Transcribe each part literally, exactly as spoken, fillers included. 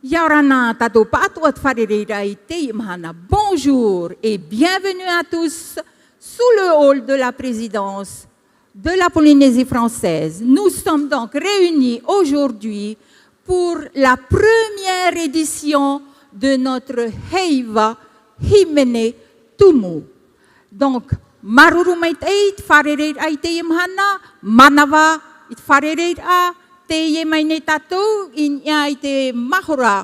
Ia ora na tātou pāʻatoʻa te fārereiraʻa i teie mahana. Bonjour et bienvenue à tous sous le hall de la présidence de la Polynésie française. Nous sommes donc réunis aujourd'hui pour la première édition de notre Heiva Hīmene Tumu. Donc, māuruuru maitaʻi i te fārereiraʻa i teie mahana, mānava i te fārereiraʻa, teie mai nei tātou i niʻa i te mahora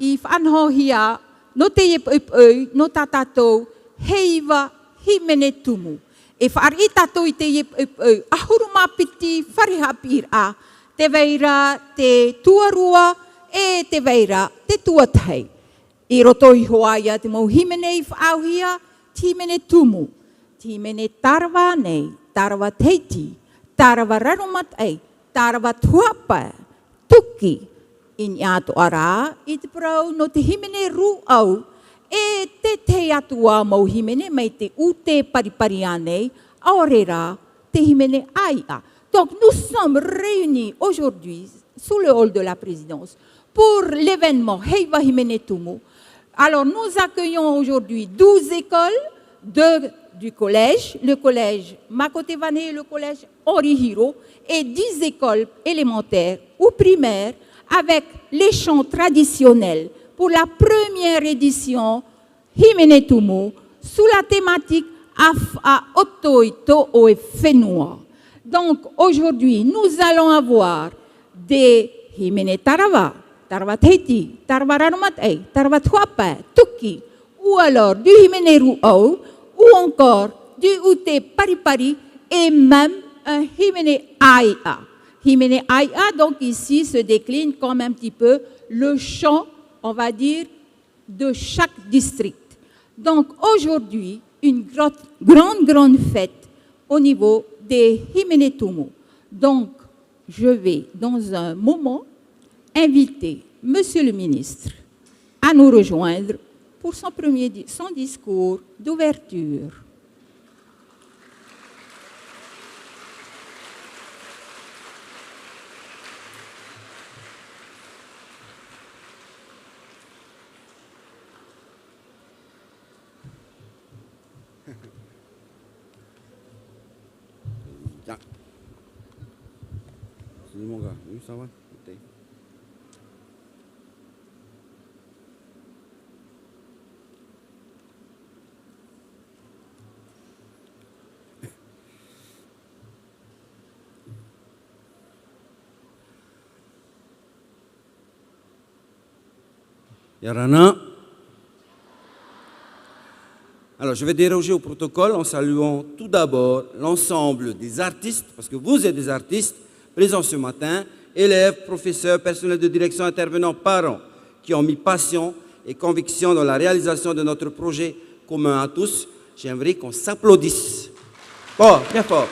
i faʻanahohia nō teie poʻipoʻi, nō tā tātou Heiva Hīmene Tumu. E fāriʻi tātou i teie poʻipoʻi ʻahuru mā piti fare haʻapiʻiraʻa, tē vai ra te tuarua, e tē vai ra te tuatahi. I roto iho ā ia te mau hīmene i faʻaauhia, te hīmene tumu, te hīmene tārava nei, tārava Tahiti, tārava raro mataʻi, tārava tuhaʻa pae, tuki, i niʻa atoʻa rā i te parau nō te hīmene rūʻau, e te tahi atu ā mau hīmene mai te ʻūtē paripari ānei, ʻaore rā te hīmene ʻāiʻa. Donc, nous sommes réunis aujourd'hui sous le hall de la présidence pour l'événement Heiva Hīmene Tumu. Alors, nous accueillons aujourd'hui douze écoles de, du collège, le collège Makotevane et le collège Henri Hiro, et dix écoles élémentaires ou primaires avec les chants traditionnels pour la première édition Hīmene Tumu sous la thématique Afaʻa ʻOto i tō ʻoe fenua. Donc aujourd'hui, nous allons avoir des hīmene tārava, tārava Tahiti, tārava raro mataʻi, tārava tuhaʻa pae, tuki, ou alors du hīmene rūʻau, ou encore du ʻūtē paripari, et même un hīmene ʻāiʻa. Hīmene ʻāiʻa, donc ici, se décline comme un petit peu le chant, on va dire, de chaque district. Donc aujourd'hui, une gro-, grande, grande fête au niveau des Hīmene Tumu. Donc, je vais, dans un moment, inviter Monsieur le ministre à nous rejoindre pour son premier di-, son discours d'ouverture. Ia ora na. Alors, je vais déroger au protocole en saluant tout d'abord l'ensemble des artistes, parce que vous êtes des artistes, présents ce matin, élèves, professeurs, personnel de direction, intervenants, parents, qui ont mis passion et conviction dans la réalisation de notre projet commun à tous. J'aimerais qu'on s'applaudisse. Fort, bien fort.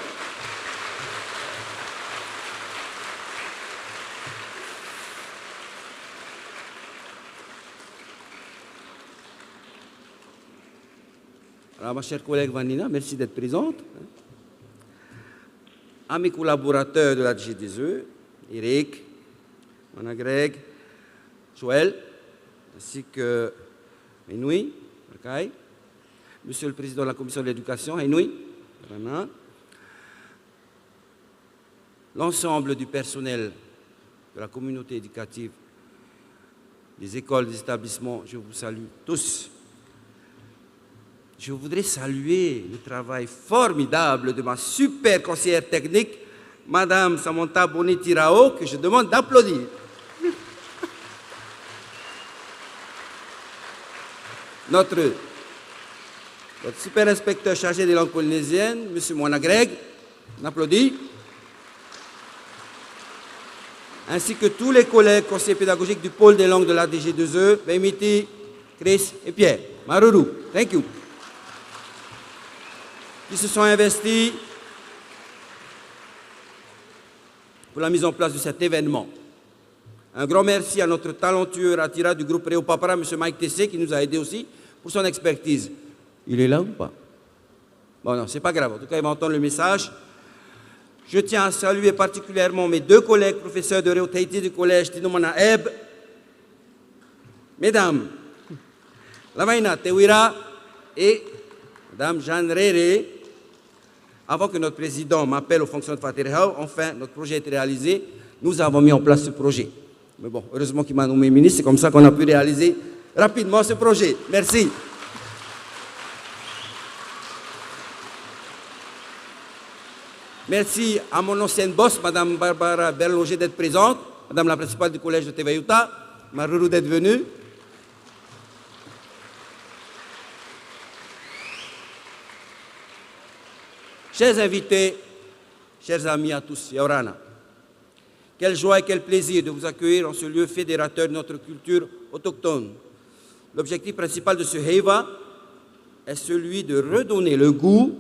Alors, ma chère collègue Vanina, merci d'être présente. À mes collaborateurs de la D G deux E, Eric, Moana Greg, Joël, ainsi que Henui, Rakai, Monsieur le Président de la Commission de l'Éducation, Henui, Rana, l'ensemble du personnel de la communauté éducative, des écoles, des établissements, je vous salue tous. Je voudrais saluer le travail formidable de ma super conseillère technique, Madame Samantha Bonetti-Rao, que je demande d'applaudir. Notre, notre super inspecteur chargé des langues polynésiennes, Monsieur Moana Greg, on applaudit. Ainsi que tous les collègues conseillers pédagogiques du pôle des langues de la D G deux E, Beimiti, Chris et Pierre. Māuruuru, thank you. Qui se sont investis pour la mise en place de cet événement. Un grand merci à notre talentueux raʻatira du groupe Reo Papara, Monsieur Mike Tessé, qui nous a aidés aussi pour son expertise. Il est là ou pas ? Bon, non, c'est pas grave. En tout cas, il va entendre le message. Je tiens à saluer particulièrement mes deux collègues professeurs de Reo Tahiti du collège Tinomana Ebe, Mesdames, Lavaina Teuira et Madame Jeanne Rere, avant que notre président m'appelle aux fonctions de Faʻaterehau, enfin, notre projet a été réalisé. Nous avons mis en place ce projet. Mais bon, heureusement qu'il m'a nommé ministre, c'est comme ça qu'on a pu réaliser rapidement ce projet. Merci. Merci à mon ancienne boss, Madame Barbara Berlonger, d'être présente, Madame la principale du collège de Tevaʻiuta, Māuruuru d'être venue. Chers invités, chers amis à tous, ʻia ora na. Quelle joie et quel plaisir de vous accueillir en ce lieu fédérateur de notre culture autochtone. L'objectif principal de ce heiva est celui de redonner le goût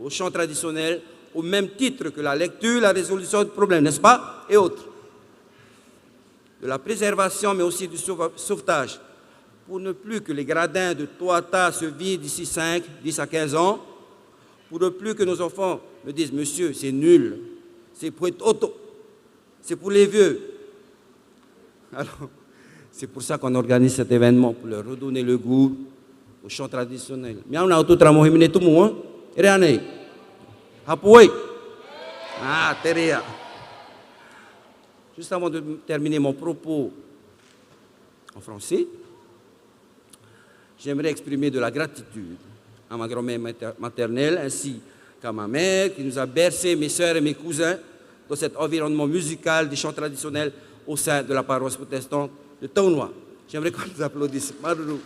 au chant traditionnel au même titre que la lecture, la résolution de problèmes, n'est-ce pas, et autres. De la préservation, mais aussi du sauva-, sauvetage, pour ne plus que les gradins de Toata se vident d'ici cinq, dix à quinze ans, pour ne plus que nos enfants me disent : « Monsieur, c'est nul, c'est poetoto, c'est pour les vieux. » Alors, c'est pour ça qu'on organise cet événement, pour leur redonner le goût au chant traditionnel. Mea au nā ʻoutou terā mau hīmene tumu, hein ? E rave nei. Haʻapuai. Ah, terā. Juste avant de terminer mon propos en français, j'aimerais exprimer de la gratitude à ma grand-mère mater-, maternelle ainsi qu'à ma mère qui nous a bercés, mes sœurs et mes cousins, dans cet environnement musical des chants traditionnels au sein de la paroisse protestante de Taunoa. J'aimerais qu'on nous applaudisse. Māuruuru.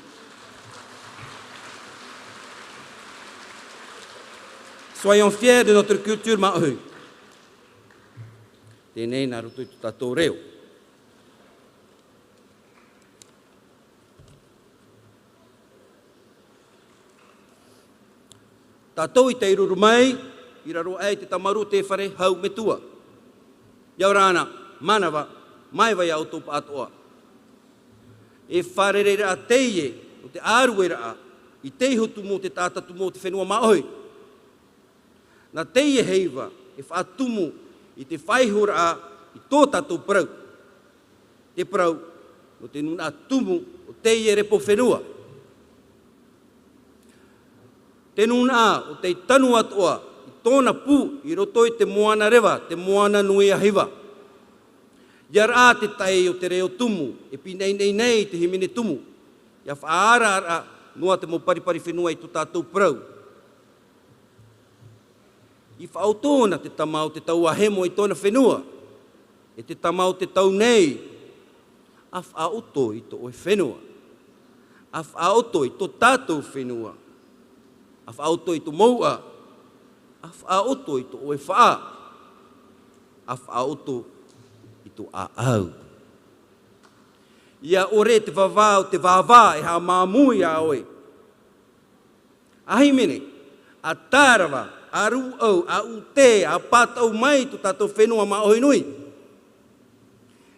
Soyons fiers de notre culture maʻohi. Teie nā roto i tō tātou reo. Tātou i tae ruru mai, i raro aʻe i te tamariu o te fare hau metua. ʻIa ora na, mānava, māiva ia ʻoutou pāʻatoʻa. E fārereiraʻa teie, o te ʻārueraʻa, i te iho tumu o te taʻata tumu o te fenua maʻohi. Nā teie heiva e faʻatumu i te faʻaihoraʻa i tō tātou parau. Te parau, nō te nūnaʻa tumu o teie repo fenua. Te nūnaʻa o tei tanu atoʻa i tōna pū i roto i te moana reva, te moana nui a Hiva. ʻIa raʻa te taʻi o te reo tumu, e pīnaʻinaʻi nei te hīmene tumu, ʻia faʻaararaʻa noa te mau paripari fenua i tō tātou parau. I faʻaʻoto na te tama o te tau ʻāhemo i tōna fenua, e te tama o te tau nei, ʻa faʻaʻoto i tō ʻoe fenua, ʻa faʻaʻoto i tō tātou fenua, ʻa faʻaʻoto i tō mouʻa, ʻa faʻaʻoto i tō ʻoe faʻa, ʻa faʻaʻoto i tō ʻāʻau. ʻIa ʻore te vāvā o te vāvā e haʻamāmū iā ʻoe. ʻA hīmene, ʻa tārava, ʻa rūʻau, ʻa ʻūtē, ʻa pātaʻu mai tō tātou fenua maʻohi nui.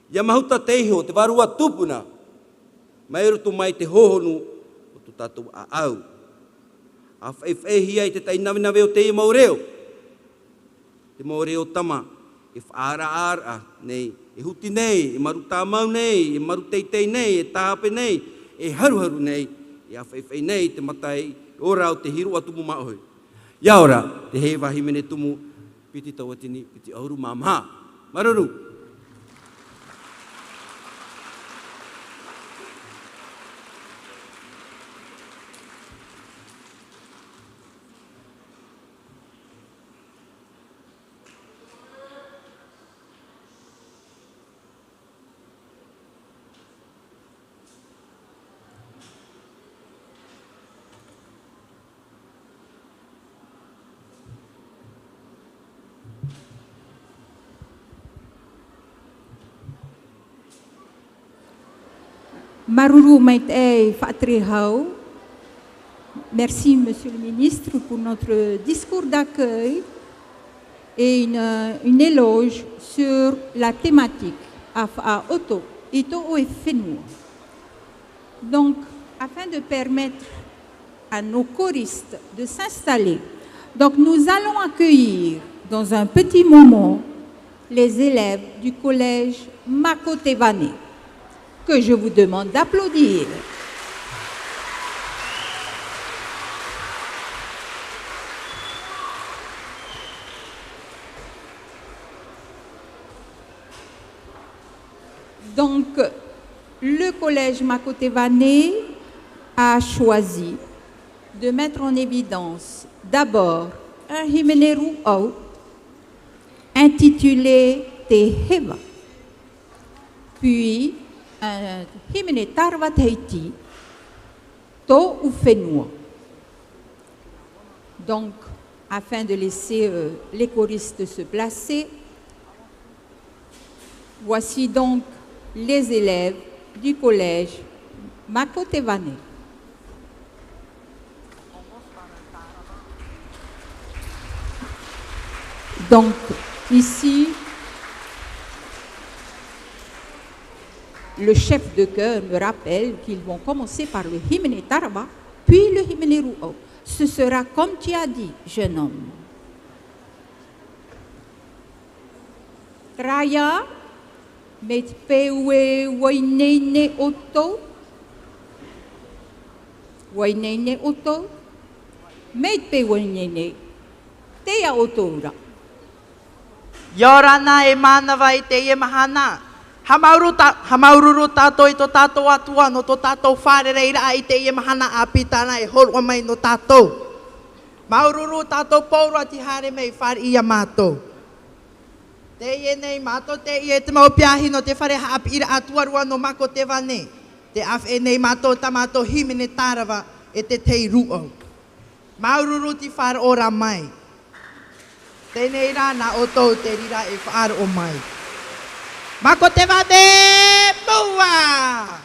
ʻIa mahuta te iho o te vārua tupuna, mai roto mai te hōhonu o tō tātou ʻāʻau. ʻA faʻifaʻihia i te taʻinaveʻa o teie mau reo. Te mau reo tama, e faʻaararaʻa nei, e huti nei, e maru tāmau nei, e maru teitei nei, e tāhape nei, e haruharu nei, e ʻa faʻifaʻi nei te mata i ora o te hiroʻa tumu maʻohi. ʻIa ora, te heiva hīmene tumu, piti tauatini, piti ʻahuru mā maha. Māuruuru. Māuruuru maitaʻi Faʻaterehau. Merci, Monsieur le Ministre, pour notre discours d'accueil et une, une éloge sur la thématique ʻa faʻaʻoto i tō ʻoe fenua. Donc, afin de permettre à nos choristes de s'installer, donc nous allons accueillir dans un petit moment les élèves du collège Makotevane. Que je vous demande d'applaudir. Donc, le collège Makotevane a choisi de mettre en évidence d'abord un hīmene rūʻau intitulé Te Heva, puis un hīmene tārava tahiti, Tōʻu Fenua. Donc, afin de laisser, euh, les choristes se placer, voici donc les élèves du collège Makotevane. Donc, ici, le chef de chœur me rappelle qu'ils vont commencer par le hīmene tārava, puis le hīmene rūʻau. Ce sera comme tu as dit, jeune homme. Terā ia, mai te peu e ua ineine ʻoutou? Ua ineine ʻoutou? Mai te peu ua ineine, tei ia ʻoutou ra. ʻIa ora na e mānava i teie mahana. Haʻamāuruuru tā-, haʻamāuruuru tātou i tō tātou Atua nō tō tātou fārereiraʻa i teie mahana ʻāpī tāna e hōroʻa mai nō tātou. Māuruuru tātou pauroa tei haere mai i fāriʻi ia mātou. Teie nei mātou teie te mau piahi nō te fare haʻapiʻiraʻa tuarua nō Makotevane. Tē ʻāfaʻi nei mātou tā mātou hīmene tārava e te tahi rūʻau. Māuruuru tei faʻaroʻo ra mai. Teie nei rā nā ʻoutou te reira e faʻaroʻo mai. Makotevane mua!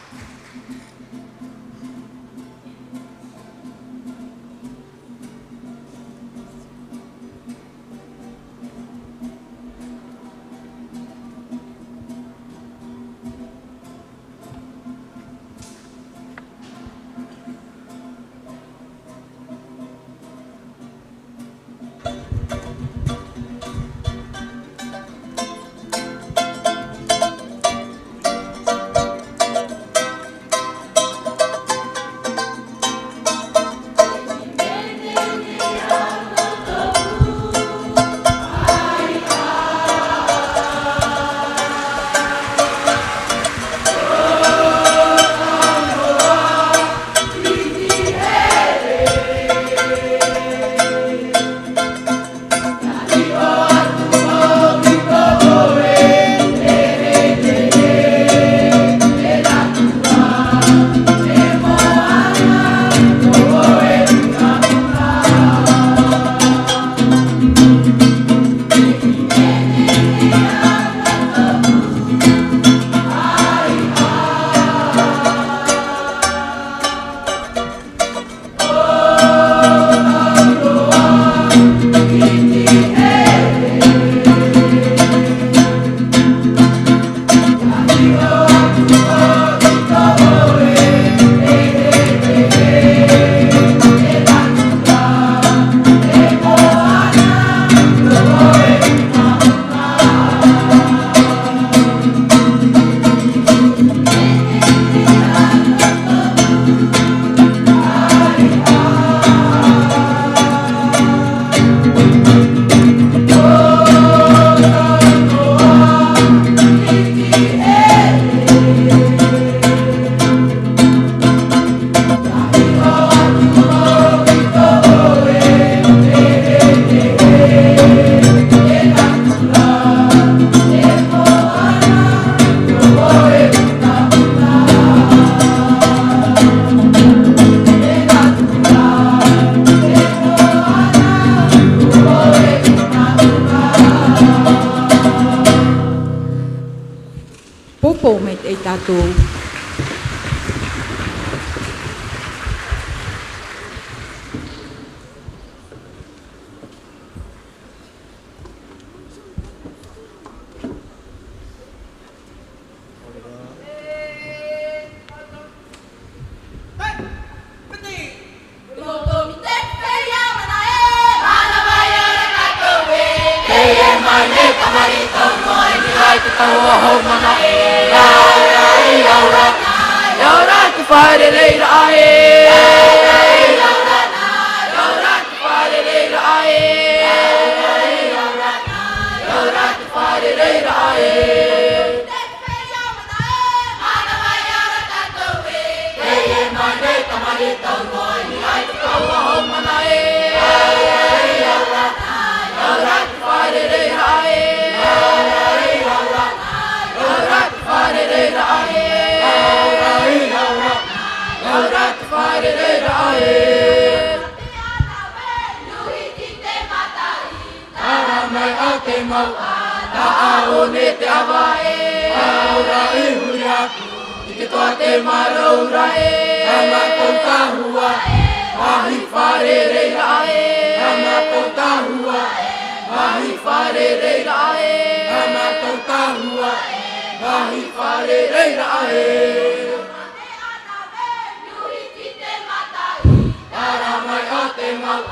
Pōpō maitaʻi tātou. Fare reira aʻe. Ia ora te fare reira aʻe. Ia ora te fare reira aʻe. Teie mai nei, tamariʻi tau noa, i niʻa i te taua hau mana ē. Ia ora te fare reira aʻe. Ia ora te fare reira aʻe. Ia ora te fare reira aʻe. Tara mai a te mau, taʻaone te ava ē. Aura i huri aku i te toa te marau ra ē. A mātou tahua, vāhi fare reira ē. A mātou tahua, vāhi fare reira ē. A mātou tahua, vāhi fare reira ē. Tara mai a te mau,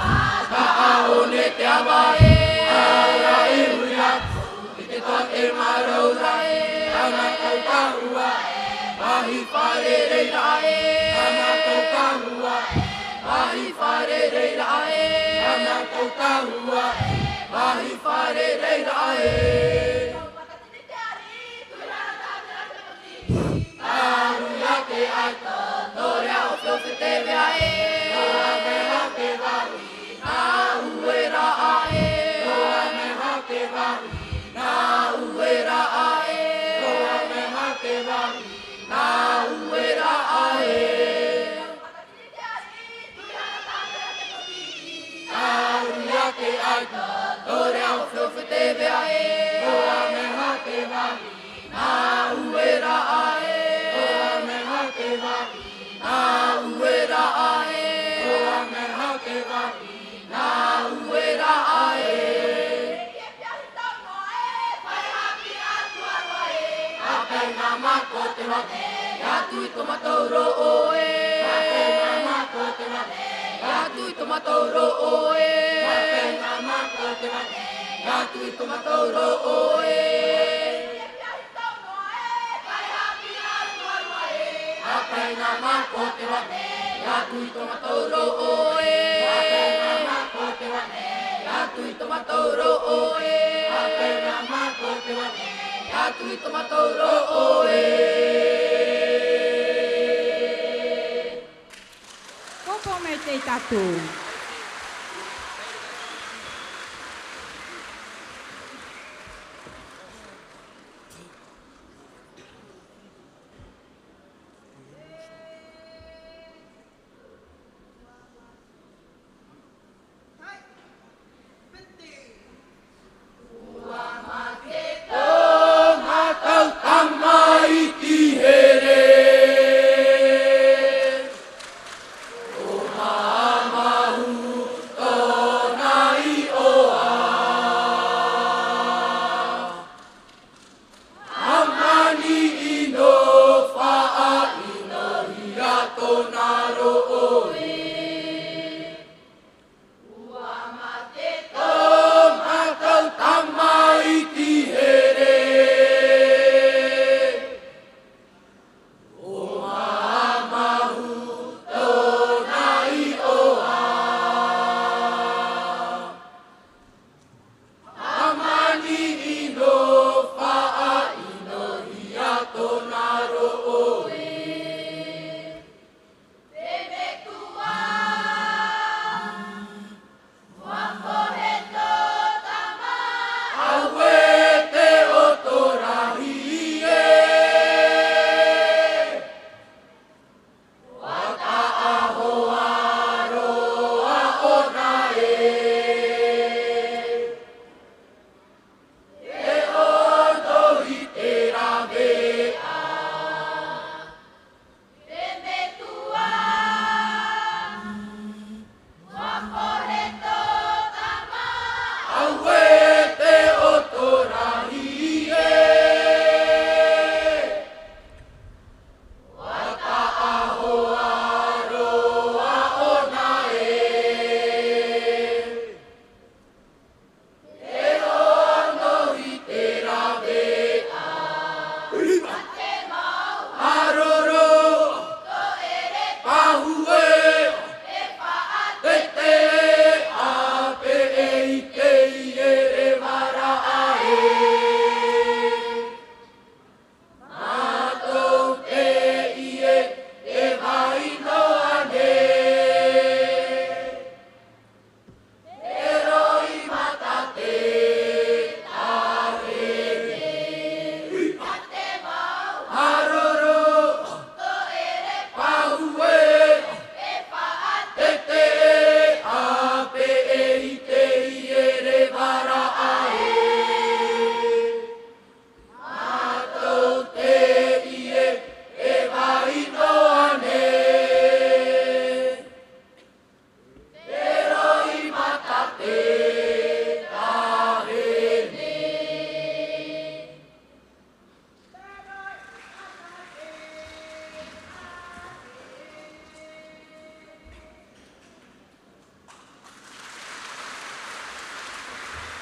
taʻaone te ava ē. Aura i huri aku i te toa te marau ra ē. A mātou tahua, vāhi fare reira ē. A mātou tahua, vāhi fare reira ē. A mātou tahua, vāhi fare reira ē. Taru ia te aito, nō reira o Whiowhi te mea ē. Noa mea te vāhi, nā ue rā ē. Noa mea te vāhi, nā ue rā ē. Noa mea te vāhi, nā ue rā ē. Taru ia te aito, nō reira o Whiowhi te mea ē. Noa mea te vāhi, nā ue rā ē. Noa mea te vāhi, nā ue rā ē. Noa mea te vāhi, nā ue rā ē. Hape nā mā ko te mate, ia tui tō mātou roʻo ē. Hape nā mā ko te mate, ia tui tō mātou roʻo ē. Hape nā mā ko te mate, ia tui tō mātou roʻo ē. Hape nā mā ko te mate, ia tui tō mātou roʻo ē. Hape nā mā ko te mate, ia tui tō mātou roʻo ē. Hape nā mā ko te mate, ia tui tō mātou roʻo ē. Pōpō mai tātou.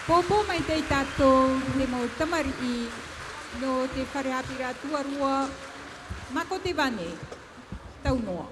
Pōpō maitaʻi tātou, te mau tamariʻi nō te fare haʻapiʻiraʻa tuarua, Mako Te Vane, tau noa.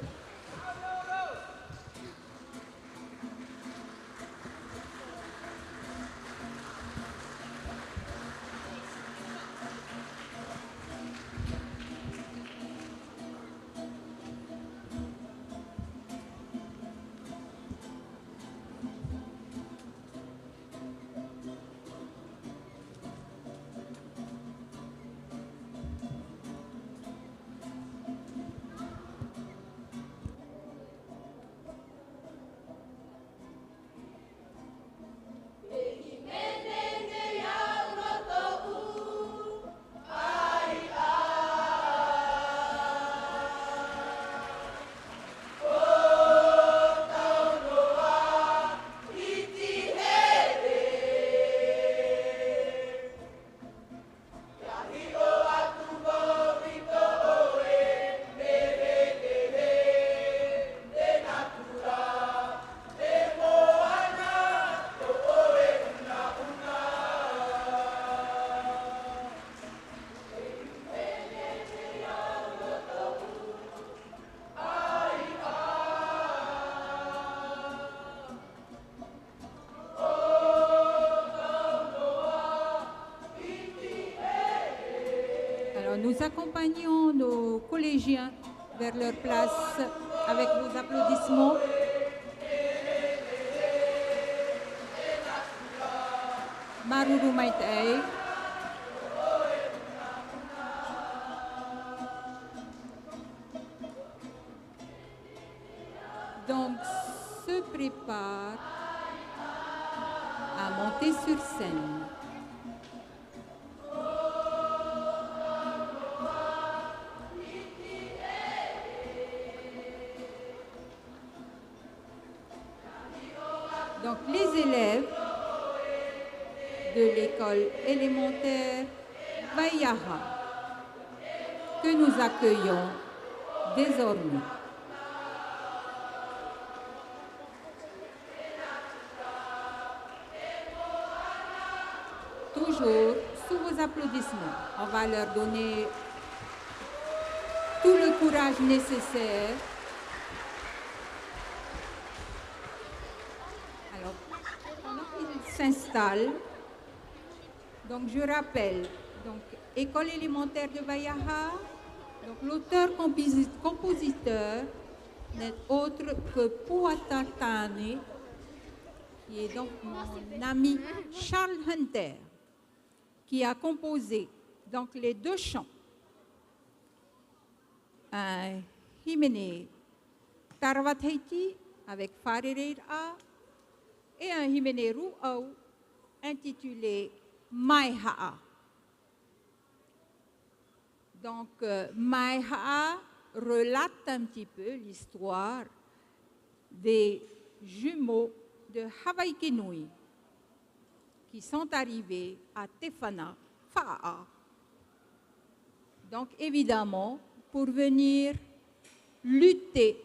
Alors, nous accompagnons nos collégiens vers leur place avec vos applaudissements. Māuruuru maitaʻi. Donc, se prépare à monter sur scène. Donc, les élèves de l'école élémentaire Vaiaha que nous accueillons désormais. Toujours sous vos applaudissements, on va leur donner tout le courage nécessaire. Alors, pendant qu'ils s'installent, donc je rappelle, donc, école élémentaire de Vaiaha, donc l'auteur composi-, compositeur n'est autre que Puata Tane, qui est donc mon ami Charles Hunter, qui a composé donc les deux chants. Un hīmene Tarawa Tahiti avec Fārereiraʻa et un hīmene rūʻau intitulé Maehaʻa. Donc, euh, Maehaʻa relate un petit peu l'histoire des jumeaux de Hawaiki Nui qui sont arrivés à Tefana Faʻaʻa. Donc, évidemment, pour venir lutter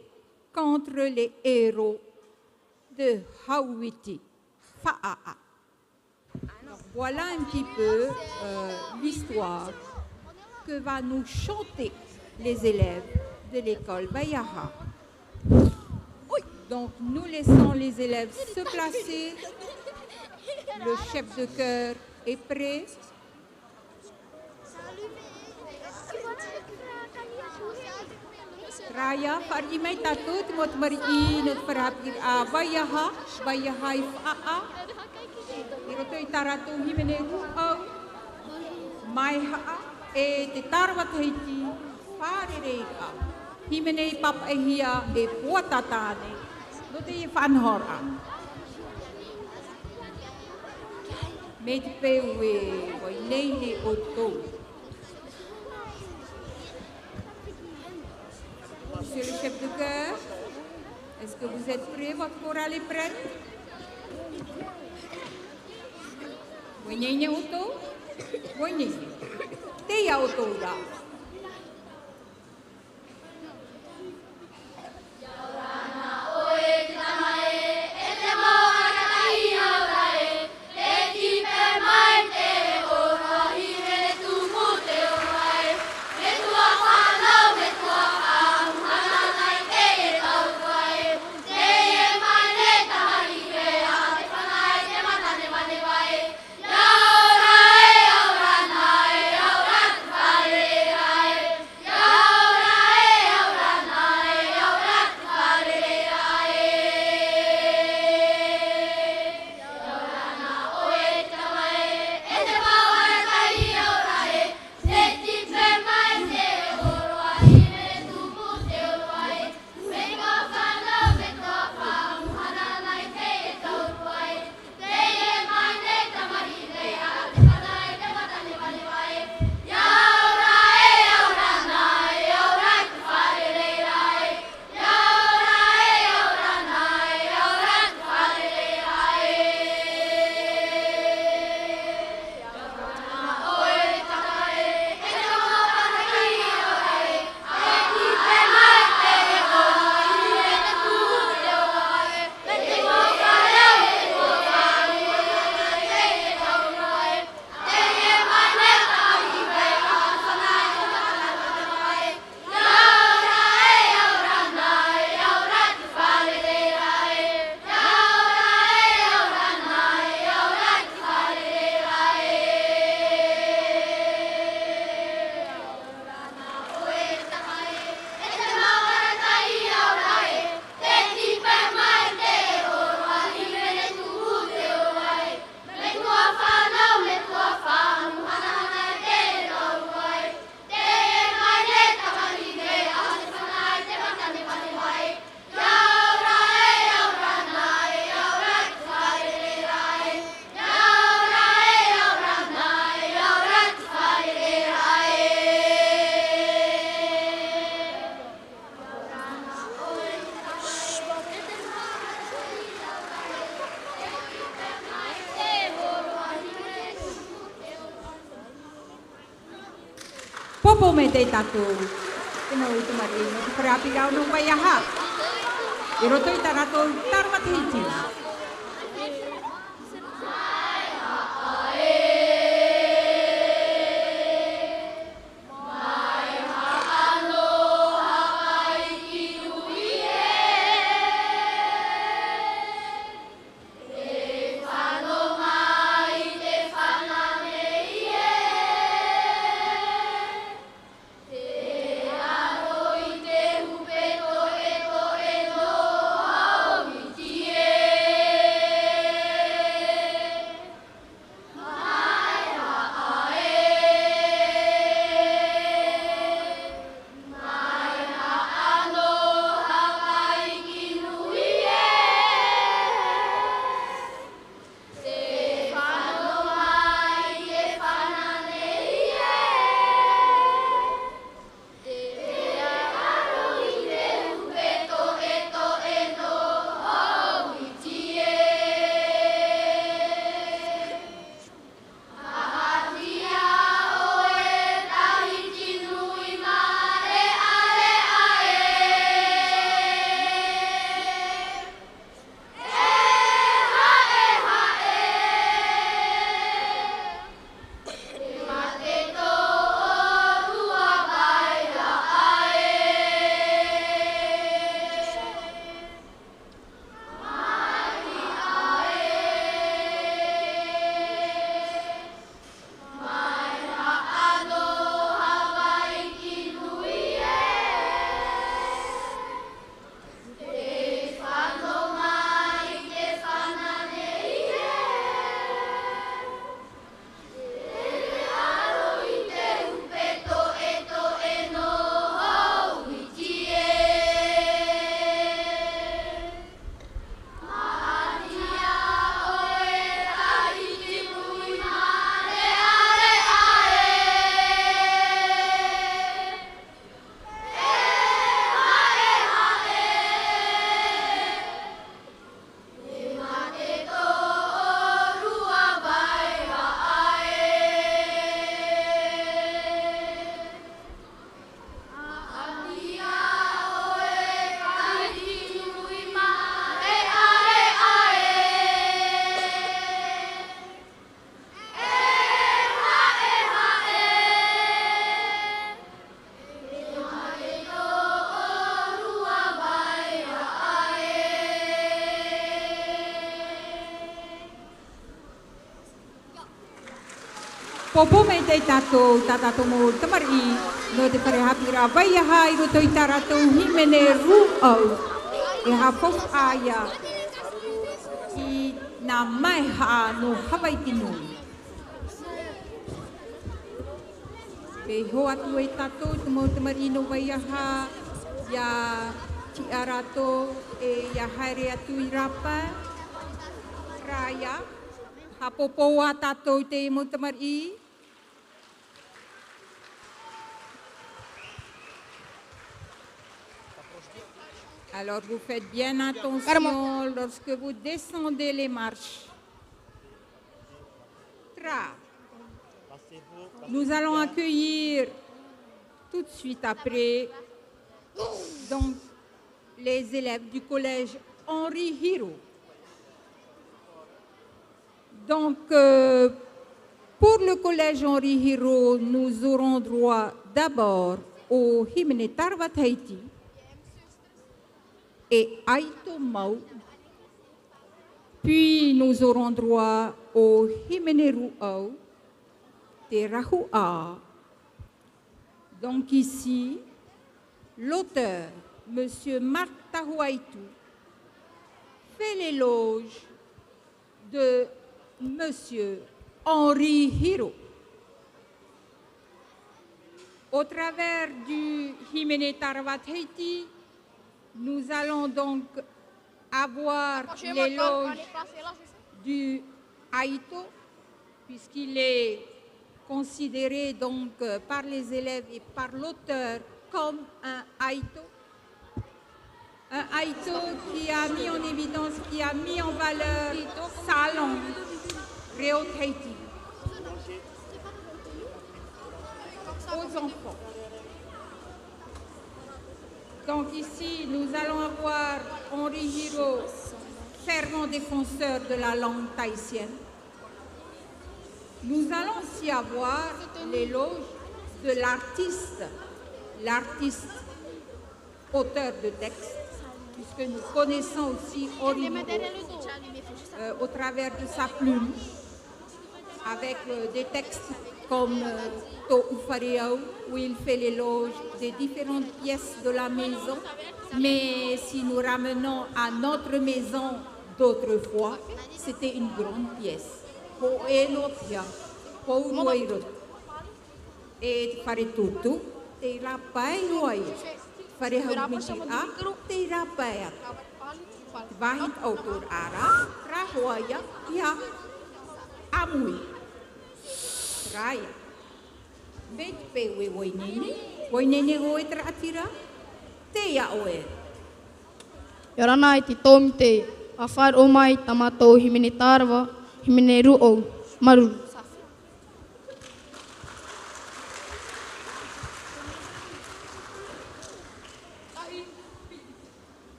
contre les héros de Hauiti Faʻaʻa. Donc, voilà un petit peu, euh, l'histoire que va nous chanter les élèves de l'école Vaiaha. Donc, nous laissons les élèves se placer. Le chef de chœur est prêt. Terā ia, fāriʻi mai tātou, te mau tamariʻi nō te fare haʻapiʻiraʻa Vaiaha, Vaiaha i Faʻaʻa, i roto i tā rātou hīmene rūʻau, Maehaʻa, e te Tarawa Tahiti, Fārereiraʻa, hīmene i pāpaʻihia e Puata Tane, nō teie faʻanahoraʻa. Mai te peu e, ʻua ineine ʻoutou. Monsieur le chef de chœur, est-ce que vous êtes prêt, votre chorale est prête? ʻUa ineine ʻoutou? ʻUa ineine. Tei ia ʻoutou rā. Pō mai tātou. Te mau tamariʻi nō te fare haʻapiʻiraʻa nō Vaiaha. I roto i tā rātou taro matahiti. Pōpō maitaʻi tātou, tā tātou mau tamariʻi, nō te fare haʻapiʻiraʻa Vaiaha i roto i tā rātou hīmene rūʻau. E haʻafaufaʻa ia i nā Maehaʻa nō Havaiki nui. Pea i hō atu ai tātou, te mau tamariʻi nō Vaiaha, ʻia tiʻa rātou, e ʻia haere atu i rāpae. Rā ia, haʻapōpō ā tātou i te mau tamariʻi. Alors, vous faites bien attention lorsque vous descendez les marches. Tra. Nous allons accueillir tout de suite après, donc, les élèves du collège Henri Hiro. Donc, euh, pour le collège Henri Hiro, nous aurons droit d'abord au hīmene Tarawa Tahiti et Aito Mau. Puis nous aurons droit au hīmene rūʻau, Te Rahuʻa. Donc ici, l'auteur, monsieur Marc Tahuaitu, fait l'éloge de monsieur Henri Hiro. Au travers du hīmene Tarawa Tahiti, nous allons donc avoir l'éloge du aito, puisqu'il est considéré donc, euh, par les élèves et par l'auteur comme un aito. Un aito qui a mis en évidence, qui a mis en valeur sa langue, Reo Tahiti. aux enfants. Donc ici, nous allons avoir Henri Giraud, fervent défenseur de la langue tahitienne. Nous allons aussi avoir l'éloge de l'artiste, l'artiste auteur de textes, puisque nous connaissons aussi Henri Giraud, euh, au travers de sa plume, avec, euh, des textes comme, euh, Tōʻu Fare Au, où il fait l'éloge des différentes pièces de la maison. Mais si nous ramenons à notre maison d'autrefois, c'était une grande pièce. Hōʻē noa piha, hōʻē roa i roto. E te fare tūtū, tei rāpae noa ia. Fare haumiti, ā, tei rāpae atu. Te vāhi taʻoto rā, rā, rā hoa ia, ia, ʻāmui. Rā ia. Mai te peu e Waineine, Waineine ʻoe te raʻatira, tei iā ʻoe. ʻIa ora na e te tōmite, ʻa faʻaroʻo mai tā mātou hīmene tārava, hīmene Rūʻau, māuruuru.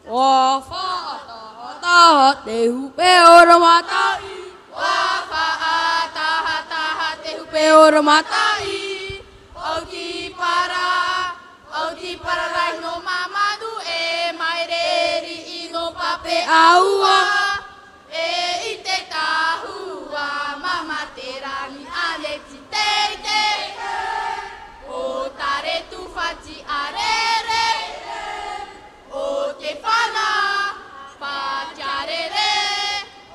ʻUa faʻatahataha te hupe oromataʻi. ʻUa faʻatahataha te hupe oromataʻi. ʻOti para, ʻoti para rahi nō Māmanu e maere riʻi nō Papeʻaua. E i te tahua mama te rangi ʻāneti teitei. ʻO Taretu Fati ʻArere. ʻO Tefana Fati ʻArere.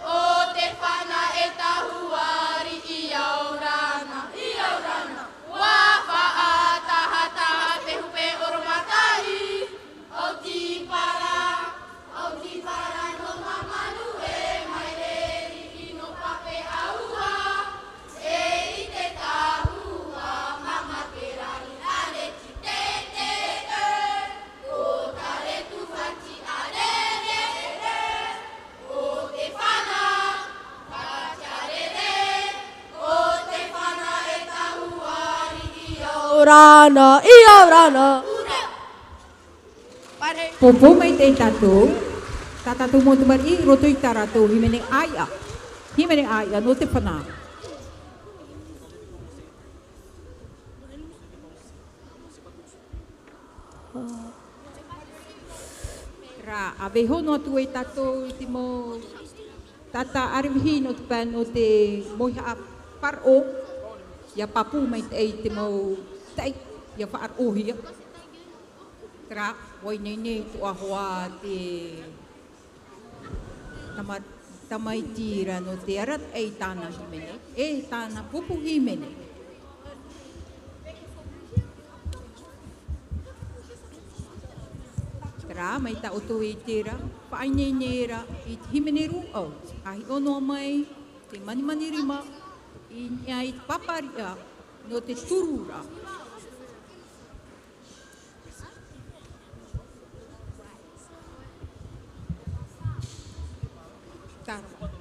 ʻO Tefana e tahua riʻi ʻia ora na, ʻia ora na. ʻUa faʻatahataha te hupe oromataʻi. ʻOti para, ʻoti para nō Māmanu e maere riʻi nō Papeʻaua. E i te tahua mama te rangi ʻāneti teitei. ʻO Taretu Fati ʻArere. ʻO Tefana Fati ʻArere. ʻO Tefana e tahua riʻi ʻia ora na, ʻia ora na. Pōpō maitaʻi tātou, tā tātou mau tamariʻi, i roto i tā rātou hīmene ʻāiʻa. Hīmene ʻāiʻa nō Tefana. Rā, ʻa vaiiho noa atu ai tātou i te mau tātā ʻārevehi nō te pae nō te mauhaʻa faʻaroʻo, ʻia pāpū maitaʻi te mau taʻi, ʻia faʻaroʻohia. Terā, Waineine, toʻa hoʻi te tama-, tamaiti ra nō te arataʻi i tāna hīmene, e tāna pupu hīmene. Terā, mai tā ʻoutou i terā, faʻaineine ra i te hīmene Rūʻau, ʻa hiʻo noa mai te manimani rima i niʻa i te pāpāriʻa nō te turu ra. Terā.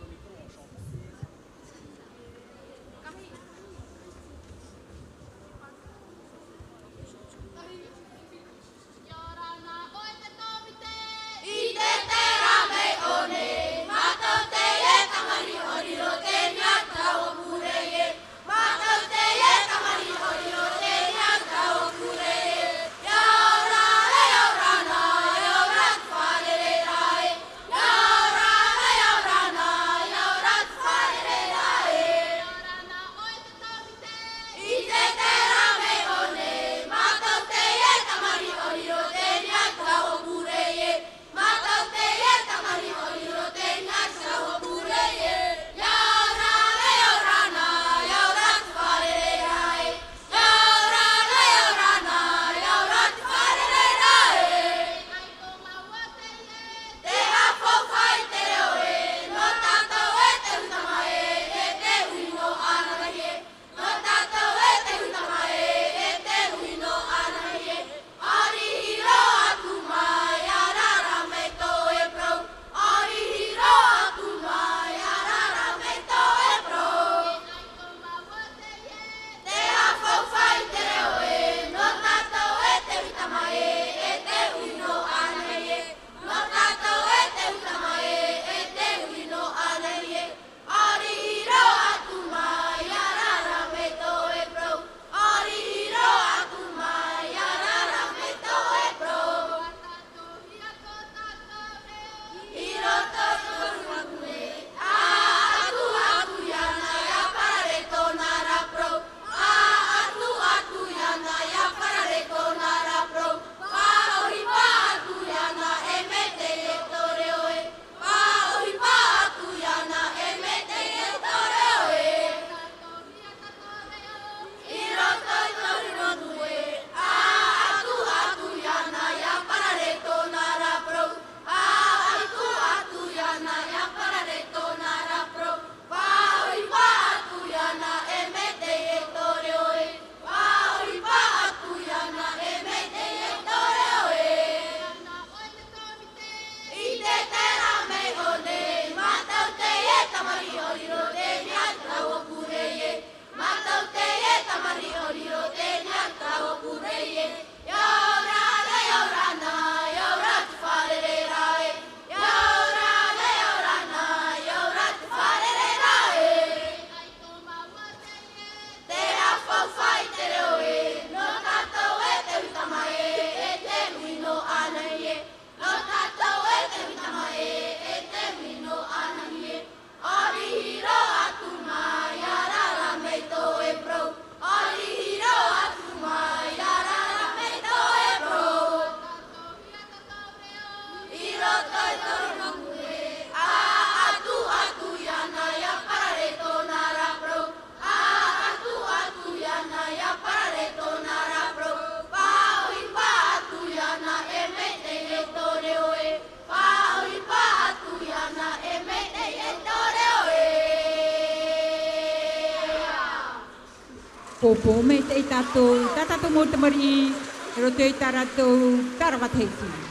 Pōpō maitaʻi tātou, tā tātou mau tamariʻi, i roto i tā rātou taravatahiti.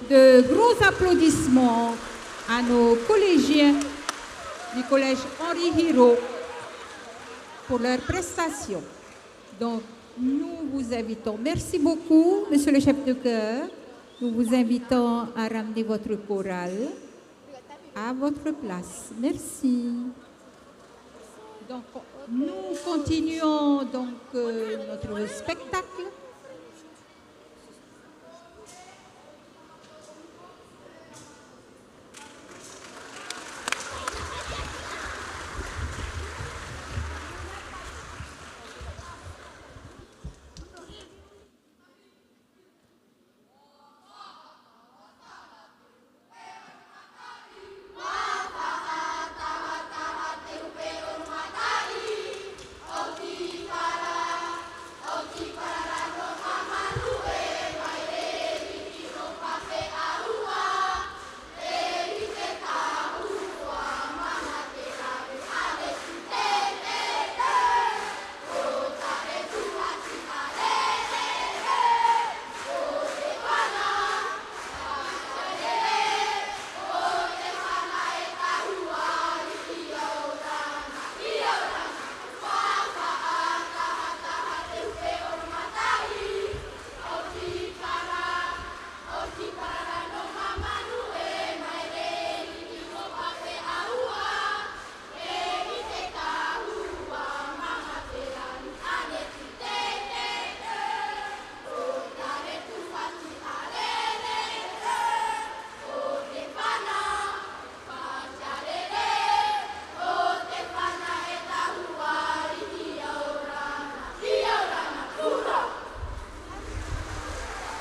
De gros applaudissements à nos collégiens du collège Henri Hiro pour leur prestation. Donc, nous vous invitons. Merci beaucoup, monsieur le chef de chœur. Nous vous invitons à ramener votre chorale à votre place. Merci. Donc, nous continuons donc, euh, notre spectacle.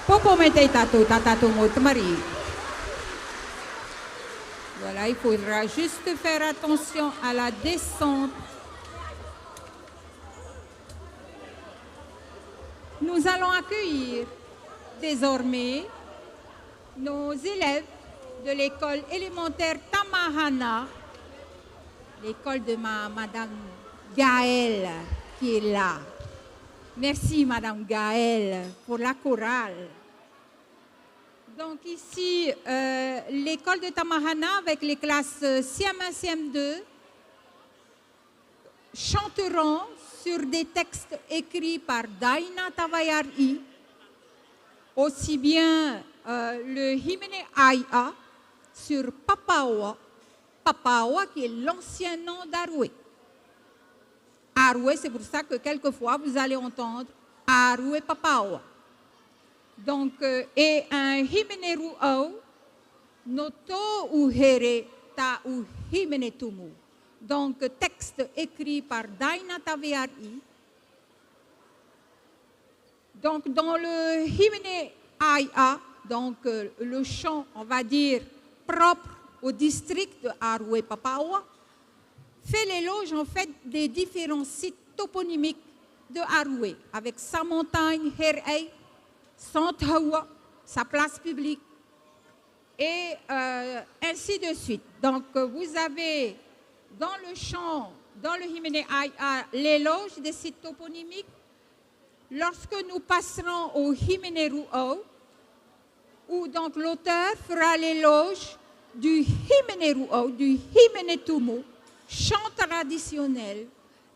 Pōpō maitaʻi tātou, tā tātou mau tamariʻi. Il faudra juste faire attention à la descente. Nous allons accueillir désormais nos élèves de l'école élémentaire Tamahana, l'école de ma Madame Gaëlle qui est là. Merci Madame Gaëlle pour la chorale. Donc ici, euh, l'école de Tamahana avec les classes C M un, C M deux chanteront sur des textes écrits par Daina Tavaiarii, aussi bien, euh, le Himene Ai'a sur Papaoa, Papaoa qui est l'ancien nom d'Arue. Arue, c'est pour ça que quelquefois vous allez entendre Arue Papaoa. Donc, euh, et un Himene Ru'au, No Tō'u Here Tā'u Hīmene Tumu. Donc, texte écrit par Daina Tavaiarii. Donc, dans le Himene Ai'a, donc, euh, le chant, on va dire, propre au district de Arue Papaoa, fait l'éloge, en fait, des différents sites toponymiques de Arue, avec sa montagne, Herei, son taua, sa place publique, et, euh, ainsi de suite. Donc, euh, vous avez dans le chant, dans le Himene Ai'a, l'éloge des sites toponymiques. Lorsque nous passerons au Himene Ru'au, où donc l'auteur fera l'éloge du Himene Ru'au, du Hīmene Tumu, chant traditionnel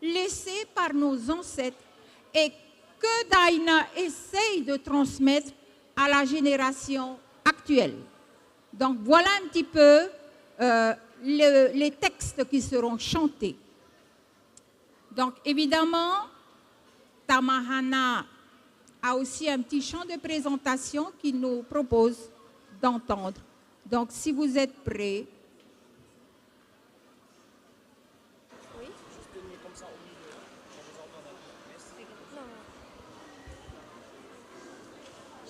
laissé par nos ancêtres et que Daina essaye de transmettre à la génération actuelle. Donc voilà un petit peu, euh, le, les textes qui seront chantés. Donc évidemment, Tamahana a aussi un petit chant de présentation qu'il nous propose d'entendre. Donc si vous êtes prêts. Oui. Juste tenir comme ça au milieu, hein. On vous entend dans le... Merci. Non.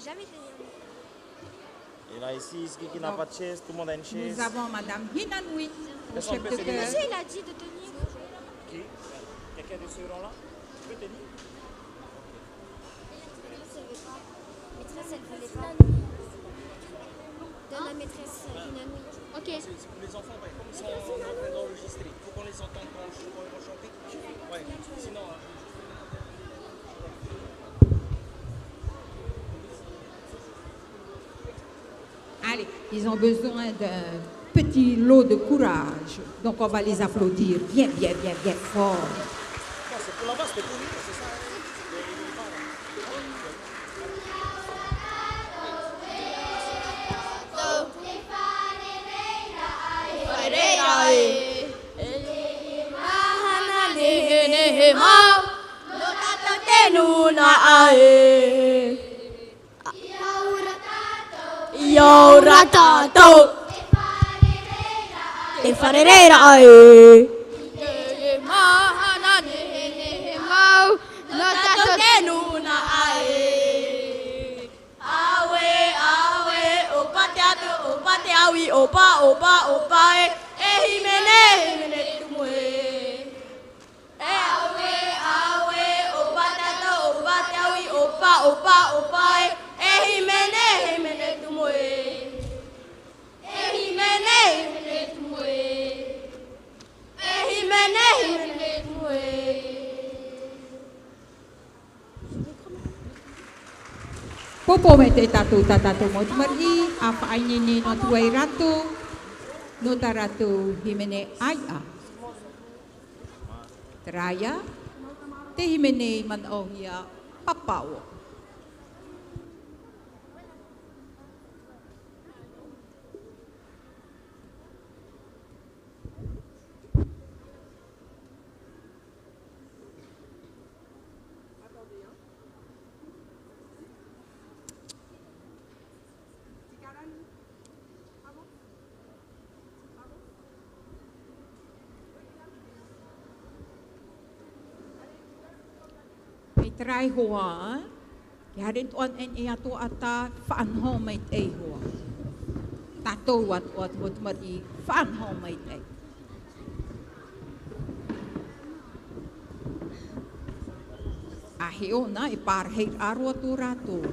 Jamais tenir. Et là, ici, qui, qui n'a pas de chaise, tout le monde a une chaise. Nous avons Madame Hinanui, au chef de chœur. Monsieur, il a dit de tenir. Qui ? Quelqu'un de ce rang-là ? Tu peux tenir ? Maîtresse, elle voulait pas. Donne la maîtresse, euh, Hinanui. Ok. C'est, c'est pour les enfants, ouais, comme ils sont en train d'enregistrer, il faut qu'on les entende quand, quand ils vont chanter. Ouais, sinon, euh, Allez, ils ont besoin d'un petit lot de courage. Donc on va les applaudir bien, bien, bien, bien fort. Non, c'est pour là-bas, c'était pour nous, c'est ça, hein. Fare reira e. E te mahana nehenehe mau, nō tātou te nūnaʻa ē. ʻIa ora tātou. ʻIa ora tātou. Te fare reira ē. I te mahana nehenehe mau, nō tātou te nūnaʻa ē. Aue, aue, ʻōpati atu, ʻōpati aui, ʻōpā, ʻōpā, ʻōpā ē, e hīmene, hīmene tumu ē. E aue, aue, ʻōpati atu, ʻōpati aui, ʻōpā, ʻōpā, ʻōpā ē, e hīmene, hīmene tumu ē. E hīmene, hīmene tumu ē. E hīmene, hīmene tumu ē. Pōpō maitaʻi tātou, tā tātou mau tamariʻi, ʻa faʻaineine noa atu ai rātou, nō tā rātou hīmene ʻāiʻa. Terā ia, te hīmene i manaʻohia Papaoa. Mai terā iho ā, ē? Ia haere atoʻa nei e atoʻa tā, faʻanaho mai te iho ā. Tātou atoʻa te mau tamariʻi, faʻanaho maitaʻi. ʻA hiʻo na, e pārahi roa tō rātou.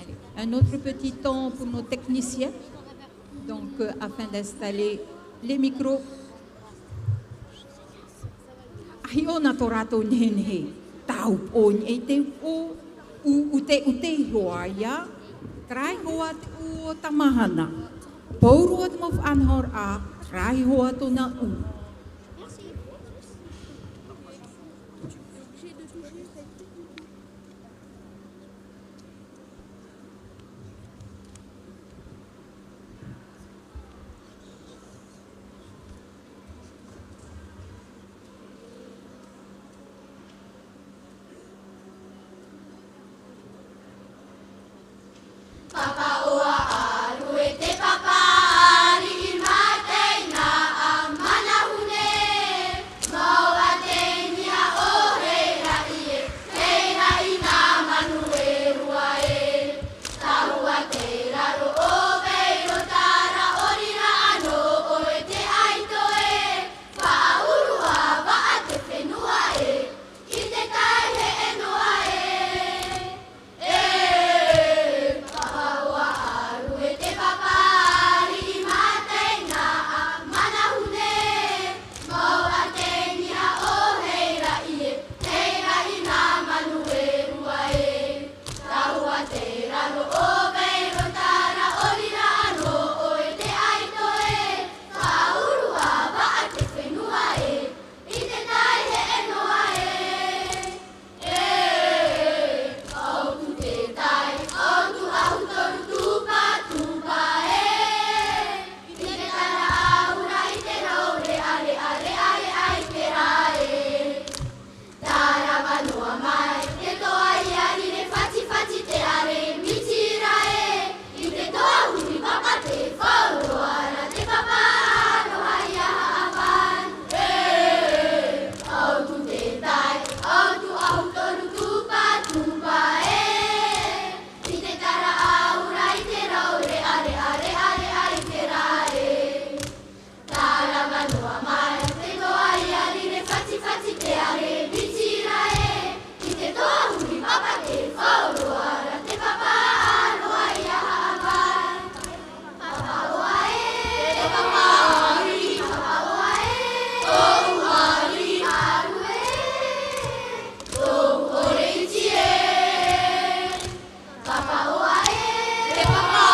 Allez, un autre petit temps pour nos techniciens, donc, euh, afin d'installer les micros. ʻA hiʻo na tō rātou nehenehe, tāupoʻo i te upoʻo, ʻu, ʻute, ʻute iho ïa, terā iho ā te ʻu o Tamahana. Pauroa te mau faʻanahoraʻa, terā iho ā tōna ʻu. Papa ʻoa ʻārue te papa ariʻi mātaʻina a Manahune. Mau a te niʻa o Heiraʻi e, Heiraʻi nā manu e rua e. Tahua te raro o Veirotara, ʻorira anō ʻoe te ʻaito e. Faʻaurua vaʻa te fenua e, i te taiheʻe noa e. E, papa ʻoa ʻārue te papa ariʻi mātaʻina a Manahune. Mau a te niʻa o Heiraʻi e, Heiraʻi nā manu e rua e. Tahua te raro o Veirotara, ʻorira anō ʻoe te ʻaito e. Faʻaurua vaʻa te fenua e, i te taiheʻe noa e. E, ʻautu te tai, ʻautu ʻahu toru tupatupa e. I te taraʻa ʻahu ra i te rau reʻareʻa, reʻareʻa i te rā e. Tarava noa mai te toa i a rire fatifati te are mitira e. I te toa huri papa te faʻaroa ra te papa aroha i a haʻavai. E, ʻautu te tai, ʻautu ʻahu toru tupatupa e. I te taraʻa ʻahu ra i te rau reʻareʻa, reʻareʻa i te rā e. Tarava noa mai te toa i a rire fatifati te are mitira e. I te toa huri papa te faʻaroa ra te papa aroha i a haʻavai. Papa ʻoa e, te papa ariʻi, papa ʻoa e, tōʻu ariʻi ʻārue, tōʻu ʻore iti e. Papa ʻoa e, te papa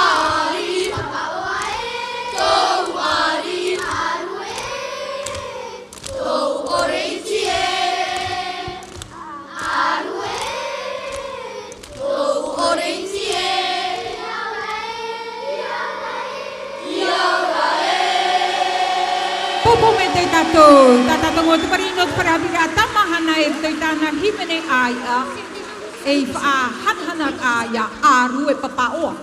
ariʻi, papa ʻoa e, tōʻu ariʻi ʻārue, tōʻu ʻore iti e. ʻĀrue, tōʻu ʻore iti e. Ia ora e, ia ora e, ia ora e. Pōpō maitaʻi tātou, tā tātou mau tamariʻi nō te fare haʻapiʻiraʻa Tamahana e roto i tāna hīmene ʻāiʻa. E i faʻahanahana ʻā ia ʻārue papa ʻoa.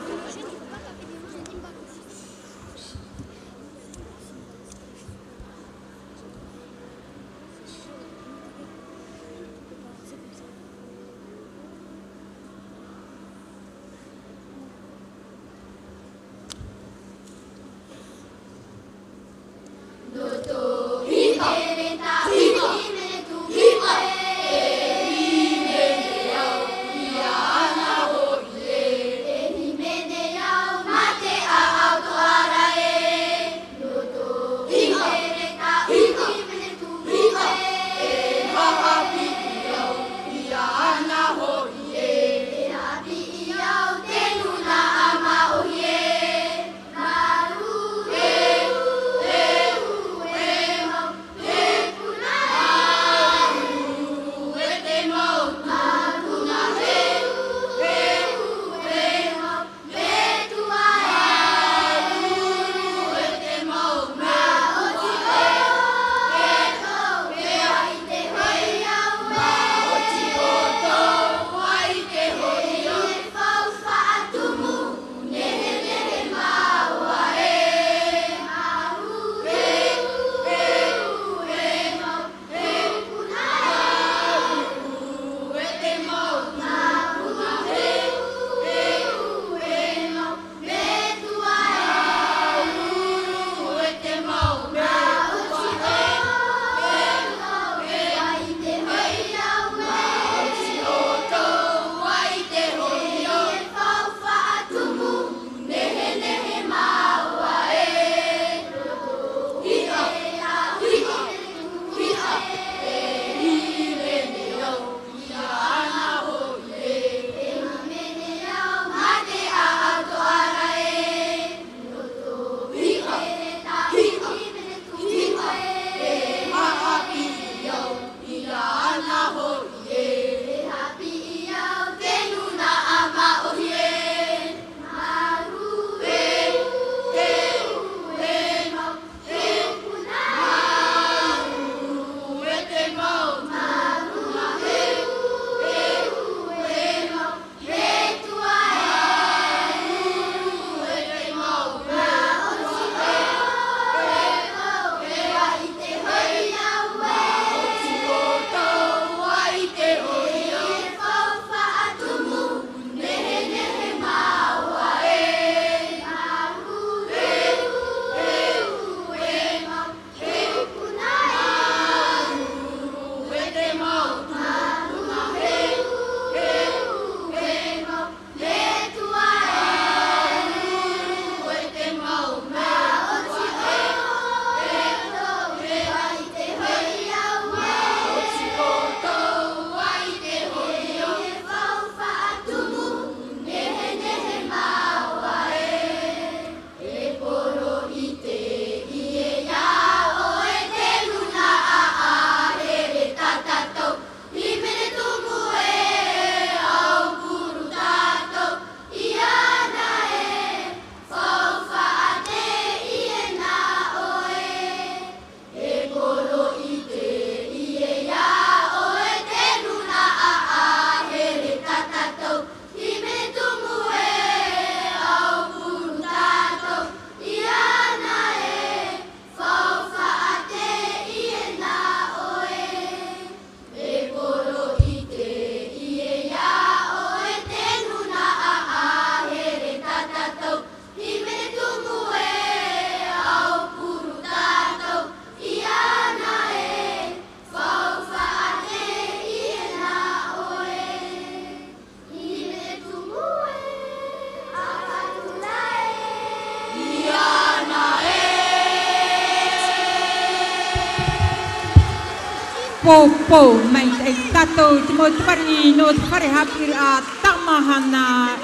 Pōpō, mai te tātou te mau tamariʻi nō te fare haʻapiʻiraʻa Tamahana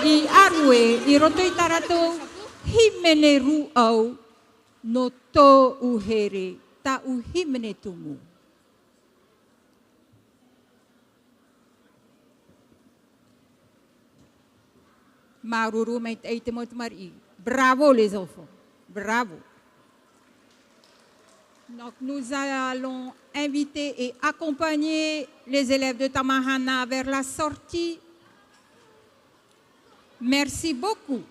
i ʻArue, i roto i tā rātou hīmene rūʻau, nō tōʻu here, tāʻu hīmene tumu. Māuruuru maitaʻi te mau tamariʻi. Bravo les enfants. Bravo. Donc nous allons inviter et accompagner les élèves de Tamahana vers la sortie. Merci beaucoup.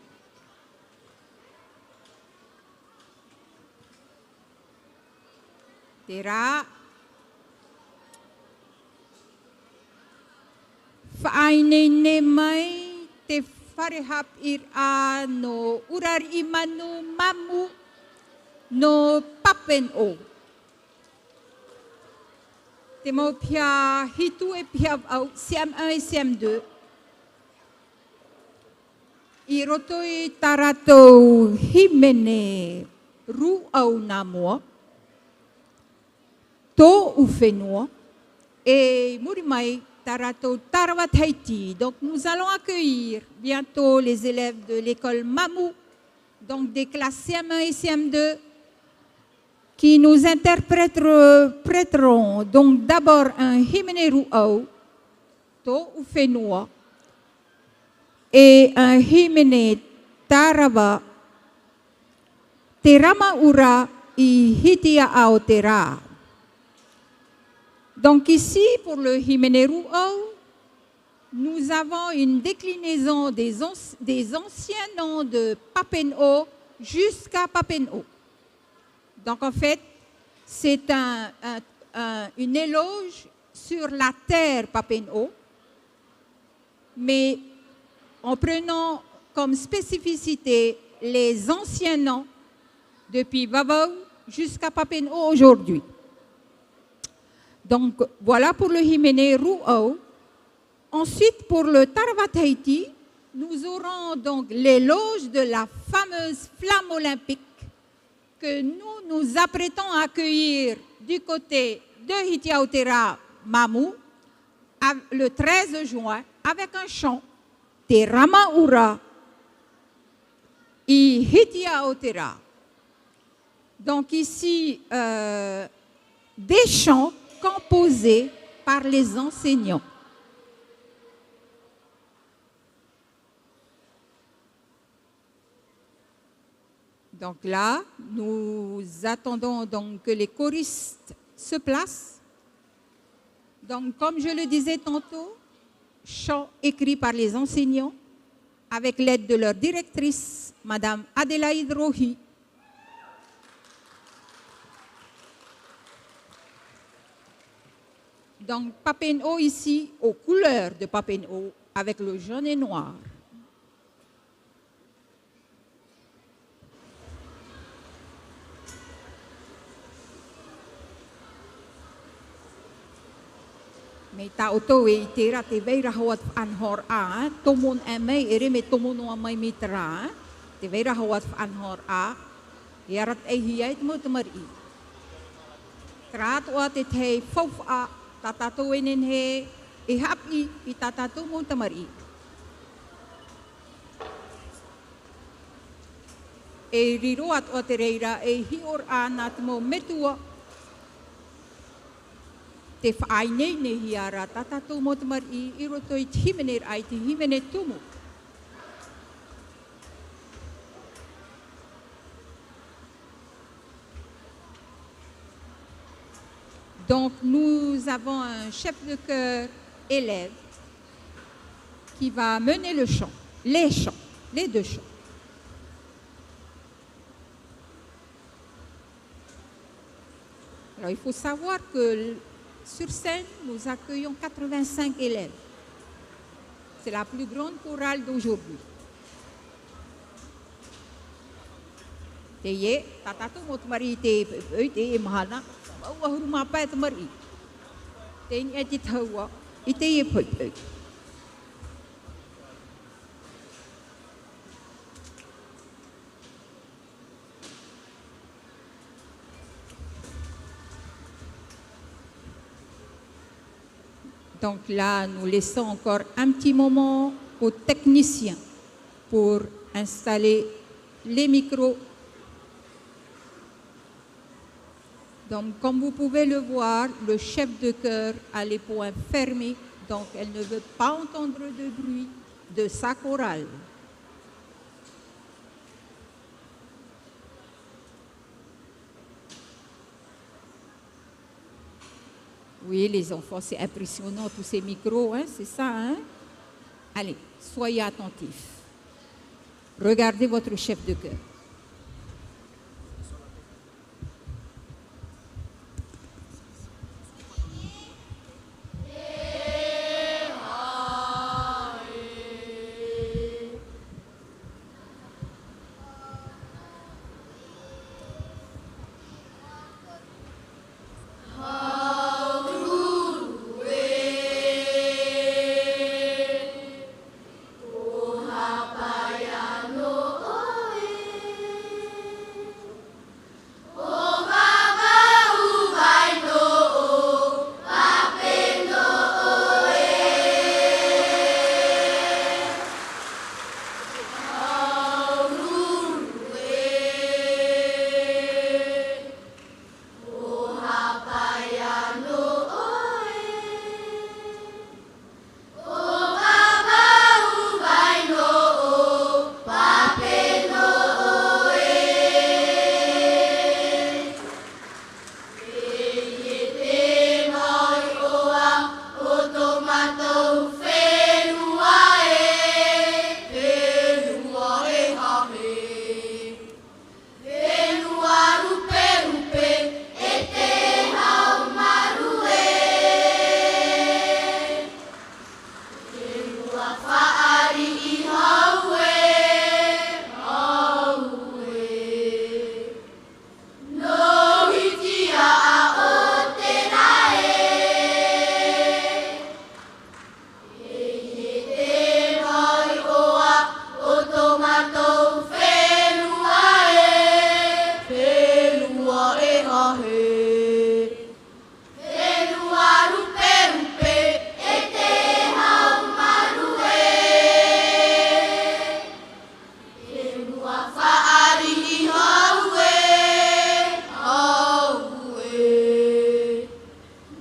Terā. Faʻaineine mai te fare haʻapiʻiraʻa nō Urariʻimanu Mamu nō Papeneʻo. Te mau piha hitu e piha vaʻu, C M un et C M deux. I roto i tā rātou hīmene rūʻau nā mua, tōʻu fenua, e i muri mai tā rātou tarava Tahiti. Donc nous allons accueillir bientôt les élèves de l'école Mamu, donc des classes C M un et C M deux, qui nous interpréteront donc d'abord un hīmene rūʻau, tōʻu fenua, et un hīmene tarava, Te Rama Ura i Hitiaʻaotera. Donc ici, pour le hīmene rūʻau, nous avons une déclinaison des anci-, des anciens noms de Papeneʻo jusqu'à Papeneʻo. Donc en fait, c'est un, un, un, une éloge sur la terre Papeneʻo, mais en prenant comme spécificité les anciens noms depuis Vavau jusqu'à Papeneʻo aujourd'hui. Donc voilà pour le hīmene rūʻau. Ensuite, pour le tarava Tahiti, nous aurons donc l'éloge de la fameuse flamme olympique que nous nous apprêtons à accueillir du côté de Hitiaʻaotera Mamu, à, le treize juin, avec un chant, Te Rama Ura i Hitiaʻaotera. Donc ici, euh, des chants composés par les enseignants. Donc là, nous attendons donc que les choristes se placent. Donc, comme je le disais tantôt, chant écrit par les enseignants avec l'aide de leur directrice, Madame Adélaïde Rohi. Donc, Papeneʻo ici, aux couleurs de Papeneʻo, avec le jaune et noir. Mai tā ʻoutou e ʻite ra tē vai ra hoʻi te faʻanahoraʻa, ē, tomo noa mai, ʻere mai tomo noa mai mai terā, ē. Tē vai ra hoʻi te faʻanahoraʻa, e arataʻihia e te mau tamariʻi. Terā atoʻa te tahi faufaʻa, tā tātou e nehenehe e haʻapiʻi i tā tātou mau tamariʻi. E riro atoʻa te reira ei hiʻoraʻa nā te mau metua, tē faʻaineinehia ra tā tātou mau tamariʻi i roto i te hīmeneraʻa, i te hīmene tumu. Donc, nous avons un chef de chœur élève qui va mener le chant, les chants, les deux chants. Alors, il faut savoir que l-, sur scène, nous accueillons quatre-vingt-cinq élèves. C'est la plus grande chorale d'aujourd'hui. Teie, tā tātou mau tamariʻi i teie poʻipoʻi, i teie mahana, vaʻu ʻahuru mā pae tamariʻi. Tei niʻa i te tahua, i teie poʻipoʻi. Donc là, nous laissons encore un petit moment aux techniciens pour installer les micros. Donc, comme vous pouvez le voir, le chef de chœur a les poings fermés, donc elle ne veut pas entendre de bruit de sa chorale. Oui, les enfants, c'est impressionnant, tous ces micros, hein, c'est ça, hein ? Allez, soyez attentifs. Regardez votre chef de chœur. Fenua ruperupe, e te haʻamaru ē. Fenua faʻariʻi hau ē, hau ē. Nō hiti aʻo te rae. E te maiʻoa o tō mātou fenua ē, fenua e hahe. Fenua ruperupe, e te haʻamaru ē. Fenua faʻariʻi hau ē, hau ē.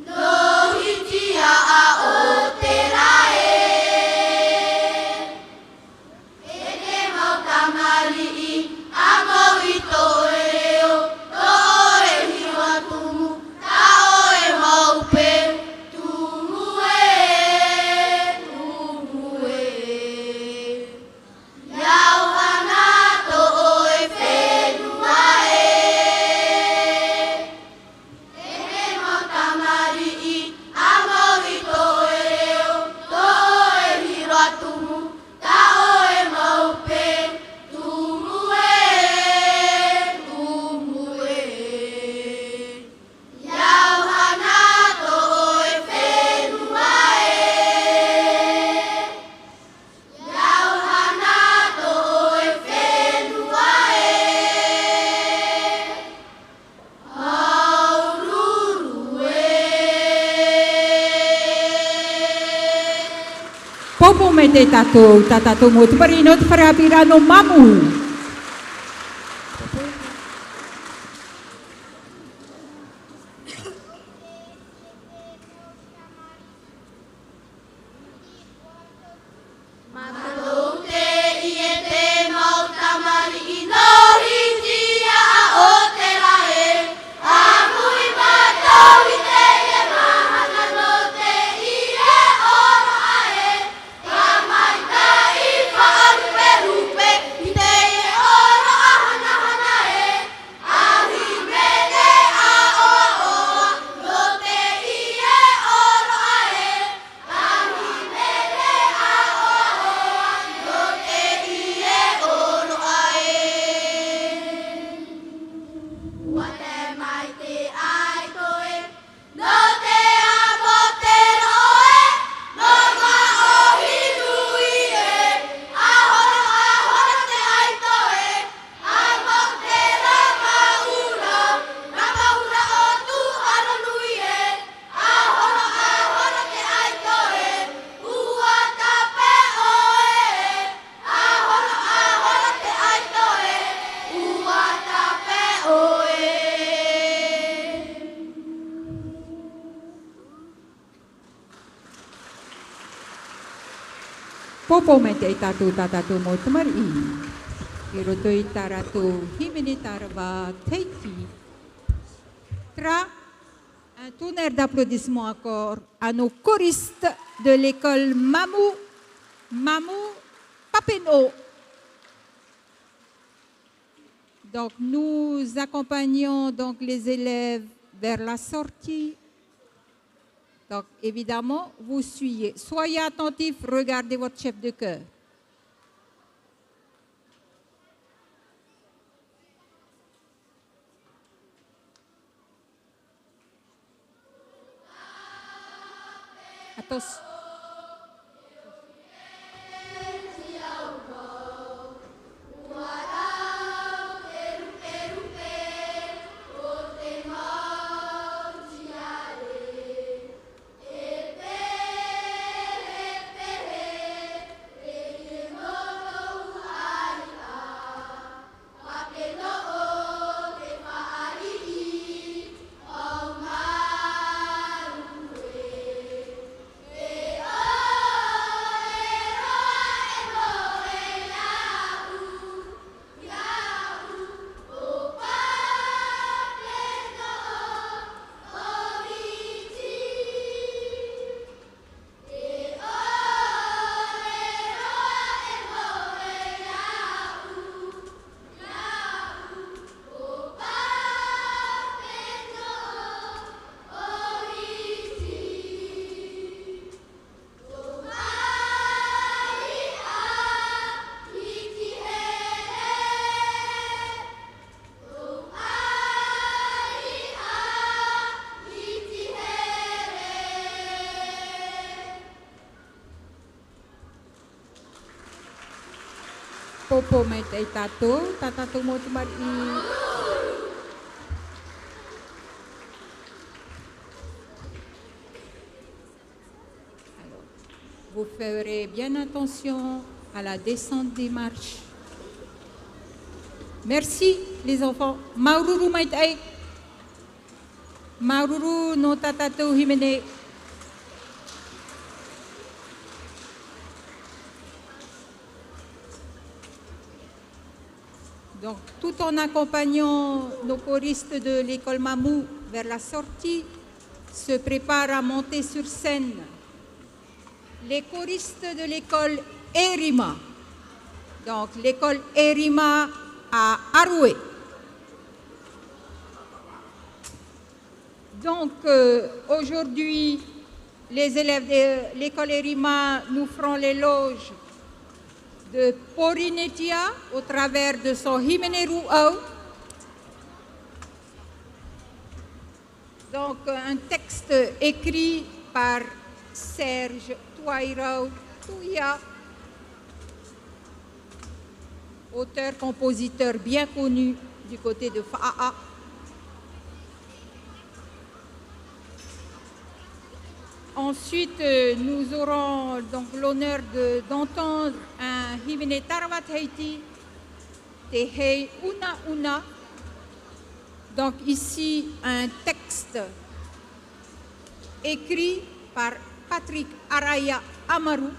Nō hiti aʻo te rae. E te mau tamariʻi, ʻa mau i tō ʻoe reo, tō ʻoe hiroʻa tumu, tā ʻoe mau peu, tumu ē, tumu ē. ʻIa ʻohana tō ʻoe fenua ē. E te mau tamariʻi, ʻa mau i tō ʻoe reo, tō ʻoe hiroʻa tumu, tā ʻoe mau peu, tumu ē, tumu ē. ʻIa ʻohana tō ʻoe fenua ē. ʻIa ʻohana tō ʻoe fenua ē. ʻAururu ē. Poupou mai tātou, tā tātou mau tupari nō te fare haʻapiʻiraʻa nō Mamu. Mātou teie te mau tamariʻi nō hiti aʻo te rae. ʻA muri mātou i teie mahana nō teie ora ē. Tamaitaʻi faʻaruperupe i teie Pōpō maitaʻi tātou, tā tātou mau tamariʻi. I roto i tā rātou hīmene tārava Tahiti. Terā, un tonnerre d'applaudissements encore à nos choristes de l'école Mamou, Mamou Papeʻnoʻo. Donc, nous accompagnons donc les élèves vers la sortie. Donc, évidemment, vous suivez. Soyez attentifs, regardez votre chef de chœur. Attention. Pōpō maitaʻi tātou, tā tātou mau tamariʻi. Alors, vous ferez bien attention à la descente des marches. Merci, les enfants. Māuruuru maitaʻi. Māuruuru nō tā tātou hīmene. Donc, tout en accompagnant nos choristes de l'école Mamou vers la sortie, se préparent à monter sur scène les choristes de l'école Erima. Donc, l'école Erima à Aroe. Donc, euh, aujourd'hui, les élèves de l'école Erima nous feront l'éloge de Porinetia au travers de son hīmene rūʻau. Donc, un texte écrit par Serge Tuairau Tuia, auteur-compositeur bien connu du côté de Faʻaʻa. Ensuite, euh, nous aurons donc l'honneur de, d'entendre un hīmene tārava Tahiti, Te Heiunauna. Donc ici, un texte écrit par Patrick Araia Amaru,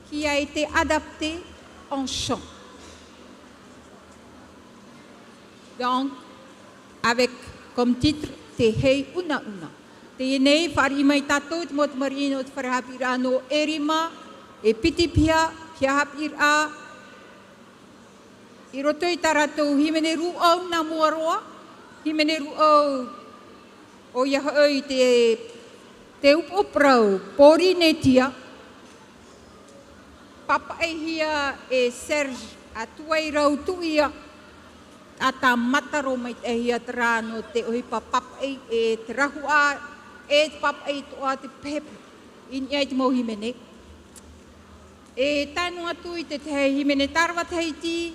qui a été adapté en chant. Donc, avec comme titre Te Heiunauna. Teie nei, fāriʻi mai tātou te mau tamariʻi nō te fare haʻapiʻiraʻa nō Erima, e piti piha, piha haʻapiʻiraʻa, i roto i tā rātou hīmene rūʻau nā mua roa, hīmene rūʻau, ʻoia hoʻi te, te upoʻo parau Porinetia, pāpaʻihia e Serge Tuairau Tuia, ʻa tāmataro maitaʻihia terā nō te ʻohipa pāpaʻi e te rahuʻa, e te pāpaʻi atoʻa te pehepehe i niʻa i te mau hīmene. E tae noa atu i te tahi hīmene tārava Tahiti,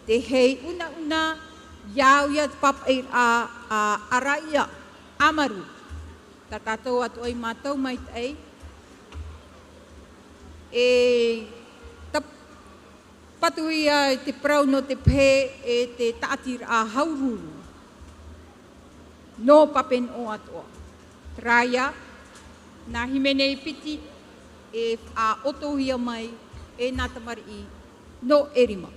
Te Heiunauna, ʻia au ia te pāpaʻiraʻa a Araia Amaru. Tā tātou atoʻa i mātau maitaʻi. E tap-, patuhia te parau nō te pehe e te tāʻatiraʻa hauruuru. Nō Papeʻnoʻo atoʻa. Terā ia, nā hīmene e piti, E faʻaʻotohia mai e nā tamariʻi nō ʻErima.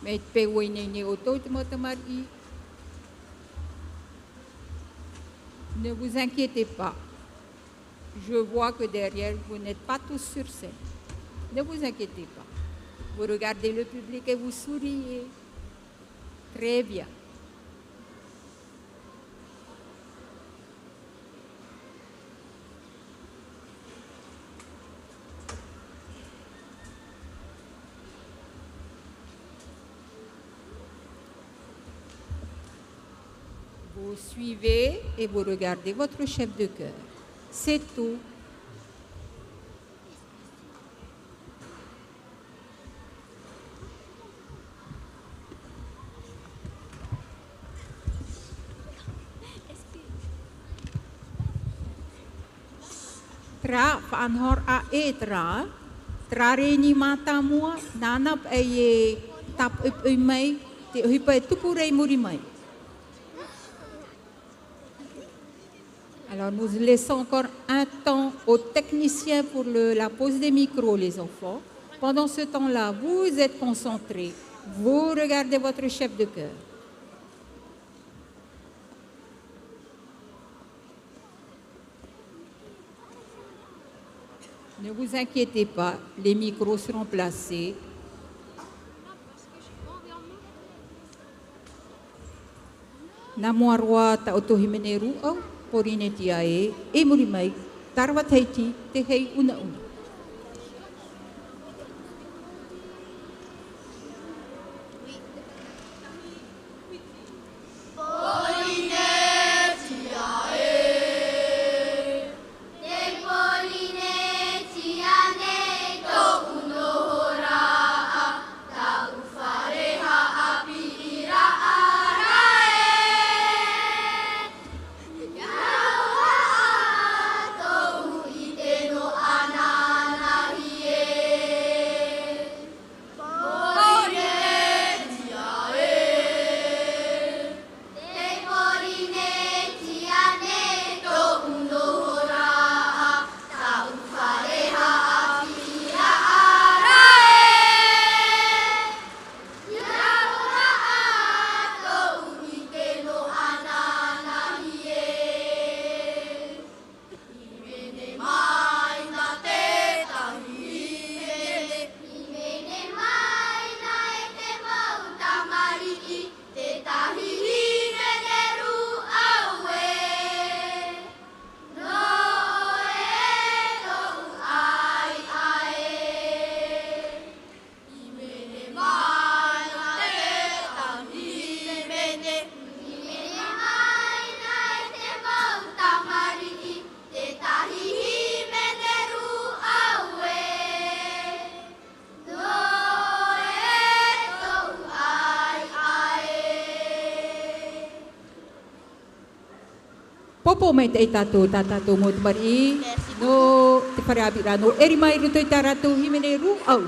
Mai te peu ineine ʻoutou te mau tamariʻi. Ne vous inquiétez pas. Je vois que derrière, vous n'êtes pas tous sur scène. Ne vous inquiétez pas. Vous regardez le public et vous souriez. Très bien. Vous suivez et vous regardez votre chef de chœur. C'est tout. Terā, faʻanahoraʻa e terā, terā reni mātāmua, nāna paʻi e tāpoʻipoʻi mai, te ʻohipa e tupu ra i muri mai. Alors, nous laissons encore un temps aux techniciens pour le, la pose des micros, les enfants. Pendant ce temps-là, vous êtes concentrés. Vous regardez votre chef de chœur. Ne vous inquiétez pas, les micros seront placés. Nā mua roa tā ʻoutou hīmene rūʻau, Pōrīnetia ē, i muri mai, Tarawa Tahiti, te hei unauna. Pōrīnetia ē, te Pōrīnetia nei tōʻu nohoraʻa, tāʻu fare haʻapiʻiraʻa ra ē. Ia roaʻa tōʻu ʻite nō ʻananahi ē. Pōrīnetia ē, te Pōrīnetia nei tōʻu nohoraʻa, tāʻu fare haʻapiʻiraʻa ra ē. Ia roaʻa tōʻu ʻite nō ʻananahi ē. Hīmene mai nā te tahi hīmene. Hīmene mai nā e te mau tamariʻi, te tahi hīmene rūʻau ē. Nō ē tōʻu ʻāiʻa ē. Hīmene mai nā te tahi hīmene. Hīmene mai nā e te mau tamariʻi, te tahi hīmene rūʻau ē. Nō ē tōʻu ʻāiʻa ē. Pōpō maitaʻi tātou, tā tātou mau tamariʻi, nō te fare ʻāpīraʻa nō ʻErima i roto i tā rātou hīmene rūʻau.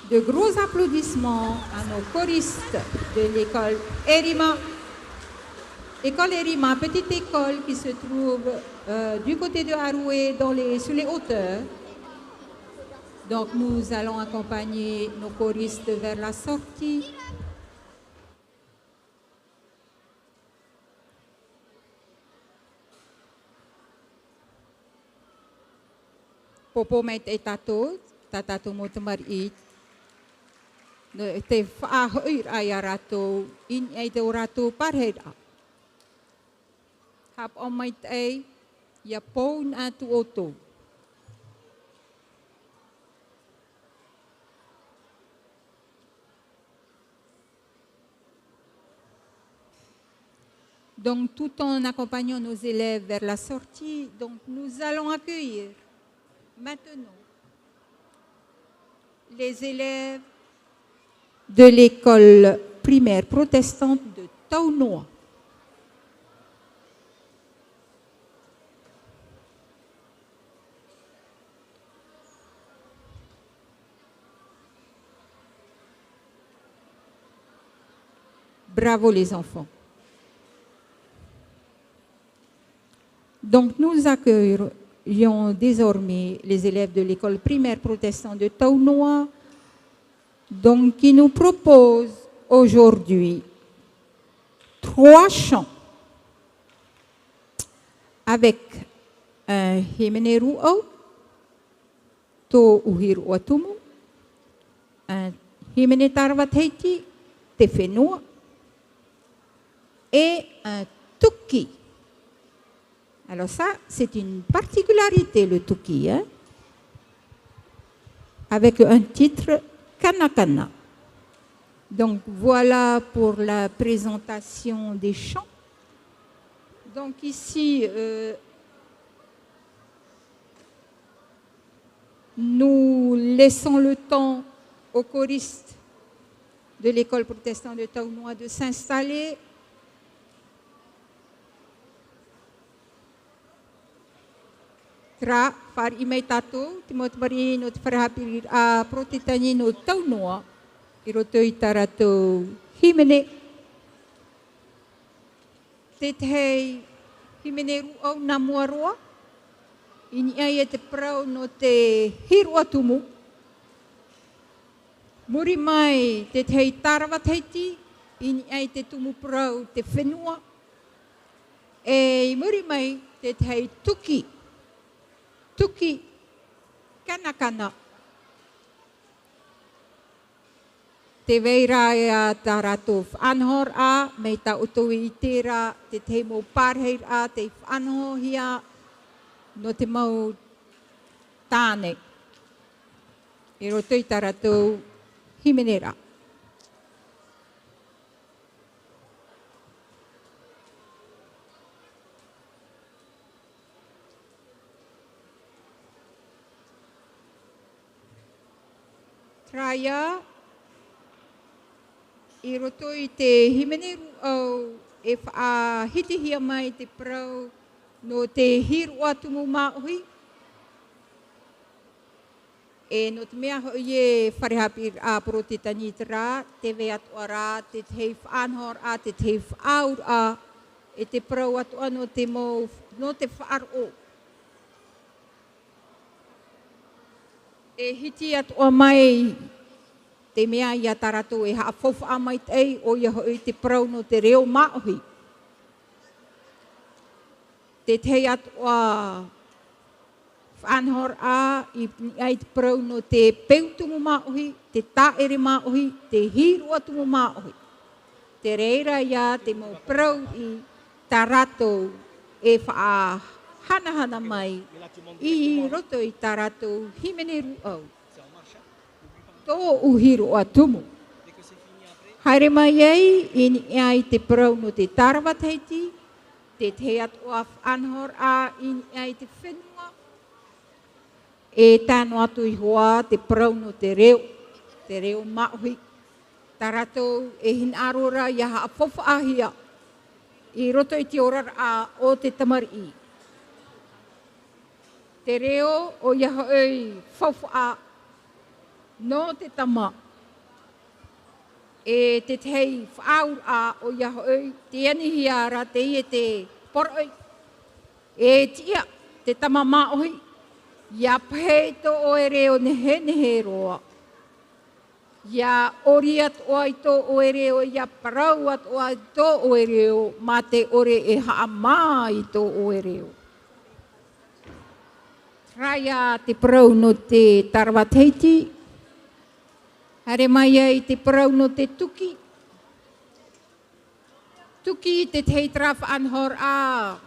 De gros applaudissements à nos choristes de l'école Erima. École Erima, petite école qui se trouve, euh, du côté de Haroué, dans les, sur les hauteurs. Donc nous allons accompagner nos choristes vers la sortie. Pōpō maitaʻi tātou, tā tātou mau tamariʻi, nō te faʻahoʻiraʻa ia rātou, i niʻa i tō rātou parahiraʻa. Haʻapaʻo maitaʻi, ʻia pou na atu ʻoutou. Donc, tout en accompagnant nos élèves vers la sortie, donc nous allons accueillir maintenant les élèves de l'école primaire protestante de Taunoa. Bravo les enfants. Donc nous accueillons désormais les élèves de l'école primaire protestante de Taunoa, donc qui nous propose aujourd'hui trois chants avec un hīmene rūʻau, Tō ʻUhiroʻa Tumu, un hīmene Tarawa Tahiti, Te Fenua, et un tuki. Alors ça, c'est une particularité, le tuki, hein, avec un titre Kanakana. Donc voilà pour la présentation des chants. Donc ici, euh, nous laissons le temps aux choristes de l'école protestante de Taunoa de s'installer. Terā, fāriʻi mai tātou, te mau tamariʻi nō te fare haʻapiʻiraʻa Porotetani nō Taunoa, i roto i tā rātou hīmene. Te tahi hīmene rūʻau nā mua roa, i niʻa i te parau nō te Hiroʻa Tumu. Muri mai te tahi Tarawa Tahiti, i niʻa i te tumu parau Te Fenua. E i muri mai te tahi tuki, tuki kanakana. Tē vai ra ia tā rātou faʻanahoraʻa, mai tā ʻoutou i ʻite ra, te tahi mau parahiraʻa tei faʻanahohia nō te mau tāne. I roto i tā rātou hīmene ra. Terā ia, i roto i te hīmene rūʻau e faʻahitihia mai te parau nō te Hiroʻa Tumu māʻohi. E nō te mea hoʻi e fare haʻapiʻiraʻa Porotetani terā, tē vai atoʻa ra te tahi faʻanahoraʻa, te tahi faʻaauraʻa, e te parau atoʻa nō te mau, nō te faʻaroʻo. E hiti atoʻa mai te mea ia tā rātou e haʻafaufaʻa maitaʻi, ʻoia hoʻi te parau nō te reo māʻohi. Te tahi atoʻa faʻanahoraʻa i niʻa i te parau nō te peu tumu māʻohi, te tāʻere māʻohi, te Hiroʻa Tumu māʻohi. Te reira ia te mau parau i tā rātou e faʻahanahana mai i roto i tā rātou hīmene rūʻau. Tō ʻUhiroʻa Tumu. Haere mai ai i niʻa i te parau nō te Tarawa Tahiti, te tahi atoʻa faʻanahoraʻa i niʻa i te fenua, e tae noa atu iho ā te parau nō te reo, te reo māʻohi. Tā rātou e hinaʻaro ra ia haʻafaufaʻahia i roto i te oraraʻa o te tamariʻi. Te reo, ʻoia hoʻi faufaʻa, Nō te tama. E te tahi faʻaauraʻa ʻoia hoʻi, tē anihia ra teie te poroʻi. E tiʻa, te tama māʻohi, ʻia pahe i tō ʻoe reo nehenehe roa. ʻIa ʻori atoʻa i tō ʻoe reo, ʻia parau atoʻa i tō ʻoe reo, mā te ʻore e haʻamā i tō ʻoe reo. Terā ia te parau nō te Tarawa Tahiti. Haere mai ai te parau nō te tuki. Tuki te tahi terā faʻanahoraʻa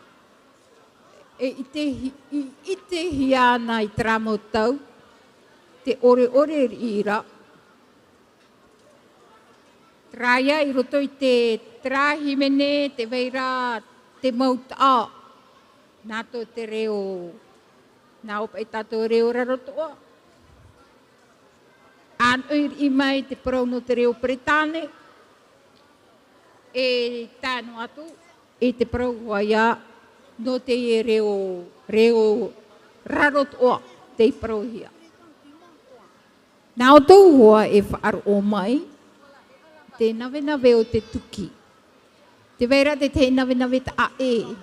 e ʻite hi-, i, ʻitehia ana i terā mau tau, te ʻoreʻore riʻi ra. Terā ia i roto i te, terā hīmene, tē vai ra te mau taʻa, nā tō te reo, nā ʻō paʻi tātou reo rarotoʻa. ʻĀnoʻi riʻi mai te parau nō te reo Peretāne, e tae noa atu, i te parau hoʻi ia, nō te reo, reo rarotoʻa, tei parauhia. Nā ʻoutou hoʻi e faʻaroʻo mai, te navenave o te tuki. Tē vai ra te tahi navenave taʻa ʻē.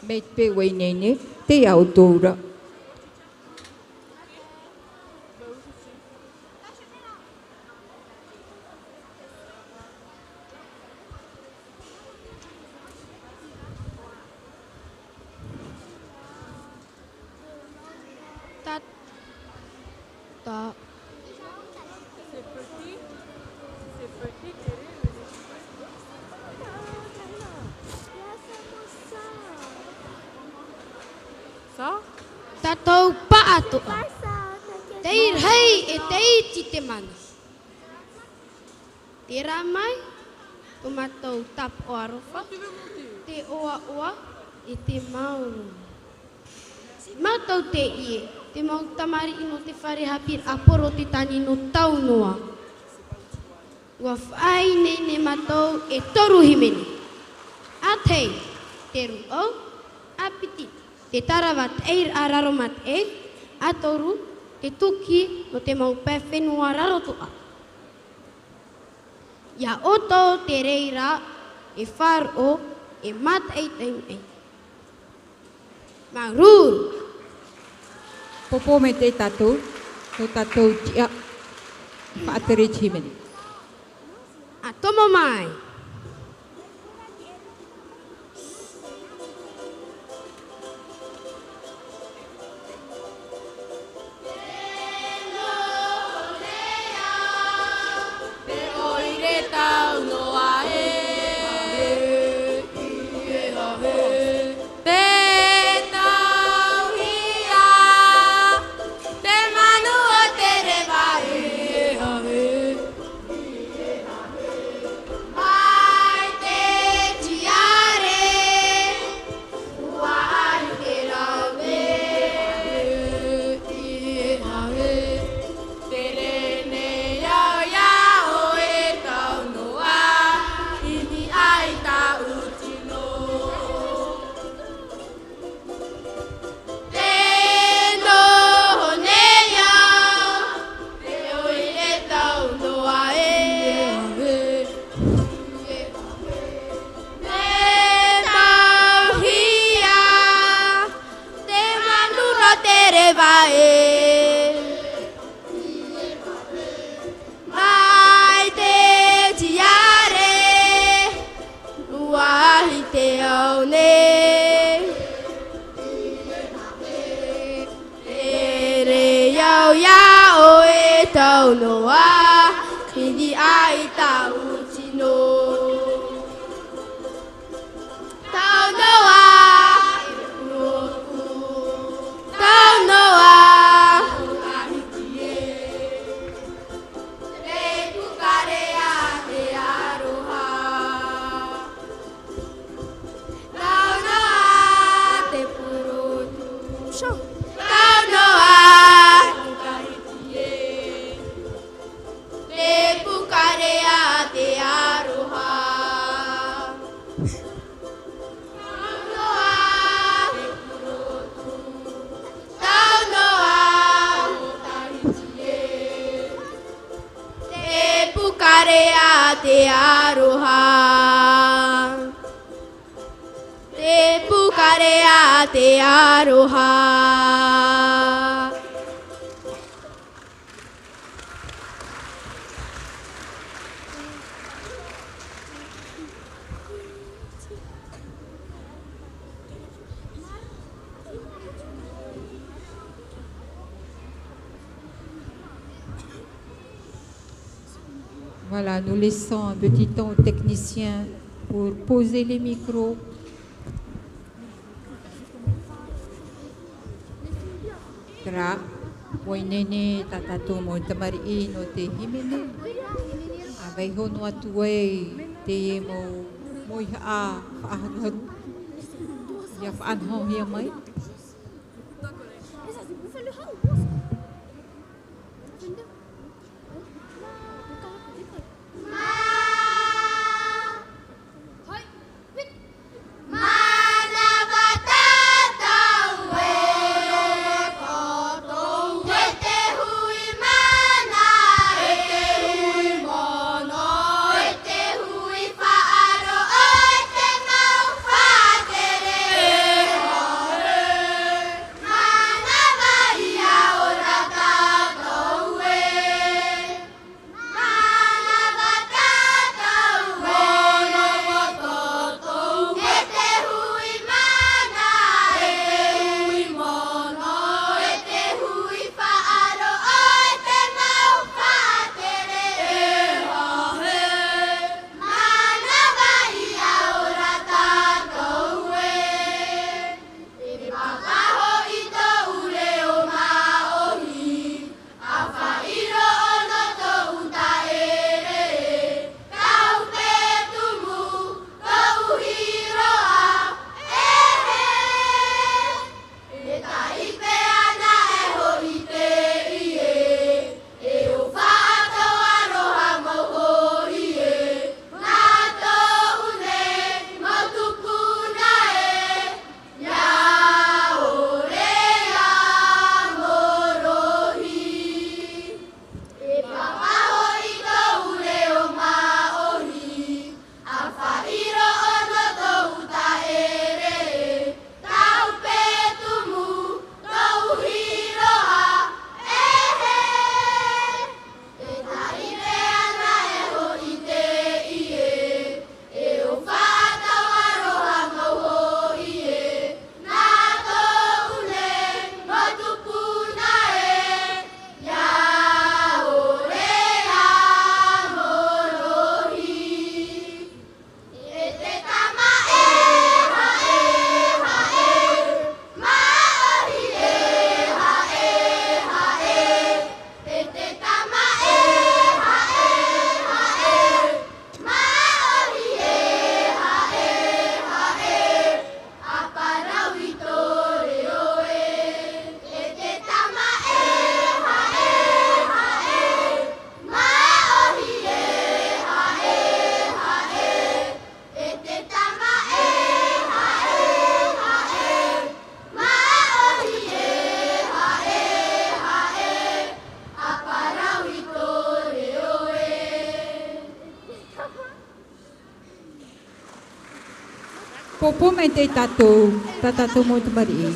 Mai te peu ineine, tei ʻoutou ra. Ta-, ta-, Sa? Tātou pāʻatoʻa. Tei rahi e tei iti te mana. Terā mai, tō mātou tāpaʻo aroha, te ʻoaʻoa, e te maoro. Mātou teie, te mau tamariʻi nō te fare haʻapiʻiraʻa Porotetani nō Taunoa. ʻUa faʻaineine mātou e toru hīmene. ʻA tahi, te rūʻau, ʻa piti, te Tarawa Tahiraʻa Raromataʻi, ʻa toru, te tuki nō te mau pae fenua rarotoʻa. ʻIa ʻoutou te reira e faʻaroʻo, e mātaʻitaʻi mai. Māuruuru. Pōpō maitaʻi tātou, tō tātou tiʻa, faʻatere te hīmene. ʻA tomo mai. Te tauhia, te manu o te reva e haere. Mai te tiare, ua ai te rau nei, i haere. Tere nei au ia ʻoe Taunoa, i niʻa i tāʻu tino. Te noho nei au, te ʻoire Taunoa e. Te tauhia, te manu o te reva e. Mai te tiare, ua ai te ao nei. Tere au ia ʻoe Taunoa, i niʻa i tāʻu tino. Taunoa, Taunoa, te puka rea te aroha. Taunoa, te purotu. Taunoa, te puka pūkare a te aroha. Te pūkare a te aroha. Voilà, nous laissons un petit temps aux techniciens pour poser les micros. Terā, ʻua ineine tā tātou mau tamariʻi nō te hīmene. ʻA vaiiho noa atu ai teie mau, mau ihaʻa faʻaharuharu. ʻIa faʻanahohia mai. Mānava tātou e, e te hui mana, e te hui mana, e te hui faʻaroʻo, e te mau faʻatere. Mānava ia ora tātou e. Mānava tātou e. Mānava tātou e. E te hui mana, e te hui mana, e te hui faʻaroʻo, e te mau faʻatere. E haere. Mānava ia ora tātou e. E pāpā hoʻi tōʻu reo māʻohi, ʻa faʻaʻiro ʻono tōʻu taʻere, tau pē tumu tōʻu hiroʻa, e hē. E taipe ana e hoʻi teie, e ʻōfaʻa tō aroha mau hoʻi ē, nā tōʻu nei mau tupuna ē, ʻia ʻore ʻia mōrohi. E pāpā hoʻi tōʻu reo māʻohi, ʻa faʻaʻiro ʻono tōʻu taʻere, tau pē tumu tōʻu hiroʻa, e hē. E taipe ana e hoʻi teie, e ʻōfaʻa tō aroha mau hoʻi ē, nā tōʻu nei mau tupuna ē, ʻia ʻore ʻia mōrohi. E te tama e haere, haere, māʻohi e haere, haere. E te tama e haere, haere, māʻohi e haere, haere. ʻA parau i tō reo ē. E te tama e haere, haere, māʻohi e haere, haere. E te tama e haere, haere, māʻohi e haere, haere, ʻa parau i tō reo ē. Pōpō maitaʻi tātou, tā tātou mau tamariʻi.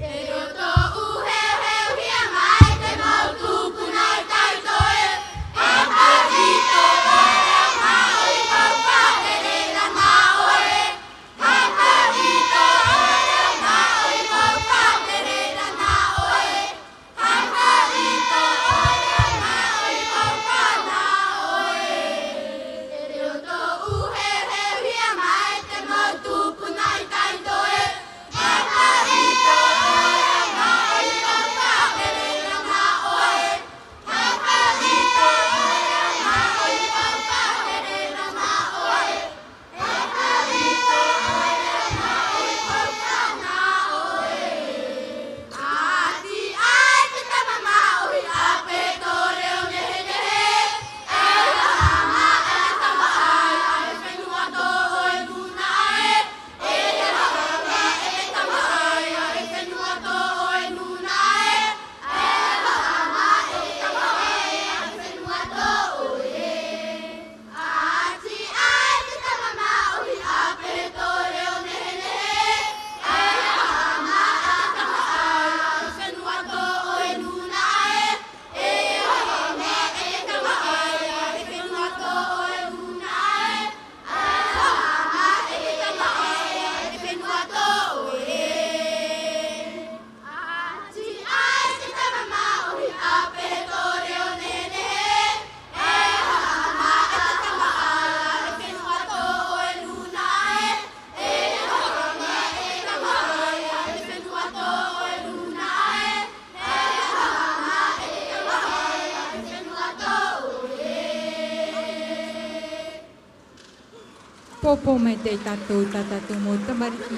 E roto ʻuheuheuhia mai te mau tupuna i taʻito ē, e haʻavī tō ʻoe reo māʻohi, mau faʻatere ra nā ʻoe. E haʻavī tō ʻoe reo māʻohi, mau faʻatere ra nā ʻoe. E haʻavī Pōpō maitaʻi tātou, tā tātou mau tamariʻi.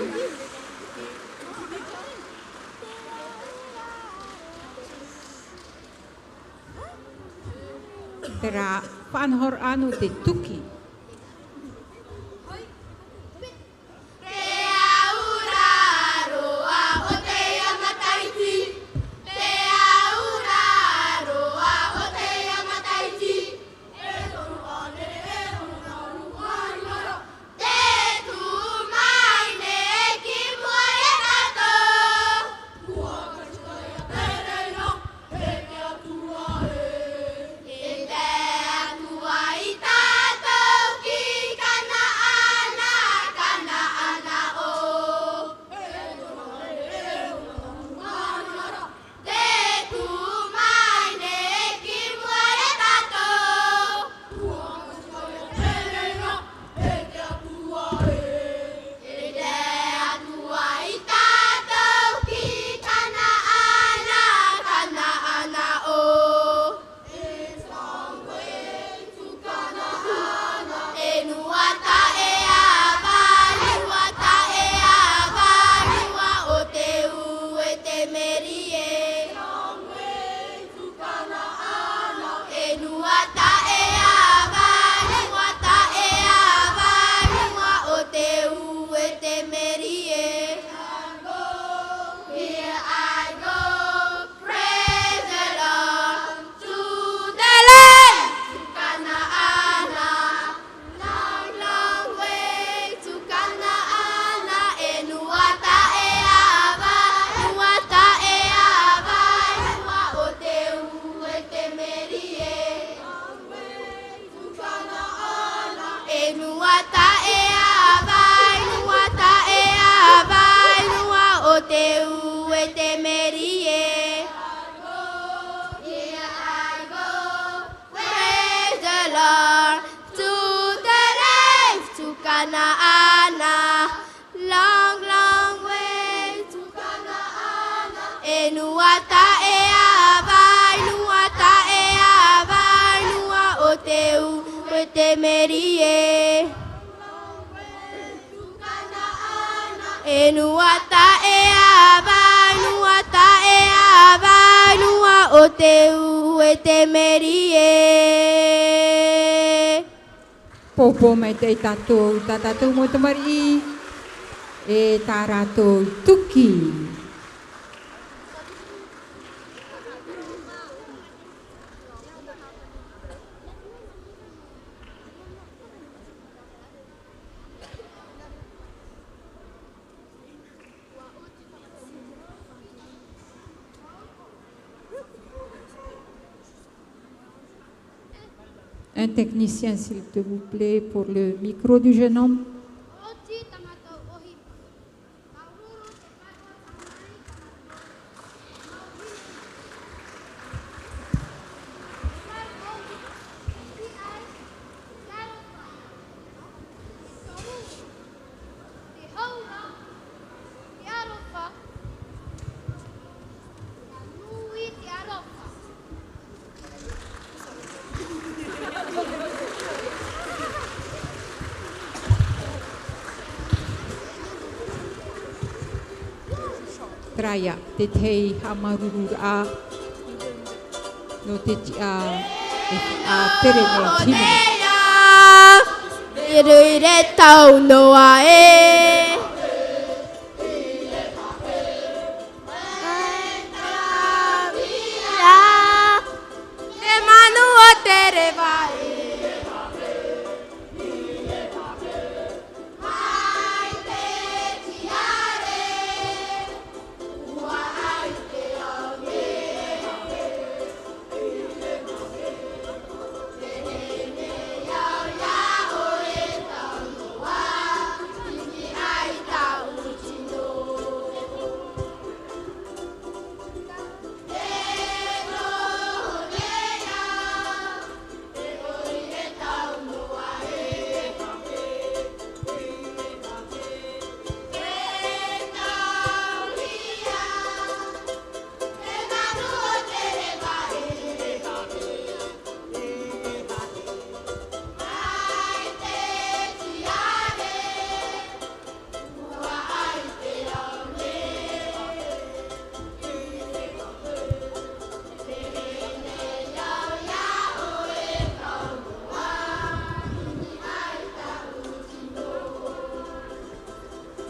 Terā faʻanahoraʻa nō te tuki. Te aura roa o te ia matahiti. Te aura roa o te ia matahiti. Te tū mai nei ki mua ia tātou. E tae atu ai tātou ki Kanaana, Kanaana ʻo. Te tū mai nei ki mua ia tātou. E tae atu ai tātou ki Kanaana, Kanaana ʻo. E nua taʻeavanua, nua taʻeavanua o te ū e te merie. E nua taʻeavanua, nua taʻeavanua o te ū e te merie. Here I go. Praise the Lord, to the left, to Kanaana. Long, long way to Kanaana. E nua taʻeavanua, nua taʻeavanua o te ū e te merie. E nua taʻeavanua, nua taʻeavanua o te ū e te merie. Here I go, praise the Lord, to the left, to Kanaana. Long, long way to Kanaana. E nua taʻeavanua, nua taʻeavanua o te ū e te merie. E nua taʻeavanua, nua taʻeavanua o te ū e te merie. Pōpō maitaʻi tātou, tā tātou mau tamariʻi, e tā rātou tuki. Un technicien, s'il te vous plaît, pour le micro du jeune homme. Te hau ra, te aroha, nui te aroha. Terā ia te tahi haʻamāuruururaʻa nō te tiʻa e faʻatere nei te hīmene. I reira tau noa e. Te manu o te reva e.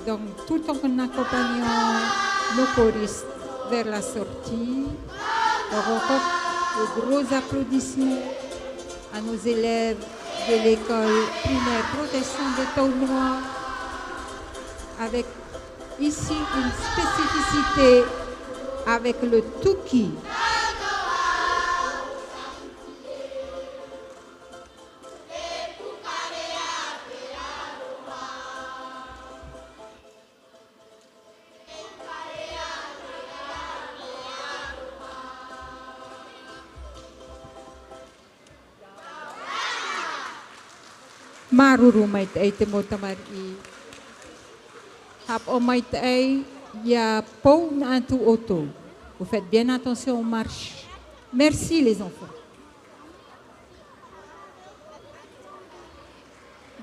Donc, tout en accompagnant nos choristes vers la sortie, on rencontre de gros applaudissements à nos élèves de l'école primaire protestante de Taunoa, avec ici une spécificité avec le tuki. Māuruuru maitaʻi te mau tamariʻi. Haʻapaʻo maitaʻi ia Pou Naʻatu ʻoutou. Vous faites bien attention aux marches. Merci les enfants.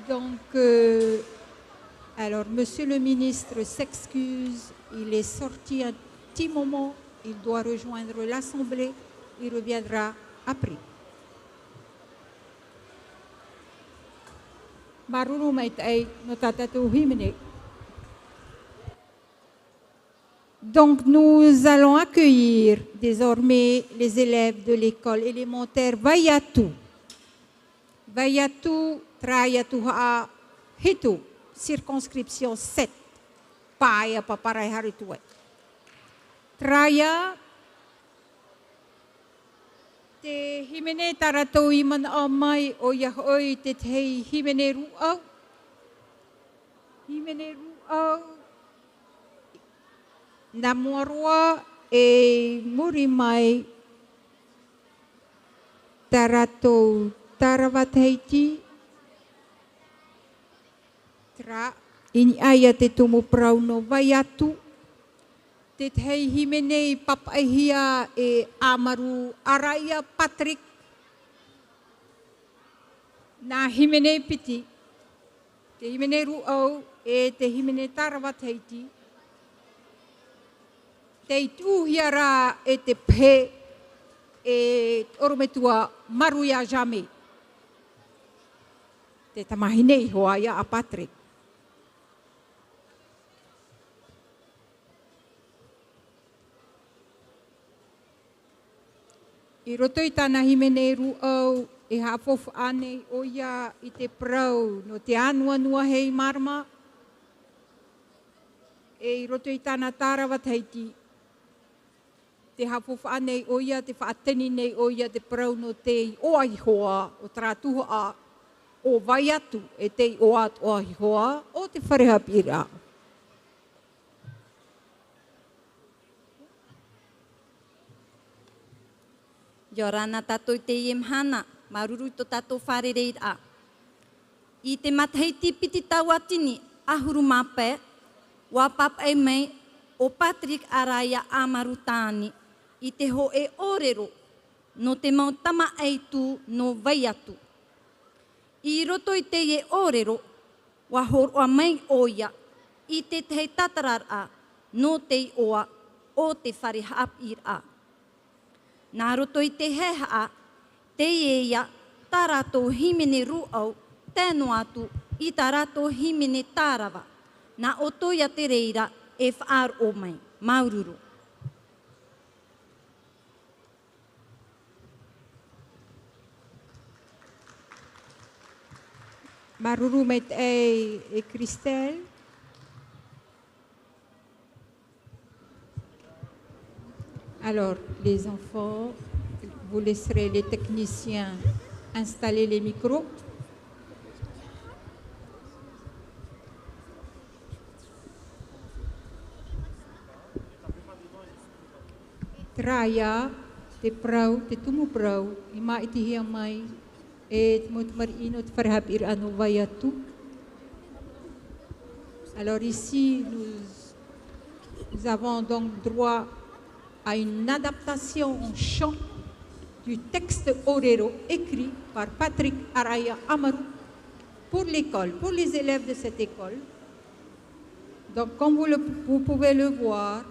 Donc, euh, alors, Monsieur le ministre s'excuse, il est sorti un petit moment, il doit rejoindre l'Assemblée, il reviendra après. Māuruuru maitaʻi nō tā tātou hīmene. Donc, nous allons accueillir désormais les élèves de l'école élémentaire Vaiatu. Vaiatu, terā ia tuhaʻa hitu, circonscription sept. Paʻi ia Paparaʻi haere atu ai. Terā ia te hīmene tā rātou i manaʻo mai, ʻoia hoʻi te tahi hīmene rūʻau. Hīmene rūʻau. Nā mua roa, i muri mai tā rātou Tarawa Tahiti, terā, i niʻa ia te tumu parau nō Vaiatu, te tahi hīmene i pāpaʻihia e Amaru Araia Patrick, nā hīmene piti, te hīmene rūʻau e te hīmene Tarawa Tahiti, tei tuʻuhia rā e te pehe e te ʻorometua Maruia Jame. Te tamahine iho ā ia a Patrick. I roto i tāna hīmene rūʻau, e haʻafaufaʻa nei ʻoia i te parau nō te anuanua hei mārama, e i roto i tāna Tarawa Tahiti, tē haʻafaufaʻa nei ʻoia, tē faʻatini nei ʻoia te parau nō te iʻoa iho ā o terā tuhaʻa o Vaiatu, e te iʻoa atoʻa iho ā o te fare haʻapiʻiraʻa. ʻIa ora na tātou i teie mahana, māuruuru i tō tātou fārereiraʻa. I te matahiti piti tauatini ʻahuru mā pae, ʻua pāpaʻi mai ʻo Patrick Araia Amaru Tāne i te hōʻē ʻōrero nō te mau tamaʻaitū nō Vaiatu. I roto i teie ʻōrero, ʻua hōroʻa mai ʻoia i te tahi tātararaʻa nō te iʻoa o te fare haʻapiʻiraʻa. Nā roto i te haʻehaʻa, teie ia tā rātou hīmene rūʻau, tae noa atu i tā rātou hīmene Tarawa. Nā ʻoutou ia te reira e faʻaroʻo mai. Māuruuru. Māuruuru maitaʻi e Christelle. Alors, les enfants, vous laisserez les techniciens installer les micros. Terā ia te parau, te tumu parau, i māʻitihia mai e te mau tamariʻi nō te fare haʻapiʻiraʻa nō Vaiatu. Alors ici, nous, nous avons donc droit à une adaptation en chant du texte ʻōrero écrit par Patrick Araia Amaru pour l'école, pour les élèves de cette école. Donc, comme vous le, vous pouvez le voir,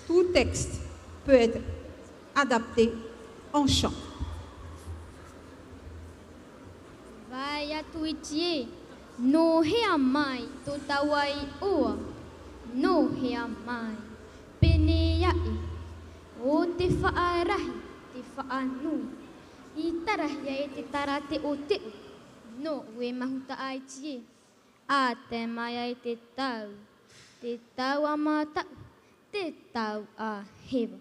tout texte peut être adapté en chant. Vaiatu iti ē, Nō hea mai tō tāua iʻoa? Nō hea mai? Pēneiaʻe, ʻo te faʻarahi, te faʻanui, i tarahia e te tara teʻoteʻo. Nō ʻoe Mahutaʻa iti ē, ʻa tae mai ai te tau, te tau a mātaʻu, te tau a Heva.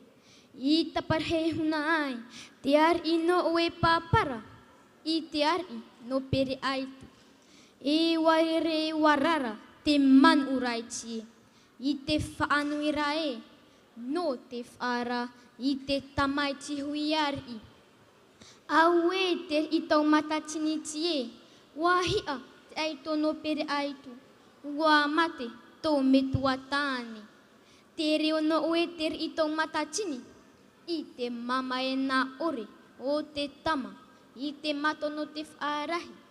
I tāparahi huna ai te ariʻi nō ʻoe Pāpara, i te ariʻi nō Pereaitu. E ʻua ere, e ʻua rara te manuʻa iti ē, i te faʻanui ra ē, nō te faʻaara i te tamaiti hui ariʻi. Auē te riʻi tau matatini iti ē, ʻua hiʻa te ʻaito nō Pereaitu, ʻua mate tō metua tāne. Te reo nō ʻoe te riʻi tau matatini, i te mamae nā ʻore o te tama, i te mato nō te faʻarahi,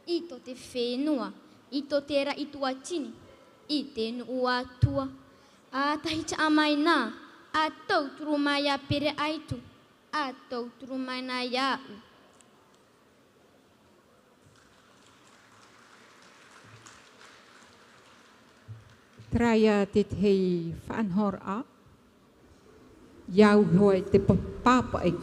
i tō te fenua, i tō te raʻi tuatini, i te nuʻu atua. ʻA tahi taʻa mai nā, ʻa tauturu mai ia Pereaitu, ʻa tauturu mai nāiaʻu. Terā ia te tahi faʻanahoraʻa, ia au hoʻi te pa-, pāpaʻi.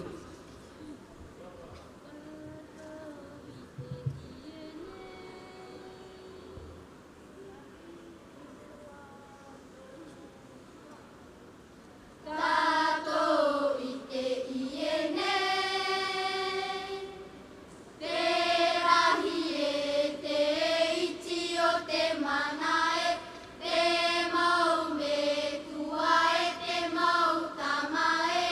Tātou i teie nei, te rahi e te iti o te mana e, te mau metua e, te mau tama e.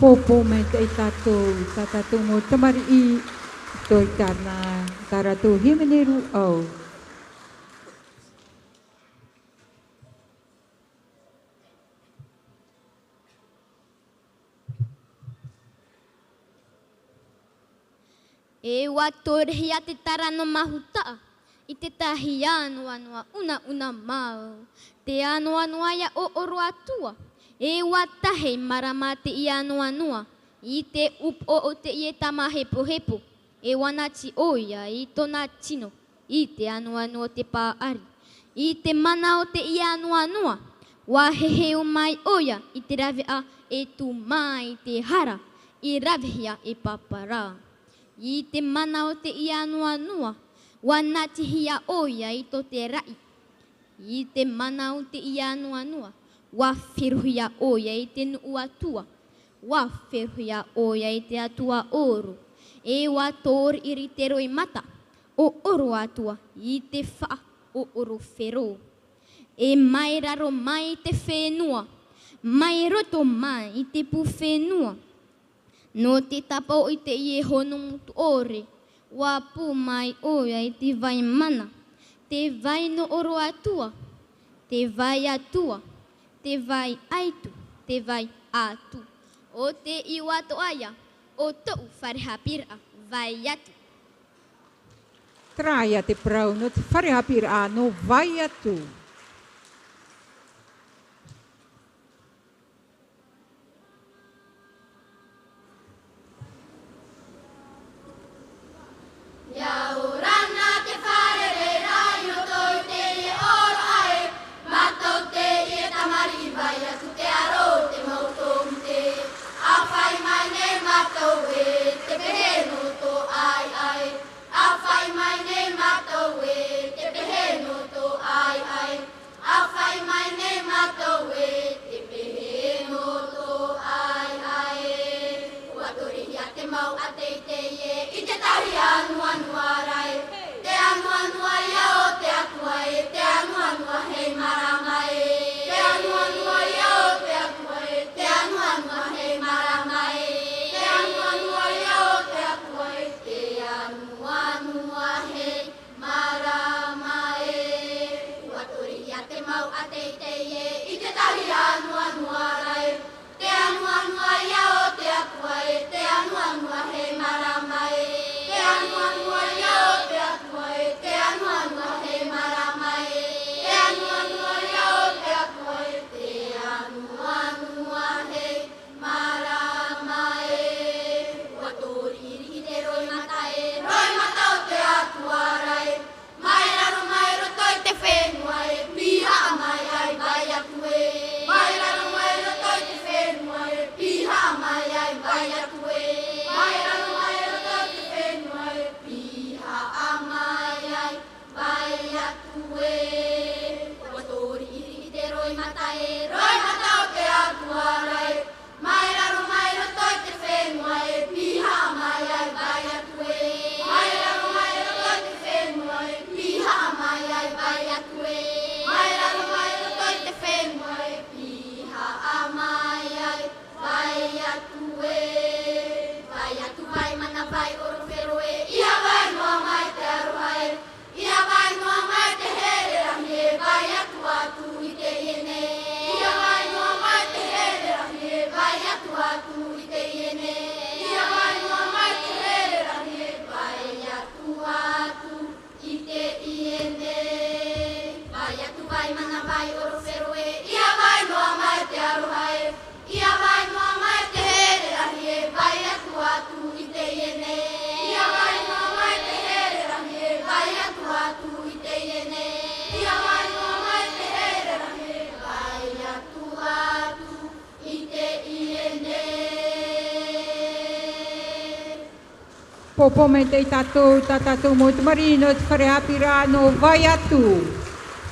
Pōpō maitaʻi tātou, tā tātou mau tamariʻi, toe tāna, tā rātou hīmene rūʻau. E ua tōrehia te tara nō Mahutaʻa, i te tahi anoanoa unauna mau. Te anoanoa ia ʻoʻoro atua, e ua tahe marama te ia anoanoa, i te upoʻo o te ie tama hepohepo, e ua nati ʻoia i tōna tino, i te anoanoa o te paʻari. I te mana o te ia anoanoa, ua heheu mai ʻoia i te raveʻa e tū mai i te hara, i ravehia e pāpara. I te mana o te ia anoanoa, ua natihia ʻoia i tō te raʻi. I te mana o te ia anoanoa, ua ferurihia ʻoia i te nuʻu atua, ua ferurihia ʻoia i te atua ʻōro, e ua tōriʻiri te roimata, ʻoʻoro atua i te faʻaʻoʻoro fero. E mai raro mai te fenua, mai roto mai i te pū fenua. Nō te tāpaʻo i te ie hono motu ʻore, ua pū mai ʻoia i te vai mana, te vai nō ʻoro atua, te vai atua, te vai aitu, te vai atu. O te iʻoa atoʻa ia, o tōʻu fare haʻapiʻiraʻa, vai atu. Terā ia te parau nō te fare haʻapiʻiraʻa nō vai atu. Ia ora na te fare reira i roto i teie ʻōroʻa ē, mātou teie tamariʻi vai atu te aro o te mau tōmite. ʻA fai mai nei mātou ē, te pehe nō tō ʻaeʻae. ʻA fai mai nei mātou ē, te pehe nō tō ʻaeʻae. ʻA fai mai nei mātou ē, te pehe nō tō ʻaeʻae. ʻUa tōrihia te mau ʻāteitei ē, i te tahi anoanoa ra ē. Te anoanoa ia o te Atua ē, te anoanoa hei marama ē. Te anoanoa ia o te Atua ē, te anoanoa hei marama ē. Te anoanoa ia o te Atua ē, te anoanoa hei marama ē. ʻUa tōrihia te mau ʻāteitei ē, i te tahi anoanoa ra ē. Te anoanoa ia o te Atua ē, te anoanoa hei marama ē. Te anoanoa ia o te Atua ē, te anoanoa hei marama ē. Te anoanoa ia o te Atua ē, te anoanoa hei marama ē. ʻUa tōriʻiri i te roimata ē, roimata o te Atua ra ē. Mai raro mai roto i te fenua ē, pihaʻa mai ai vai atu ē. Mai raro mai roto i te fenua ē, pihaʻa mai ai vai atu ē. Mai raro mai roto i te fenua ē, pihaʻa mai ai vai atu ē. ʻUa tōriʻiri i te roimata ē, roimata o te Atua ra ē. Mai raro mai roto i te fenua ē, pihaʻa mai ai vai atu ē. Mai raro mai roto i te fenua ē, pihaʻa mai ai vai atu ē. Mai raro mai roto i te fenua ē, pihaʻa mai ai vai atu ē. Vai atu vai mana vai ʻorofero ē, ʻia vai noa mai te aroha ē. ʻIa vai noa mai te here rahi ē, vai atu atu i teie nei. ʻIa vai noa mai te here rahi ē, vai atu atu i teie nei. ʻIa vai noa mai te here rahi ē, vai atu atu i teie nei. Vai atu vai mana vai ʻorofero ē, ʻia vai noa mai te aroha ē. ʻIa vai noa mai te here rahi ē, vai atu atu i teie nei. ʻIa vai noa mai te here rahi ē, vai atu atu i teie nei. ʻIa vai noa mai te here rahi ē, vai atu atu i teie nei. Pōpō maitaʻi tātou, tā tātou mau tamariʻi nō te fare haʻapiʻiraʻa nō vai atu.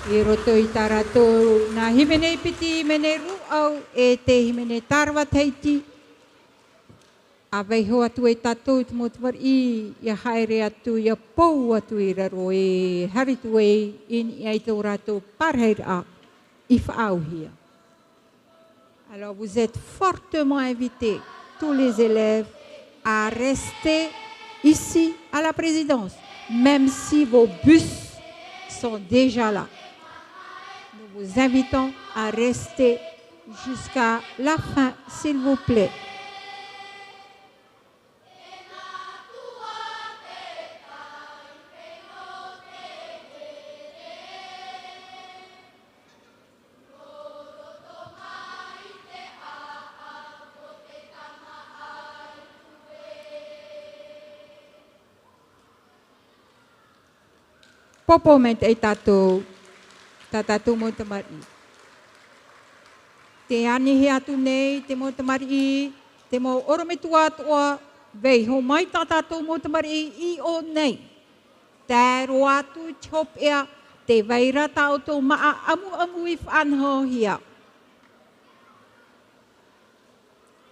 I roto i tā rātou nā hīmene piti, hīmene rūʻau, e te hīmene tārava Tahiti. ʻA vaiiho atu ai tātou te mau tamariʻi, ʻia haere atu, ʻia pou atu i raro e haere atu ai i niʻa i tō rātou parahiraʻa i faʻaauhia. Alors, vous êtes fortement invités. Tous les élèves à rester ici à la présidence, même si vos bus sont déjà là. Nous vous invitons à rester jusqu'à la fin, s'il vous plaît. Pōpō maitaʻi tātou, tā tātou mau tamariʻi. Tē ānihia atu nei te mau tamariʻi, te mau ʻorometua atoʻa, vaiiho mai tā tātou mau tamariʻi i ʻō nei. Tae roa atu i te hopeʻa, tē vai ra tā ʻoutou māʻa ʻamuʻamu i faʻanahohia.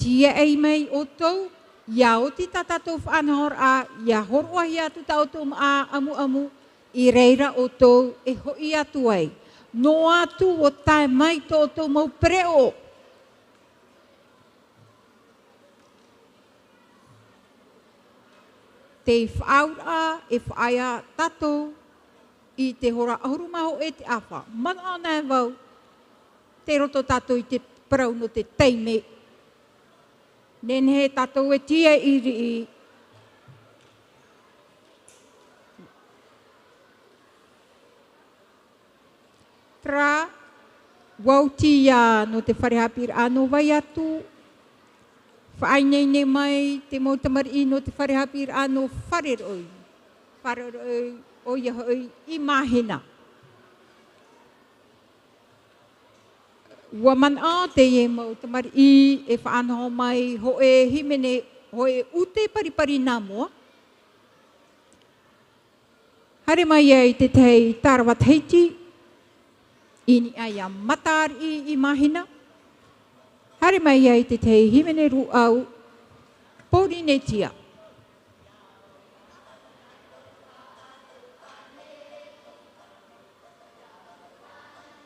Tīaʻi mai ʻoutou, ʻia oti tā tātou faʻanahoraʻa, ʻia hōroʻahia atu tā ʻoutou māʻa ʻamuʻamu, i reira ʻoutou e hoʻi atu ai. Noa atu ʻua tae mai tō ʻoutou mau pereʻoʻo. Te faʻaauraʻa e faʻaea tātou i te hora ʻahuru mā hōʻē te ʻāfa. Manaʻo anaʻe vau, tei roto tātou i te parau nō te taime. Nehenehe tātou e tīaʻi riʻi. Terā, ʻua oti ia nō te fare haʻapiʻiraʻa nō vai atu, faʻaineine mai te mau tamariʻi nō te fare haʻapiʻiraʻa nō Fareroʻi. Fareroʻi, ʻoia hoʻi i Māhina. ʻUa manaʻo teie mau tamariʻi e faʻanaho mai hōʻē hīmene, hōʻē ute paripari nā mua. Haere mai ai te tahi tārava Tahiti, i niʻa iā Matariʻi i Māhina. Haere mai ai te tahi hīmene rūʻau Pōrīnetia.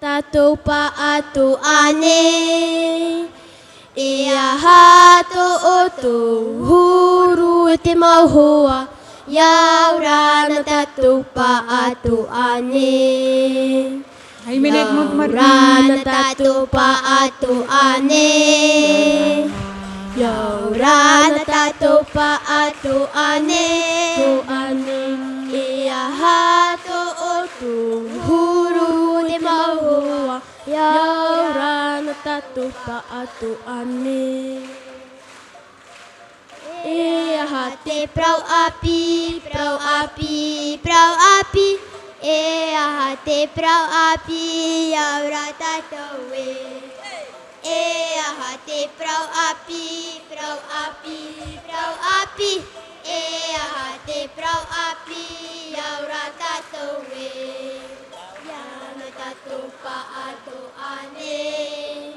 Tātou pāʻatoʻa nei, e aha tō ʻoutou huru i te mau hoa, ʻia ora na tātou pāʻatoʻa nei. Hai, minute, ʻia ora na tātou pāʻatoʻa nei. ʻIa ora na tātou pāʻatoʻa nei. E aha tō ʻoutou huru i te mau hoa, ʻia ora na tātou pāʻatoʻa nei. E aha te parau ʻāpī, parau ʻāpī, parau ʻāpī. E aha te parau ʻāpī, ʻia ora tātou ē. E aha te parau ʻāpī, parau ʻāpī, parau ʻāpī. E aha te parau ʻāpī, ʻia ora tātou ē. ʻIa na tātou pāʻatoʻa nei.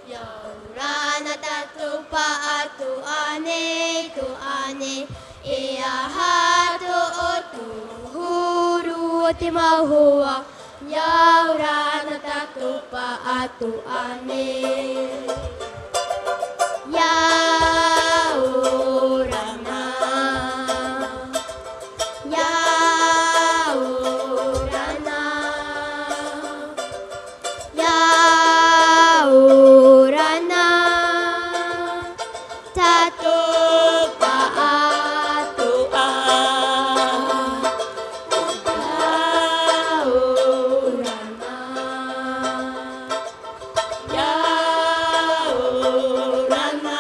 ʻIa ora na tātou pāʻatoʻa nei, toʻa nei. E aha tō ʻoutou huru o te mau hoa, ʻia ora na tātou pāʻatoʻa nei. ʻIa ora na. ʻIa ora na. ʻIa ora na tātou pāʻatoʻa. ʻIa ora na. ʻIa ora na.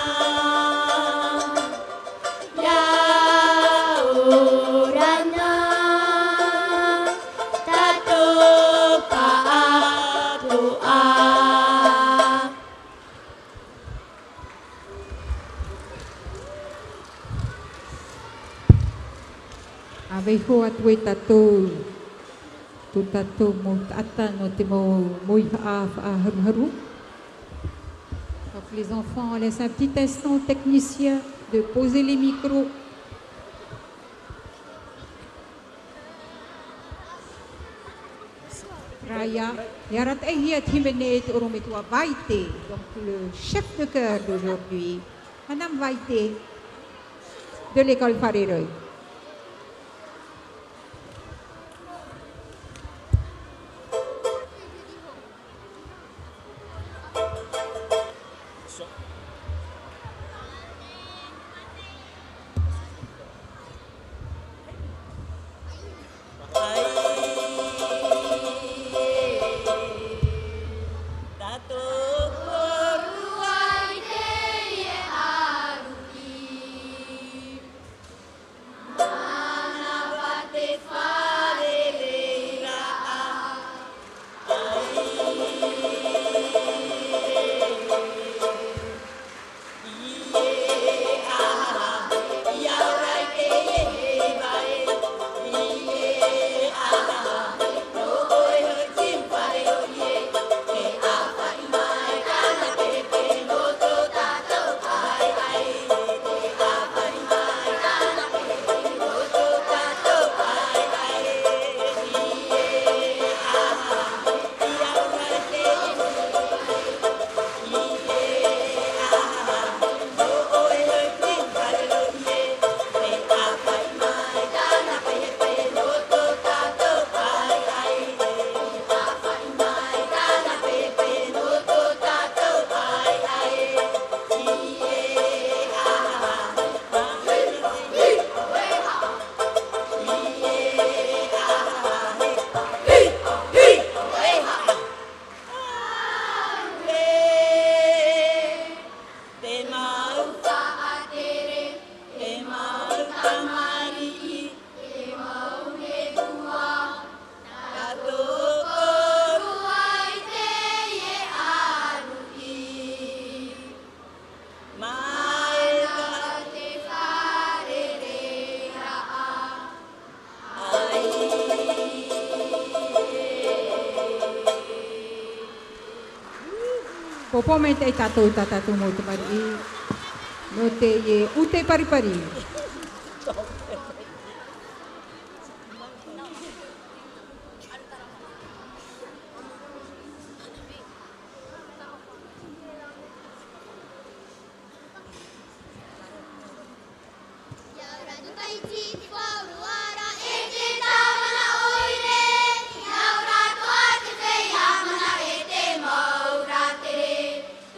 ʻIa ora na tātou pāʻatoʻa. ʻA vaiiho atu e tātou, tō tātou mau taʻata nō te mau mauihaʻa faʻaharuharu. Donc, les enfants, on laisse un petit instant au technicien de poser les micros. Raya, e arataʻihia te hīmene e te ʻorometua Vaite, donc le chef de chœur d'aujourd'hui. Madame Vaite de l'école Fareroi. Te mau faʻatere, te mau tamariʻi, te mau metua, tātou kōrua i teie ʻāruʻi. Mai te fārereiraʻa. Pōpō maitaʻi tātou i tā tātou mau tamariʻi nō teie ʻūtē paripari. Ia ora atu Tahiti, te faʻaroʻo ra e te tāvana ʻoire. Ia ora atoʻa te feiā mana e te mau rātere.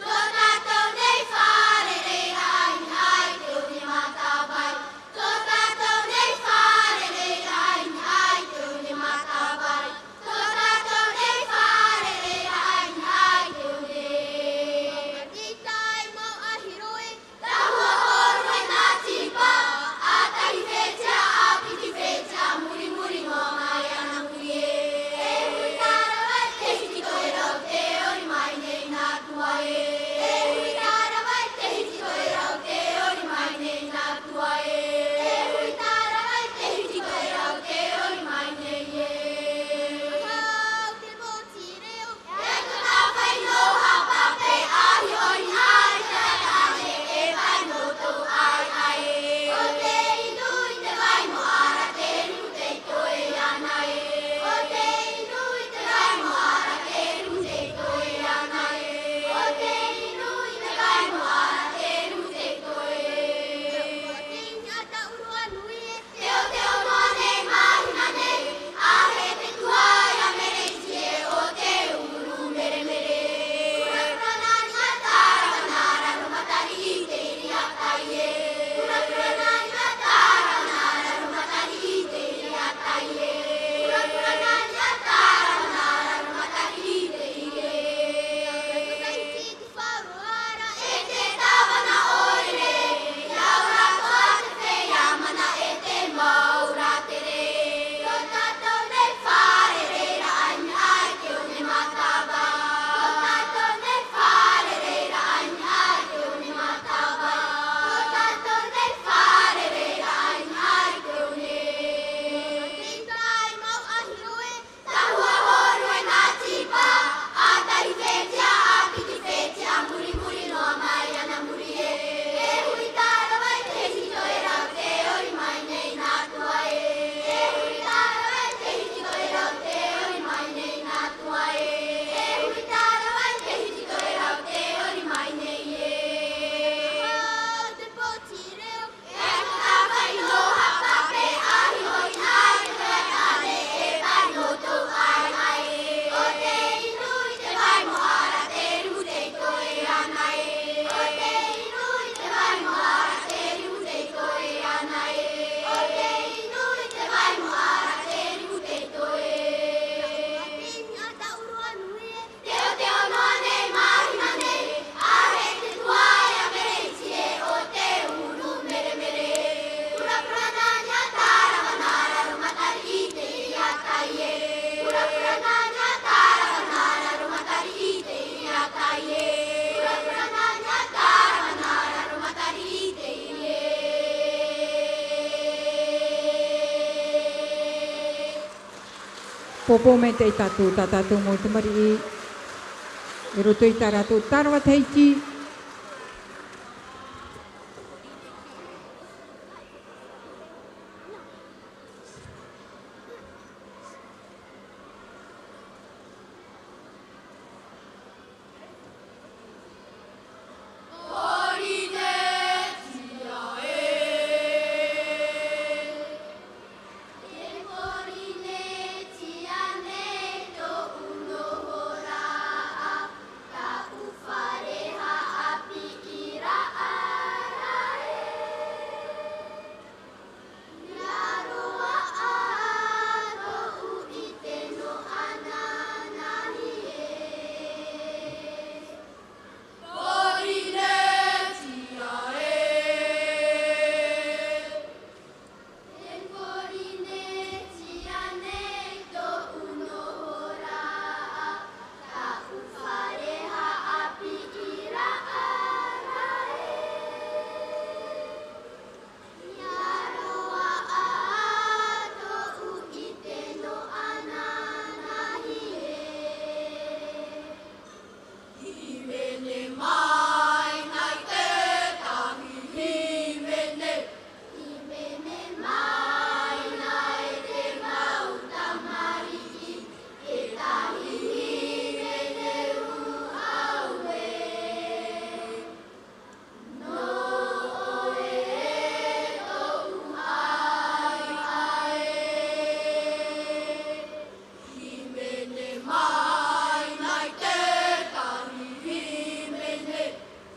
Tō tātou nei fārereiraʻa i niʻa i te ʻōnia matavai. Tō tātou Pōpō maitaʻi tātou, tā tātou mau tamariʻi, i roto i tā rātou tārava Tahiti. Pōrīnetia ē. E Pōrīnetia nei tōʻu nohoraʻa, tāʻu fare haʻapiʻiraʻa ra ē. ʻIa roaʻa tōʻu ʻite nō ananahi ē. Pōrīnetia ē. E Pōrīnetia nei tōʻu nohoraʻa, tāʻu fare haʻapiʻiraʻa ra ē. ʻIa roaʻa tōʻu ʻite nō ananahi ē. Hīmene mai nei te tahi hīmene. Hīmene mai nei te mau tamariʻi, te tahi hīmene ū au ē. Nō ʻoe tōʻu ʻāiʻa ē. Hīmene mai nei te tahi hīmene.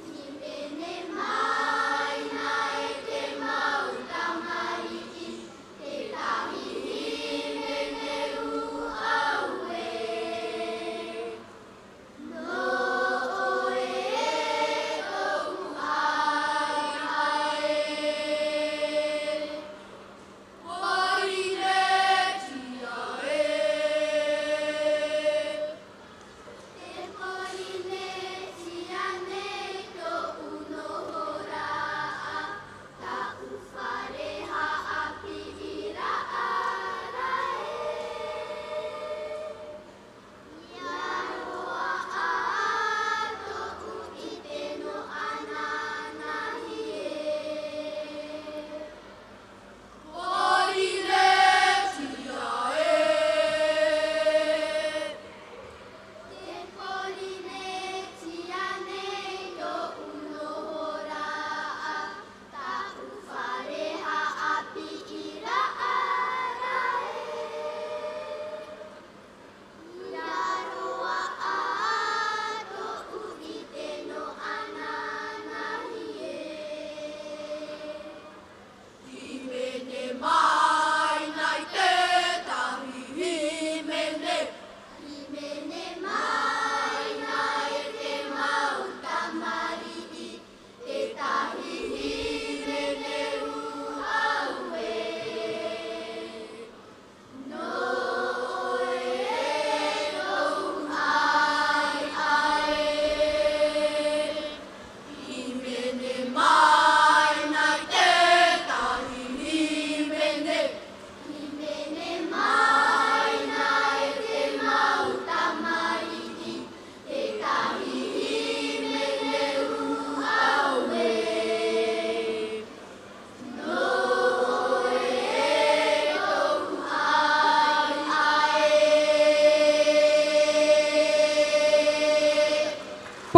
Hīmene mai nei te mau tamariʻi, te tahi hīmene ū au ē. Nō ʻoe tōʻu ʻāiʻa ē. Pōrīnetia ē. E Pōrīnetia nei tōʻu nohoraʻa, tāʻu fare haʻapiʻiraʻa ra ē. ʻIa roaʻa tōʻu ʻite nō ananahi ē. Pōrīnetia ē. E Pōrīnetia nei tōʻu nohoraʻa, tāʻu fare haʻapiʻiraʻa ra ē. ʻIa roaʻa tōʻu ʻite nō ananahi ē. Hīmene mai nei te tahi hīmene. Hīmene mai nei te mau tamariʻi, te tahi hīmene ū au ē. Nō ʻoe tōʻu ʻāiʻa ē. Hīmene mai nei te tahi hīmene. Hīmene mai nei te mau tamariʻi, te tahi hīmene ū au ē. Nō ʻoe tōʻu ʻāiʻa ē.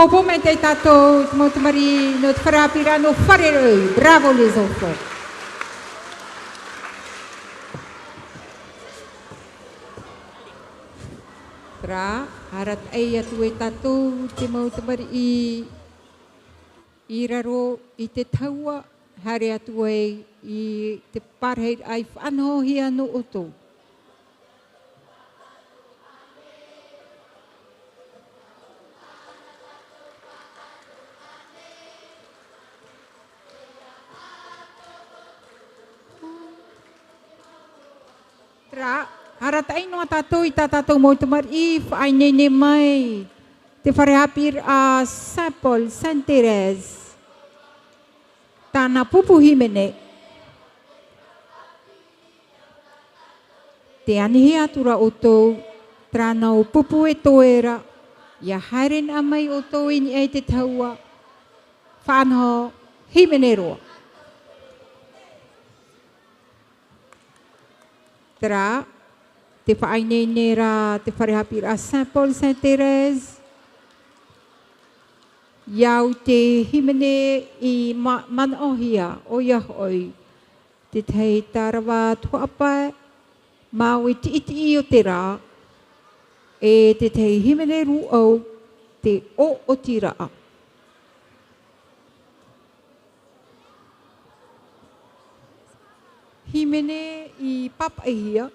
Pōpō maitaʻi tātou, te mau tamariʻi, nō te fare haʻapiʻiraʻa, nō Fare Rau. Bravo les enfants. Terā, arataʻi atu e tātou, te mau tamariʻi, i raro i te tahua, haere atu ai i te parahiraʻa i faʻanahohia nō ʻoutou. Terā, arataʻi noa tātou i tā tātou mau tamariʻi, faʻaineine mai te fare haʻapiʻiraʻa Saint Paul, Sainte Thérèse. Tāna pupu hīmene. Te anihia atu ra ʻoutou, terā nau pupu e toe ra, ʻia haere na mai ʻoutou i niʻa i te tahua, faʻanaho, hīmene roa. Terā, tē faʻaineine ra te fare haʻapiʻiraʻa Saint Paul Sainte Thérèse, ʻia au te hīmene i ma-, manaʻohia, ʻoia hoʻi, te tahi tārava tuhaʻa pae, māuiui tiʻitiʻi o te rā, e te tahi hīmene rūʻau, te ʻoʻotiraʻa. Hīmene i pāpaʻihia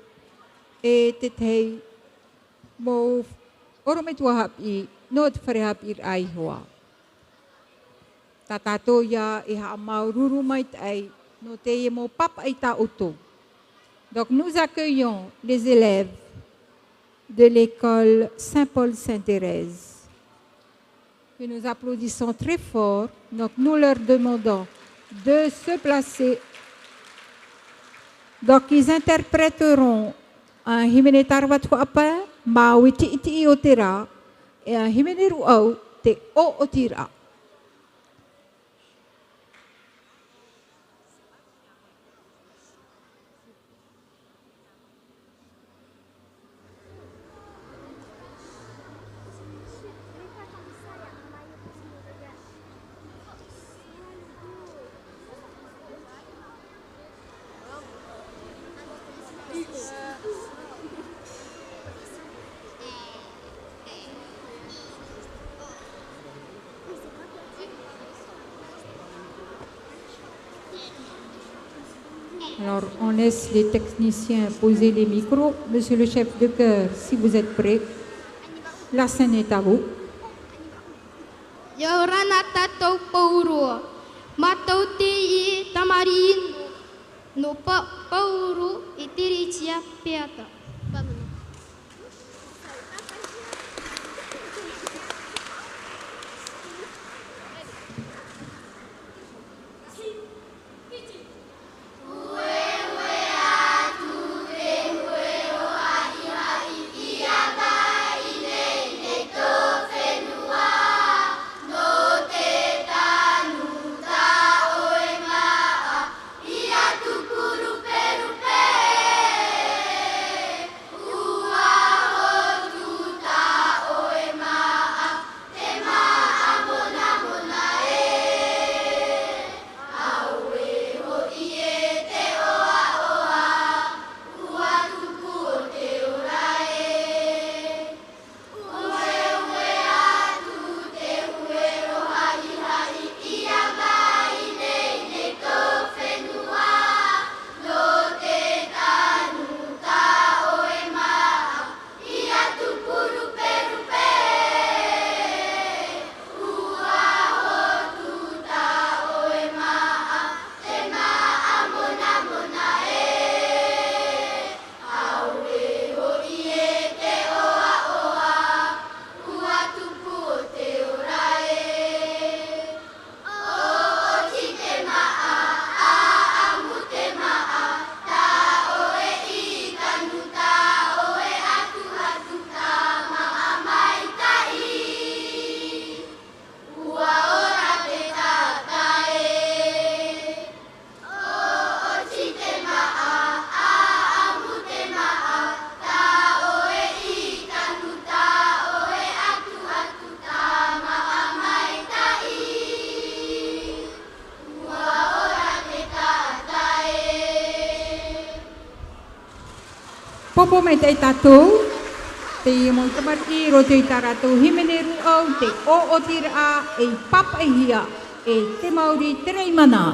e te tahi mau ʻorometua haʻapiʻi nō te fare haʻapiʻiraʻa iho ā. Tā tātou ïa e haʻamāuruuru maitaʻi nō teie mau pāpaʻi tā ʻoutou. Donc nous accueillons les élèves de l'école Saint Paul Sainte Thérèse, que nous applaudissons très fort. Donc nous leur demandons de se placer. Donc ils interpréteront un hīmene tārava tuhaʻa pae, māuiui tiʻitiʻi o te rā, et un hīmene rūʻau, te ʻoʻotiraʻa. Alors, on laisse les techniciens poser les micros. Monsieur le chef de chœur, si vous êtes prêt, la scène est à vous. ʻIa ora na tātou pauroa. Mātou teie tamariʻi nō, nō Pa-, Pauro Eteretia Peata. Pōpō maitaʻi tātou, teie mau tamariʻi, i roto i tā rātou hīmene rūʻau, te ʻoʻotiraʻa, e pāpaʻihia e Te Mauri Teraimana.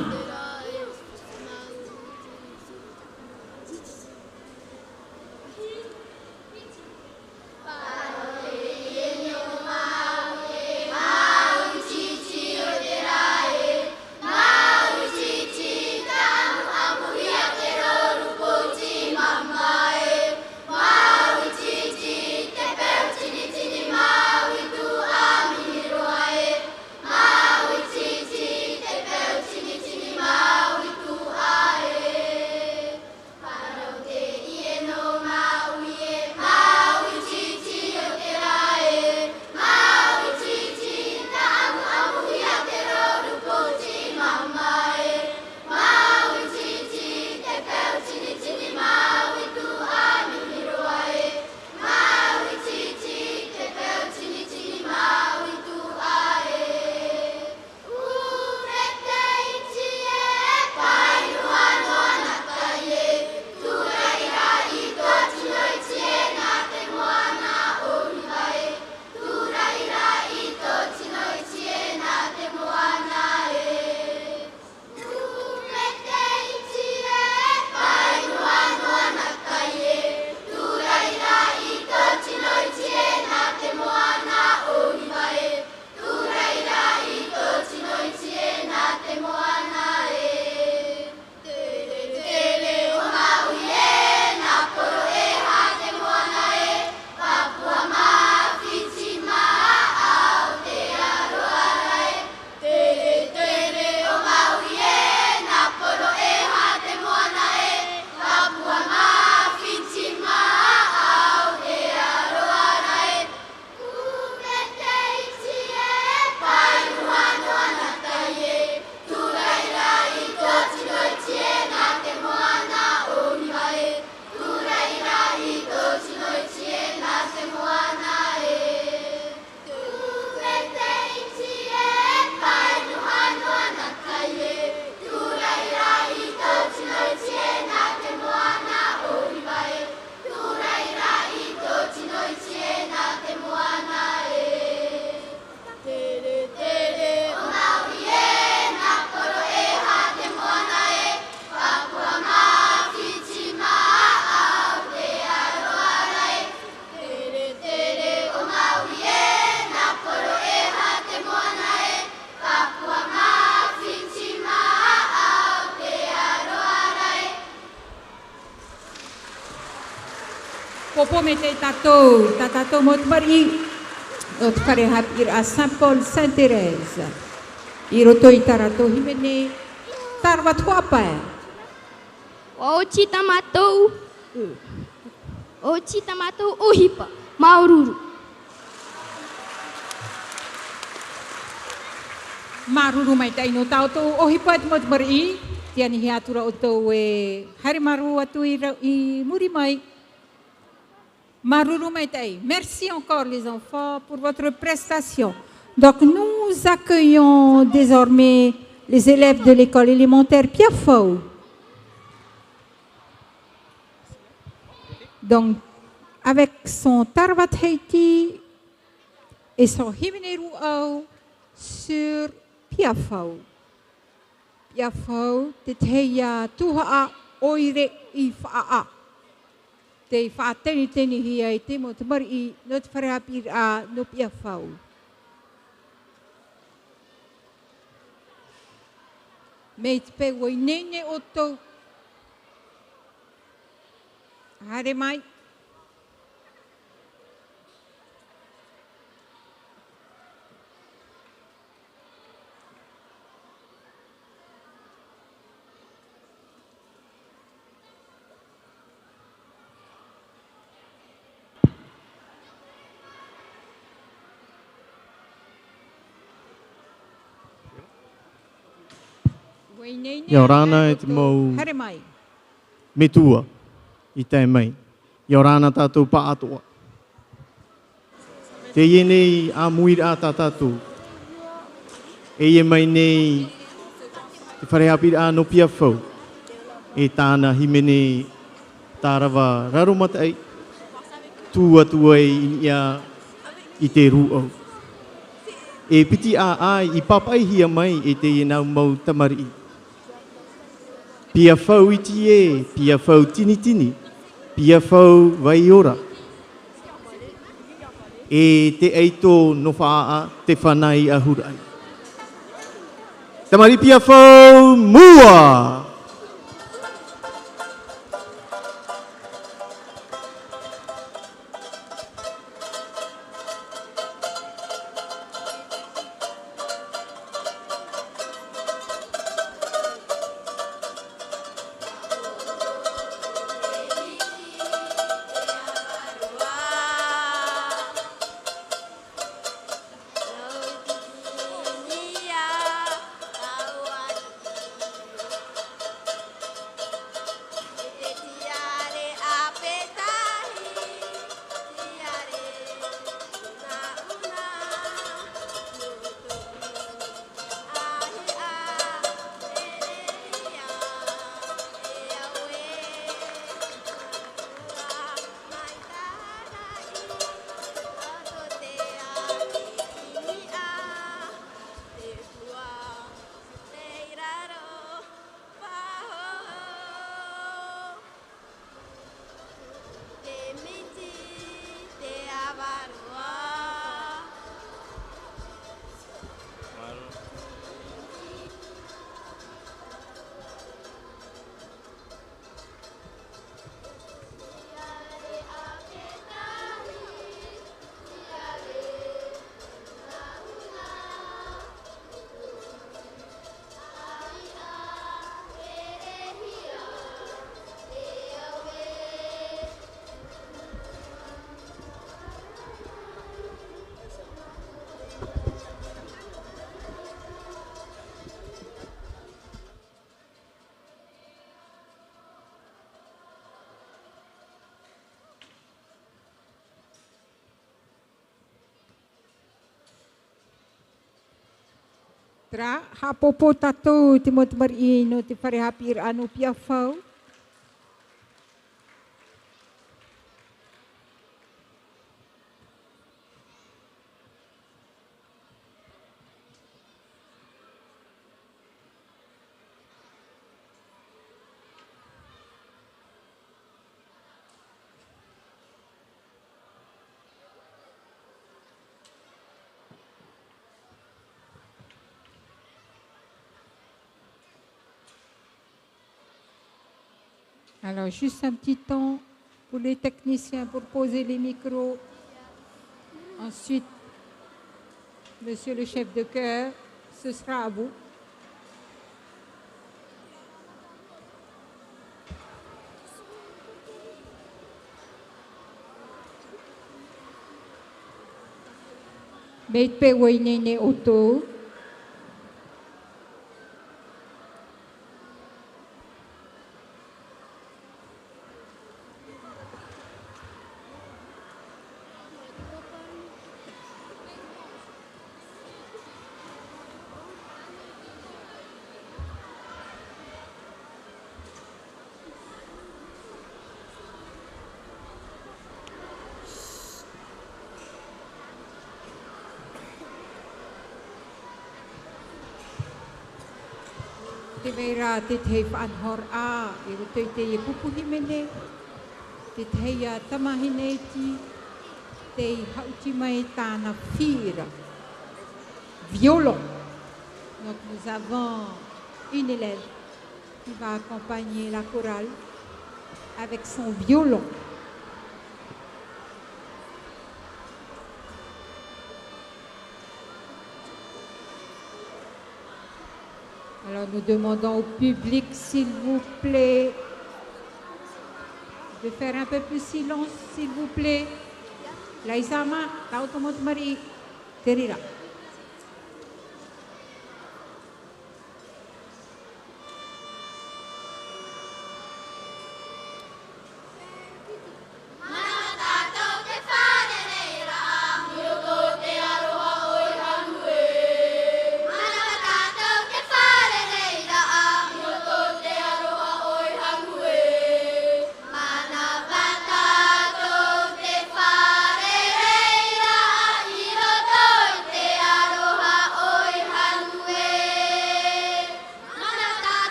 Pōpō maitaʻi tātou, tā tātou mau tamariʻi, nō te fare haʻapiʻiraʻa Saint Paul, Sainte Thérèse. I roto i tā rātou hīmene, Tārava Tuhaʻa Pae. ʻUa oti tā mātou, ʻua oti tā mātou ʻohipa, māuruuru. Māuruuru maitaʻi nō tā ʻoutou ʻohipa, te mau tamariʻi, tē anihia atu ra ʻoutou e haere mārū atu i ra-, i muri mai. Māuruuru maitaʻi. Merci encore les enfants pour votre prestation. Donc nous accueillons désormais les élèves de l'école élémentaire Piafau. Donc, avec son Tārava Tahiti et son hīmene rūʻau sur Piafau. Piafau, te tahi ia tuhaʻa ʻoire i faʻaʻā. Tei faʻatenitenihia e te mau tamariʻi nō te fare haʻapiʻiraʻa nō Piafau. Mai te peu ʻua ineine ʻoutou. Haere mai. ʻIa ora na e te mau metua i tae mai. ʻIa ora na tātou pāʻatoʻa. Teie nei ʻāmuiraʻa tā tātou. E ʻia mai nei te fare haʻapiʻiraʻa nō Piafau. E tāna hīmene Tārava Raromataʻi, tū atu ai i niʻa i te rūʻau. E piti ʻāʻai i pāpaʻihia mai e teie nā mau tamariʻi. Piafau iti ē, Piafau tinitini, Piafau vai ora. E te ʻaito nō Faʻaʻā, te fānau i Ahuraʻi. Tamariʻi Piafau, mua! Terā, haʻapōpō tātou te mau tamariʻi nō te fare haʻapiʻiraʻa nō Piafau. Alors, juste un petit temps Pour les techniciens, pour poser les micros. Ensuite, monsieur le chef de chœur, ce sera à vous. Mai te peu ʻoia nei ʻoutou. Tē vai ra te tahi faʻanahoraʻa i roto i teie pupu hīmene, te tahi ā tamahine iti, tei haʻuti mai tāna fira. Violon. Donc nous avons une élève qui va accompagner la chorale avec son violon. Alors nous demandons au public, s'il vous plaît, de faire un peu plus silence, s'il vous plaît. Laisama, tau tomo te mari, te rira. Manava tātou te fārereiraʻa i roto i te aroha o Ihanu ē. Manava tātou te fārereiraʻa i roto i te aroha o Ihanu ē. Manava tātou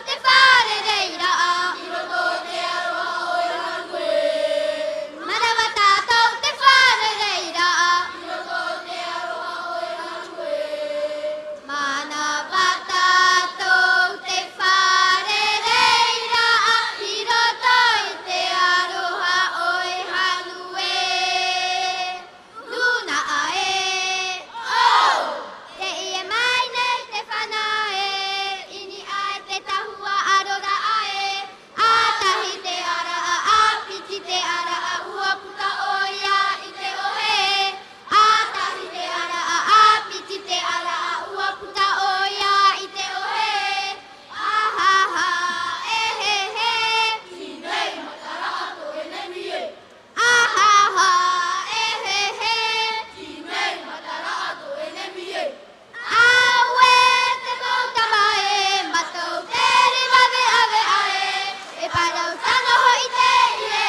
te fārereiraʻa i roto i te aroha o Ihanu ē. Manava tātou te fārereiraʻa i roto i te aroha o Ihanu ē. Nūnaʻa ē, ʻo! Tei ʻē mai nei te fana ē, i niʻa i te tahua ʻaroraʻa ē. ʻĀtahi te ʻaraʻa, ʻāpiti te ʻaraʻa, ʻua puta ʻoia i te ʻohe ē. ʻĀtahi te ʻaraʻa, ʻāpiti te ʻaraʻa, ʻua puta ʻoia i te ʻohe ē. Ahaha, ʻehehe. Tī nei mataraʻa tō ʻenemi ē. Ahaha, ʻehehe. Tī nei mataraʻa tō ʻenemi ē. Auē te mau tama ē, mātou te rima veʻaveʻa ē, e parau tano hoʻi teie ē,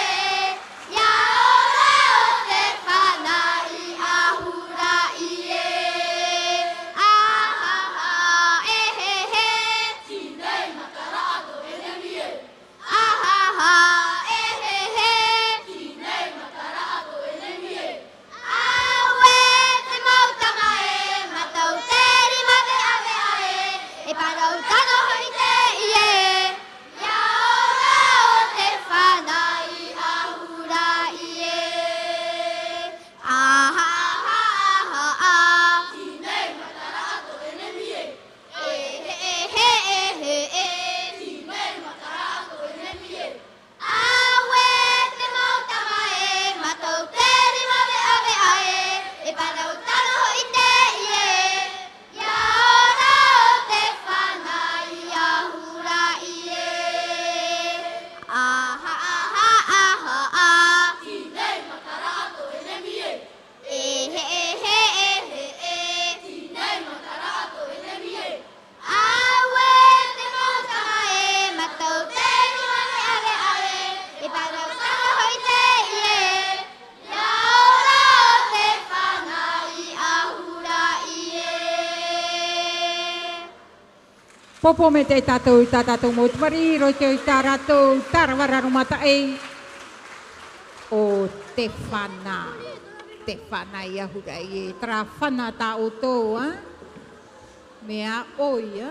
ʻia ora ʻo te fana i Ahuraʻi ē. Ahaha, ʻehehe. Tī nei mataraʻa tō ʻenemi ē. Ahaha, ʻehehe. Tī nei mataraʻa tō ʻenemi ē. Auē te mau tama ē, mātou te rima veʻaveʻa ē, e parau tano hoʻi teie ē, ʻia ora ʻo te fana i Ahuraʻi ē. Ahaha, ahaha. Tī nei mataraʻa tō ʻenemi ē. ʻEhe, ʻehe, ʻehe, ʻe. Tī nei mataraʻa tō ʻenemi ē. Auē te mau tama ē, mātou te rima veʻaveʻa ē, e parau tano hoʻi teie ē, ʻia ora ʻo te fana i Ahuraʻi ē. Aha, aha, aha, a. Tī nei mataraʻa tō ʻenemi ē. ʻEhe, ʻehe, ʻehe, ʻe. Tī nei mataraʻa tō ʻenemi ē. Auē te mau tama ē, mātou te rima veʻaveʻa ē, e parau tano hoʻi teie ē, ʻia ora ʻo te fana i Ahuraʻi ē. Pōpō maitaʻi tātou i tā tātou mau tamariʻi, i roto i tā rātou tarava raromataʻi. ʻO te fana, te fana i Ahuraʻi ē, terā fana tā ʻoutou, ā? Mea ʻoia.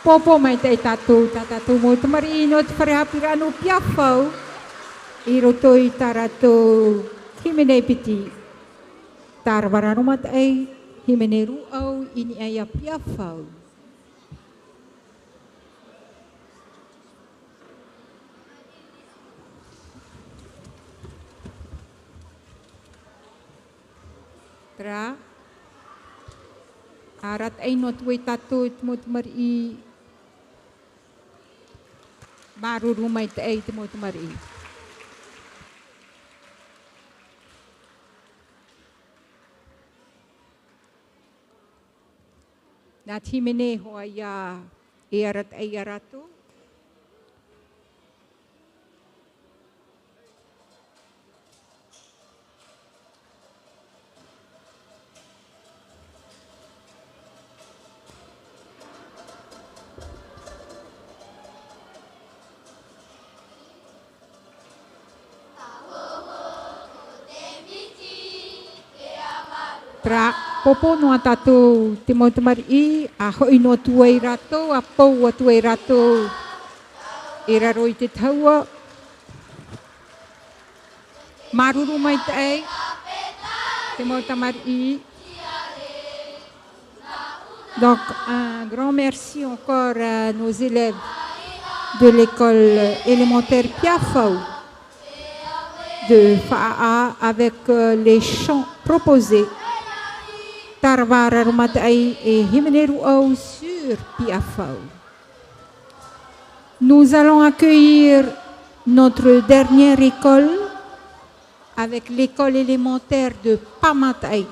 Pōpō maitaʻi tātou, tā tātou mau tamariʻi nō te fare haʻapiʻiraʻa nō Piafau, i roto i tā rātou hīmene piti. Tārava raro maitaʻi, hīmene rūʻau i niʻa iā Piafau. Terā, arataʻi noa atu ai tātou i te mau tamariʻi. Māuruuru maitaʻi i te mau tamariʻi. Nā te hīmene hoʻi ia e arataʻi ia rātou. Terā, pōpō noa tātou te mau tamariʻi, ʻa hoʻi noa atu ai rātou, ʻa pou atu ai rātou i raro i te tahua. Māuruuru maitaʻi te mau tamariʻi. Donc, un grand merci encore à nos élèves de l'école élémentaire Piafau de Faʻaʻā avec, euh, les chants proposés. Tarava Raromataʻi e Hīmene Rūʻau sur Piafau. Nous allons accueillir notre dernière école avec l'école élémentaire de Pāmataʻi.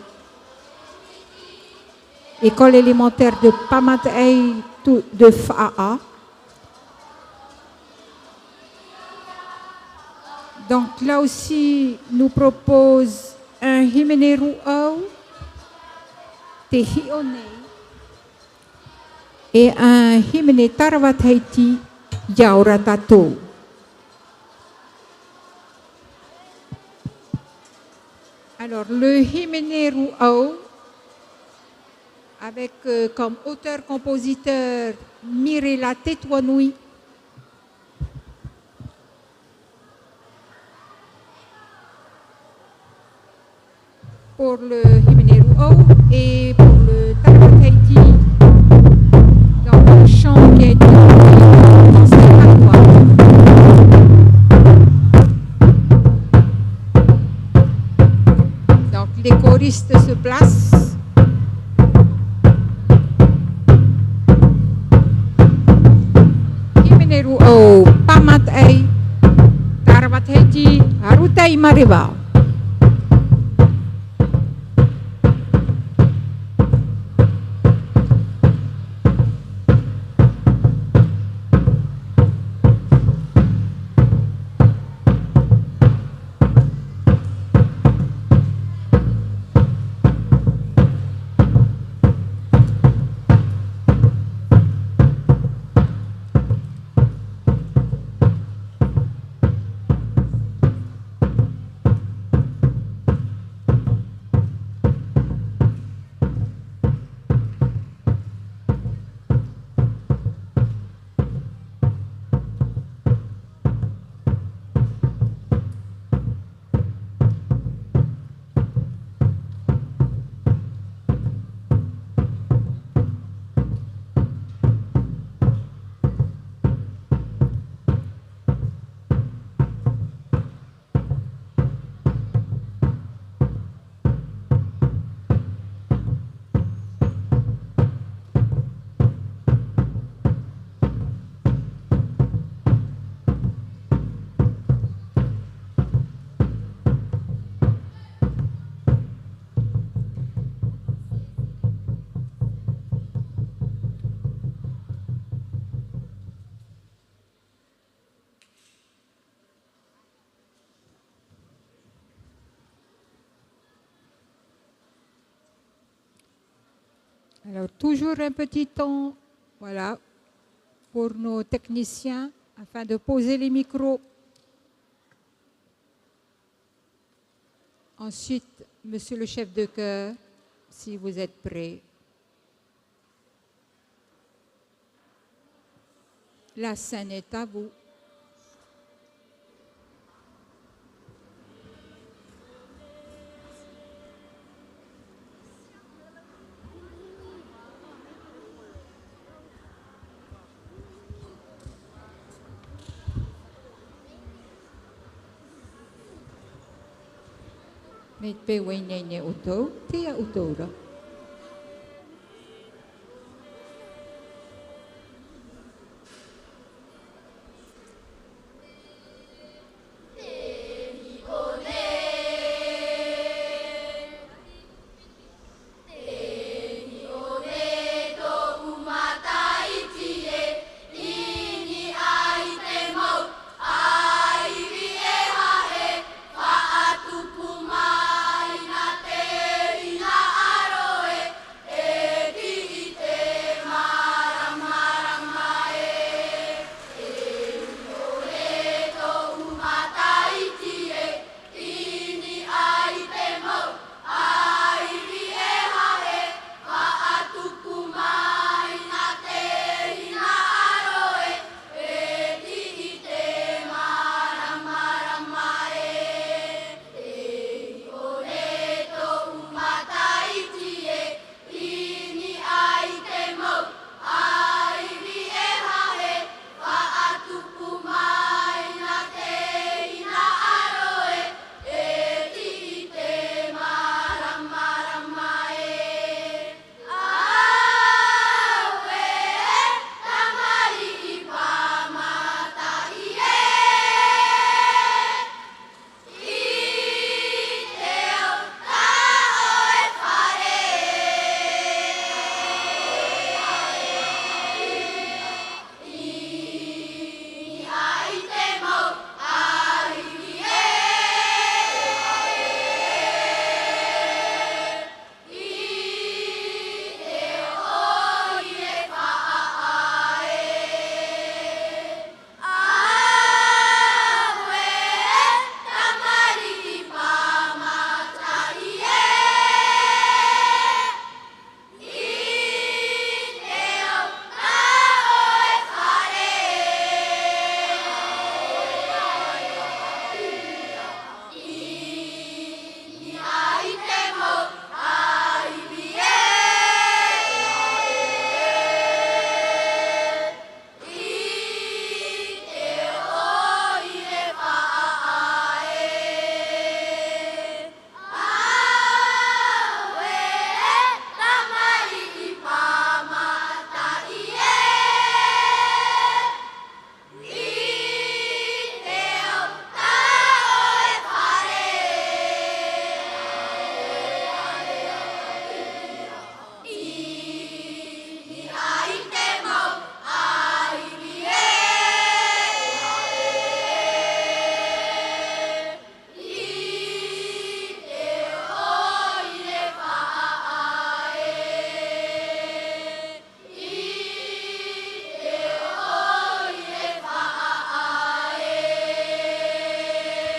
École élémentaire de Pāmataʻi tou-, de Faʻaʻā. Donc là aussi, nous propose un Hīmene Rūʻau, Te Hiʻo Nei, et un Hīmene Tārava Tahiti, Ia Ora Tātou. Alors, le Hīmene Rūʻau, avec, euh, comme auteur-compositeur Mirela Tetuanui. Pour le Hīmene Rūʻau et pour le Tārava Tahiti, donc le chant qui a été chanté par toi. Donc les choristes se placent. Hīmene Rūʻau, Pāmataʻi, Tārava Tahiti, Arataʻi Mareva. Alors, toujours un petit temps, voilà, pour nos techniciens, afin de poser les micros. Ensuite, monsieur le chef de chœur, si vous êtes prêt. La scène est à vous. Mai te peu e ineine ʻoutou, tei ʻoutou ra.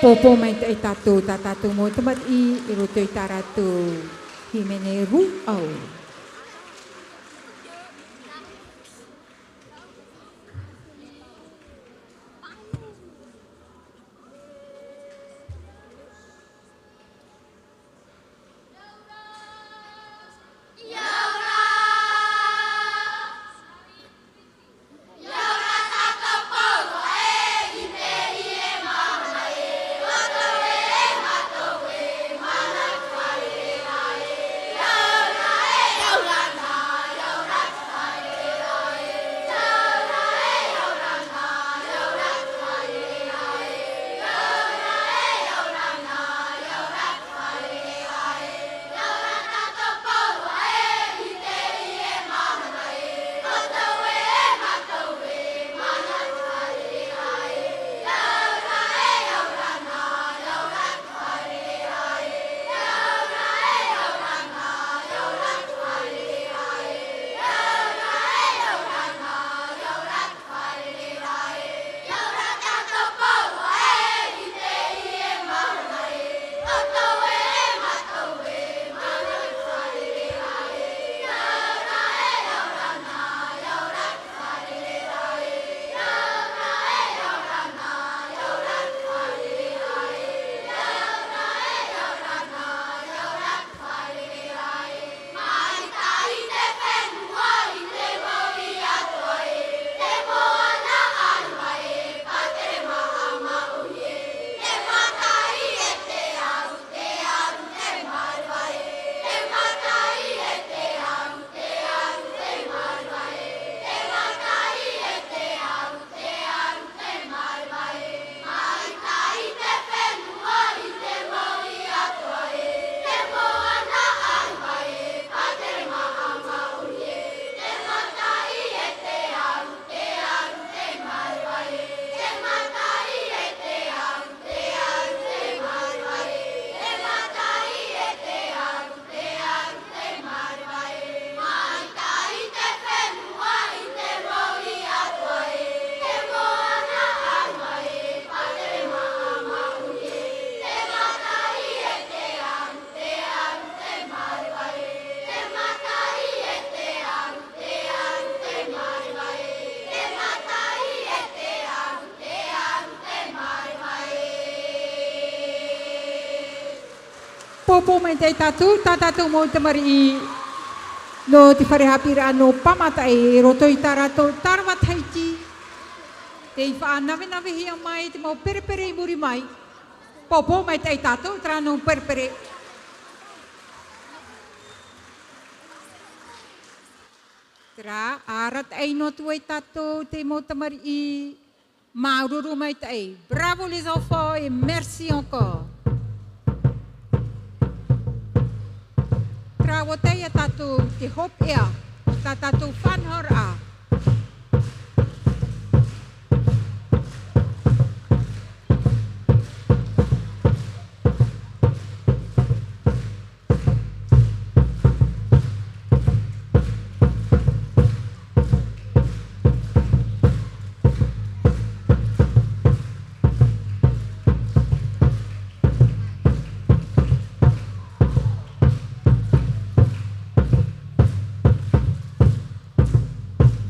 Pōpō maitaʻi tātou, tā tātou mau tamariʻi, i roto i tā rātou hīmene rūʻau. Pōpō maitaʻi tātou, tā tātou mau tamariʻi nō te fare haʻapiʻiraʻa nō Pāmataʻi, i roto i tā rātou Tarawa Tahiti, tei faʻanavenavehia mai te mau perepere i muri mai. Pōpō maitaʻi tātou, terā nō perepere. Terā, arataʻi noa atu ai tātou te mau tamariʻi. Māuruuru maitaʻi. Bravo les enfants et merci encore. Terā, ʻua tae ia tātou te hopeʻa, tā tātou faʻanahoraʻa.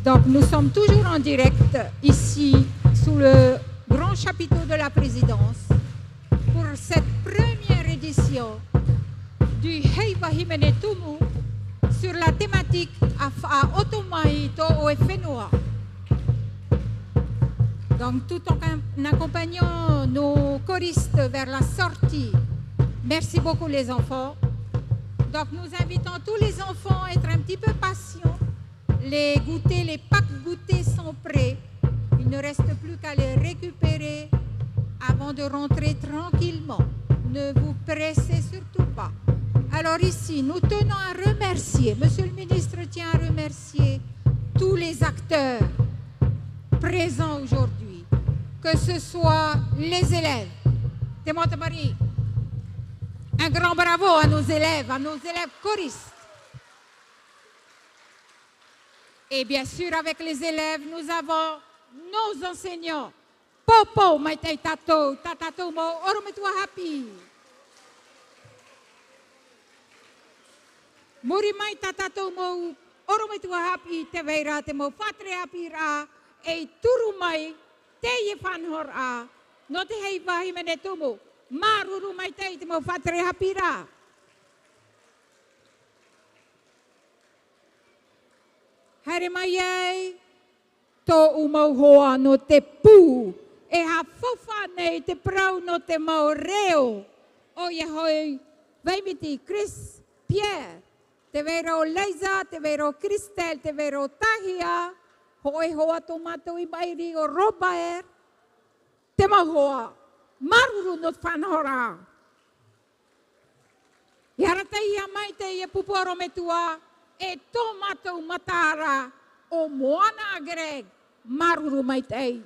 Donc, nous sommes toujours en direct ici, sous le grand chapiteau de la présidence, pour cette première édition du Heiva Hīmene Tumu sur la thématique a faʻaʻoto mai tō ʻoe fenua. Donc, tout en, en accompagnant nos choristes vers la sortie. Merci beaucoup, les enfants. Donc, nous invitons tous les enfants à être un petit peu patients. Les goûters, les packs goûters sont prêts. Il ne reste plus qu'à les récupérer avant de rentrer tranquillement. Ne vous pressez surtout pas. Alors ici, nous tenons à remercier, Monsieur le ministre tient à remercier tous les acteurs présents aujourd'hui, que ce soit les élèves, te mau tamariʻi, un grand bravo à nos élèves, à nos élèves choristes. Et bien sûr, avec les élèves, nous avons nos enseignants. Pōpō maitaʻi tātou, tā tātou mau ʻorometua haʻapiʻi. Muri mai tā tātou mau ʻorometua haʻapiʻi, tē vai ra te mau faʻatere haʻapiʻiraʻa e turu mai teie faʻanahoraʻa nō te heiva hīmene tumu. Māuruuru maitaʻi te mau faʻatere haʻapiʻiraʻa. Haere mai ai tōʻu mau hoa nō te pū, e haʻafaufaʻa nei te parau nō te mau reo. ʻOia hoʻi, Vaimiti, Chris, Pierre, tē vai ra ʻo Liza, tē vai ra ʻo Christelle, tē vai ra ʻo Tahia, hōʻē hoa tō mātou i maʻiri ʻo Robert, te mau hoa, māuruuru nō te faʻanahoraʻa. E arataʻihia mai teie pupu ʻorometua e tō mātou mataara ʻo Moana Greg, māuruuru maitaʻi.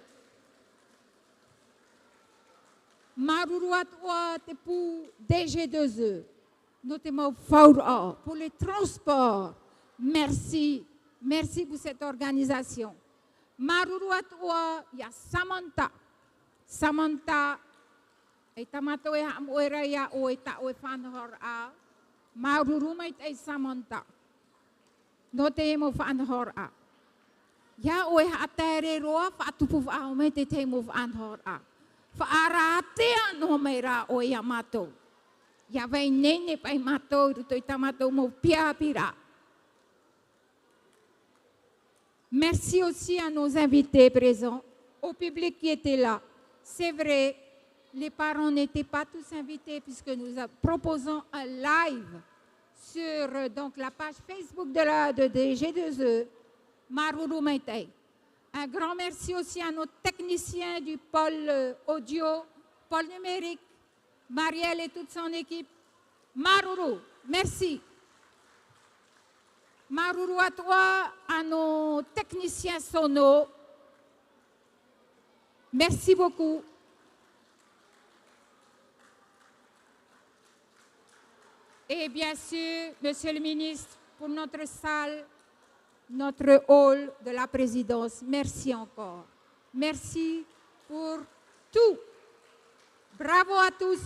Māuruuru atoʻa te pū D G deux E nō te mau fauraʻa, pour les transports. Merci, merci pour cette organisation. Māuruuru atoʻa iā Samantha. Samantha, e tā mātou e haʻamoʻe ra iā ʻoe i tā ʻoe faʻanahoraʻa. Māuruuru maitaʻi Samantha nō te mau faʻanahoraʻa. Iā ʻoe e haʻatere roa, faʻatupu faʻahou mai te tahi mau faʻanahoraʻa. Faʻaara ātea noa mai rā ʻoe iā mātou. ʻIa vai ineine paʻi mātou i roto i tā mātou mau piapi ra. Merci aussi à nos invités présents, au public qui était là. C'est vrai, les parents n'étaient pas tous invités puisque nous a- proposons un live sur, euh, donc, la page Facebook de la, de, de G deux E. Māuruuru maitaʻi. Un grand merci aussi à nos techniciens du pôle, euh, audio, pôle numérique, Marielle et toute son équipe. Māuruuru, merci. Māuruuru atoʻa à nos techniciens sono. Merci beaucoup. Et bien sûr, Monsieur le Ministre, pour notre salle, notre hall de la présidence. Merci encore. Merci pour tout. Bravo à tous.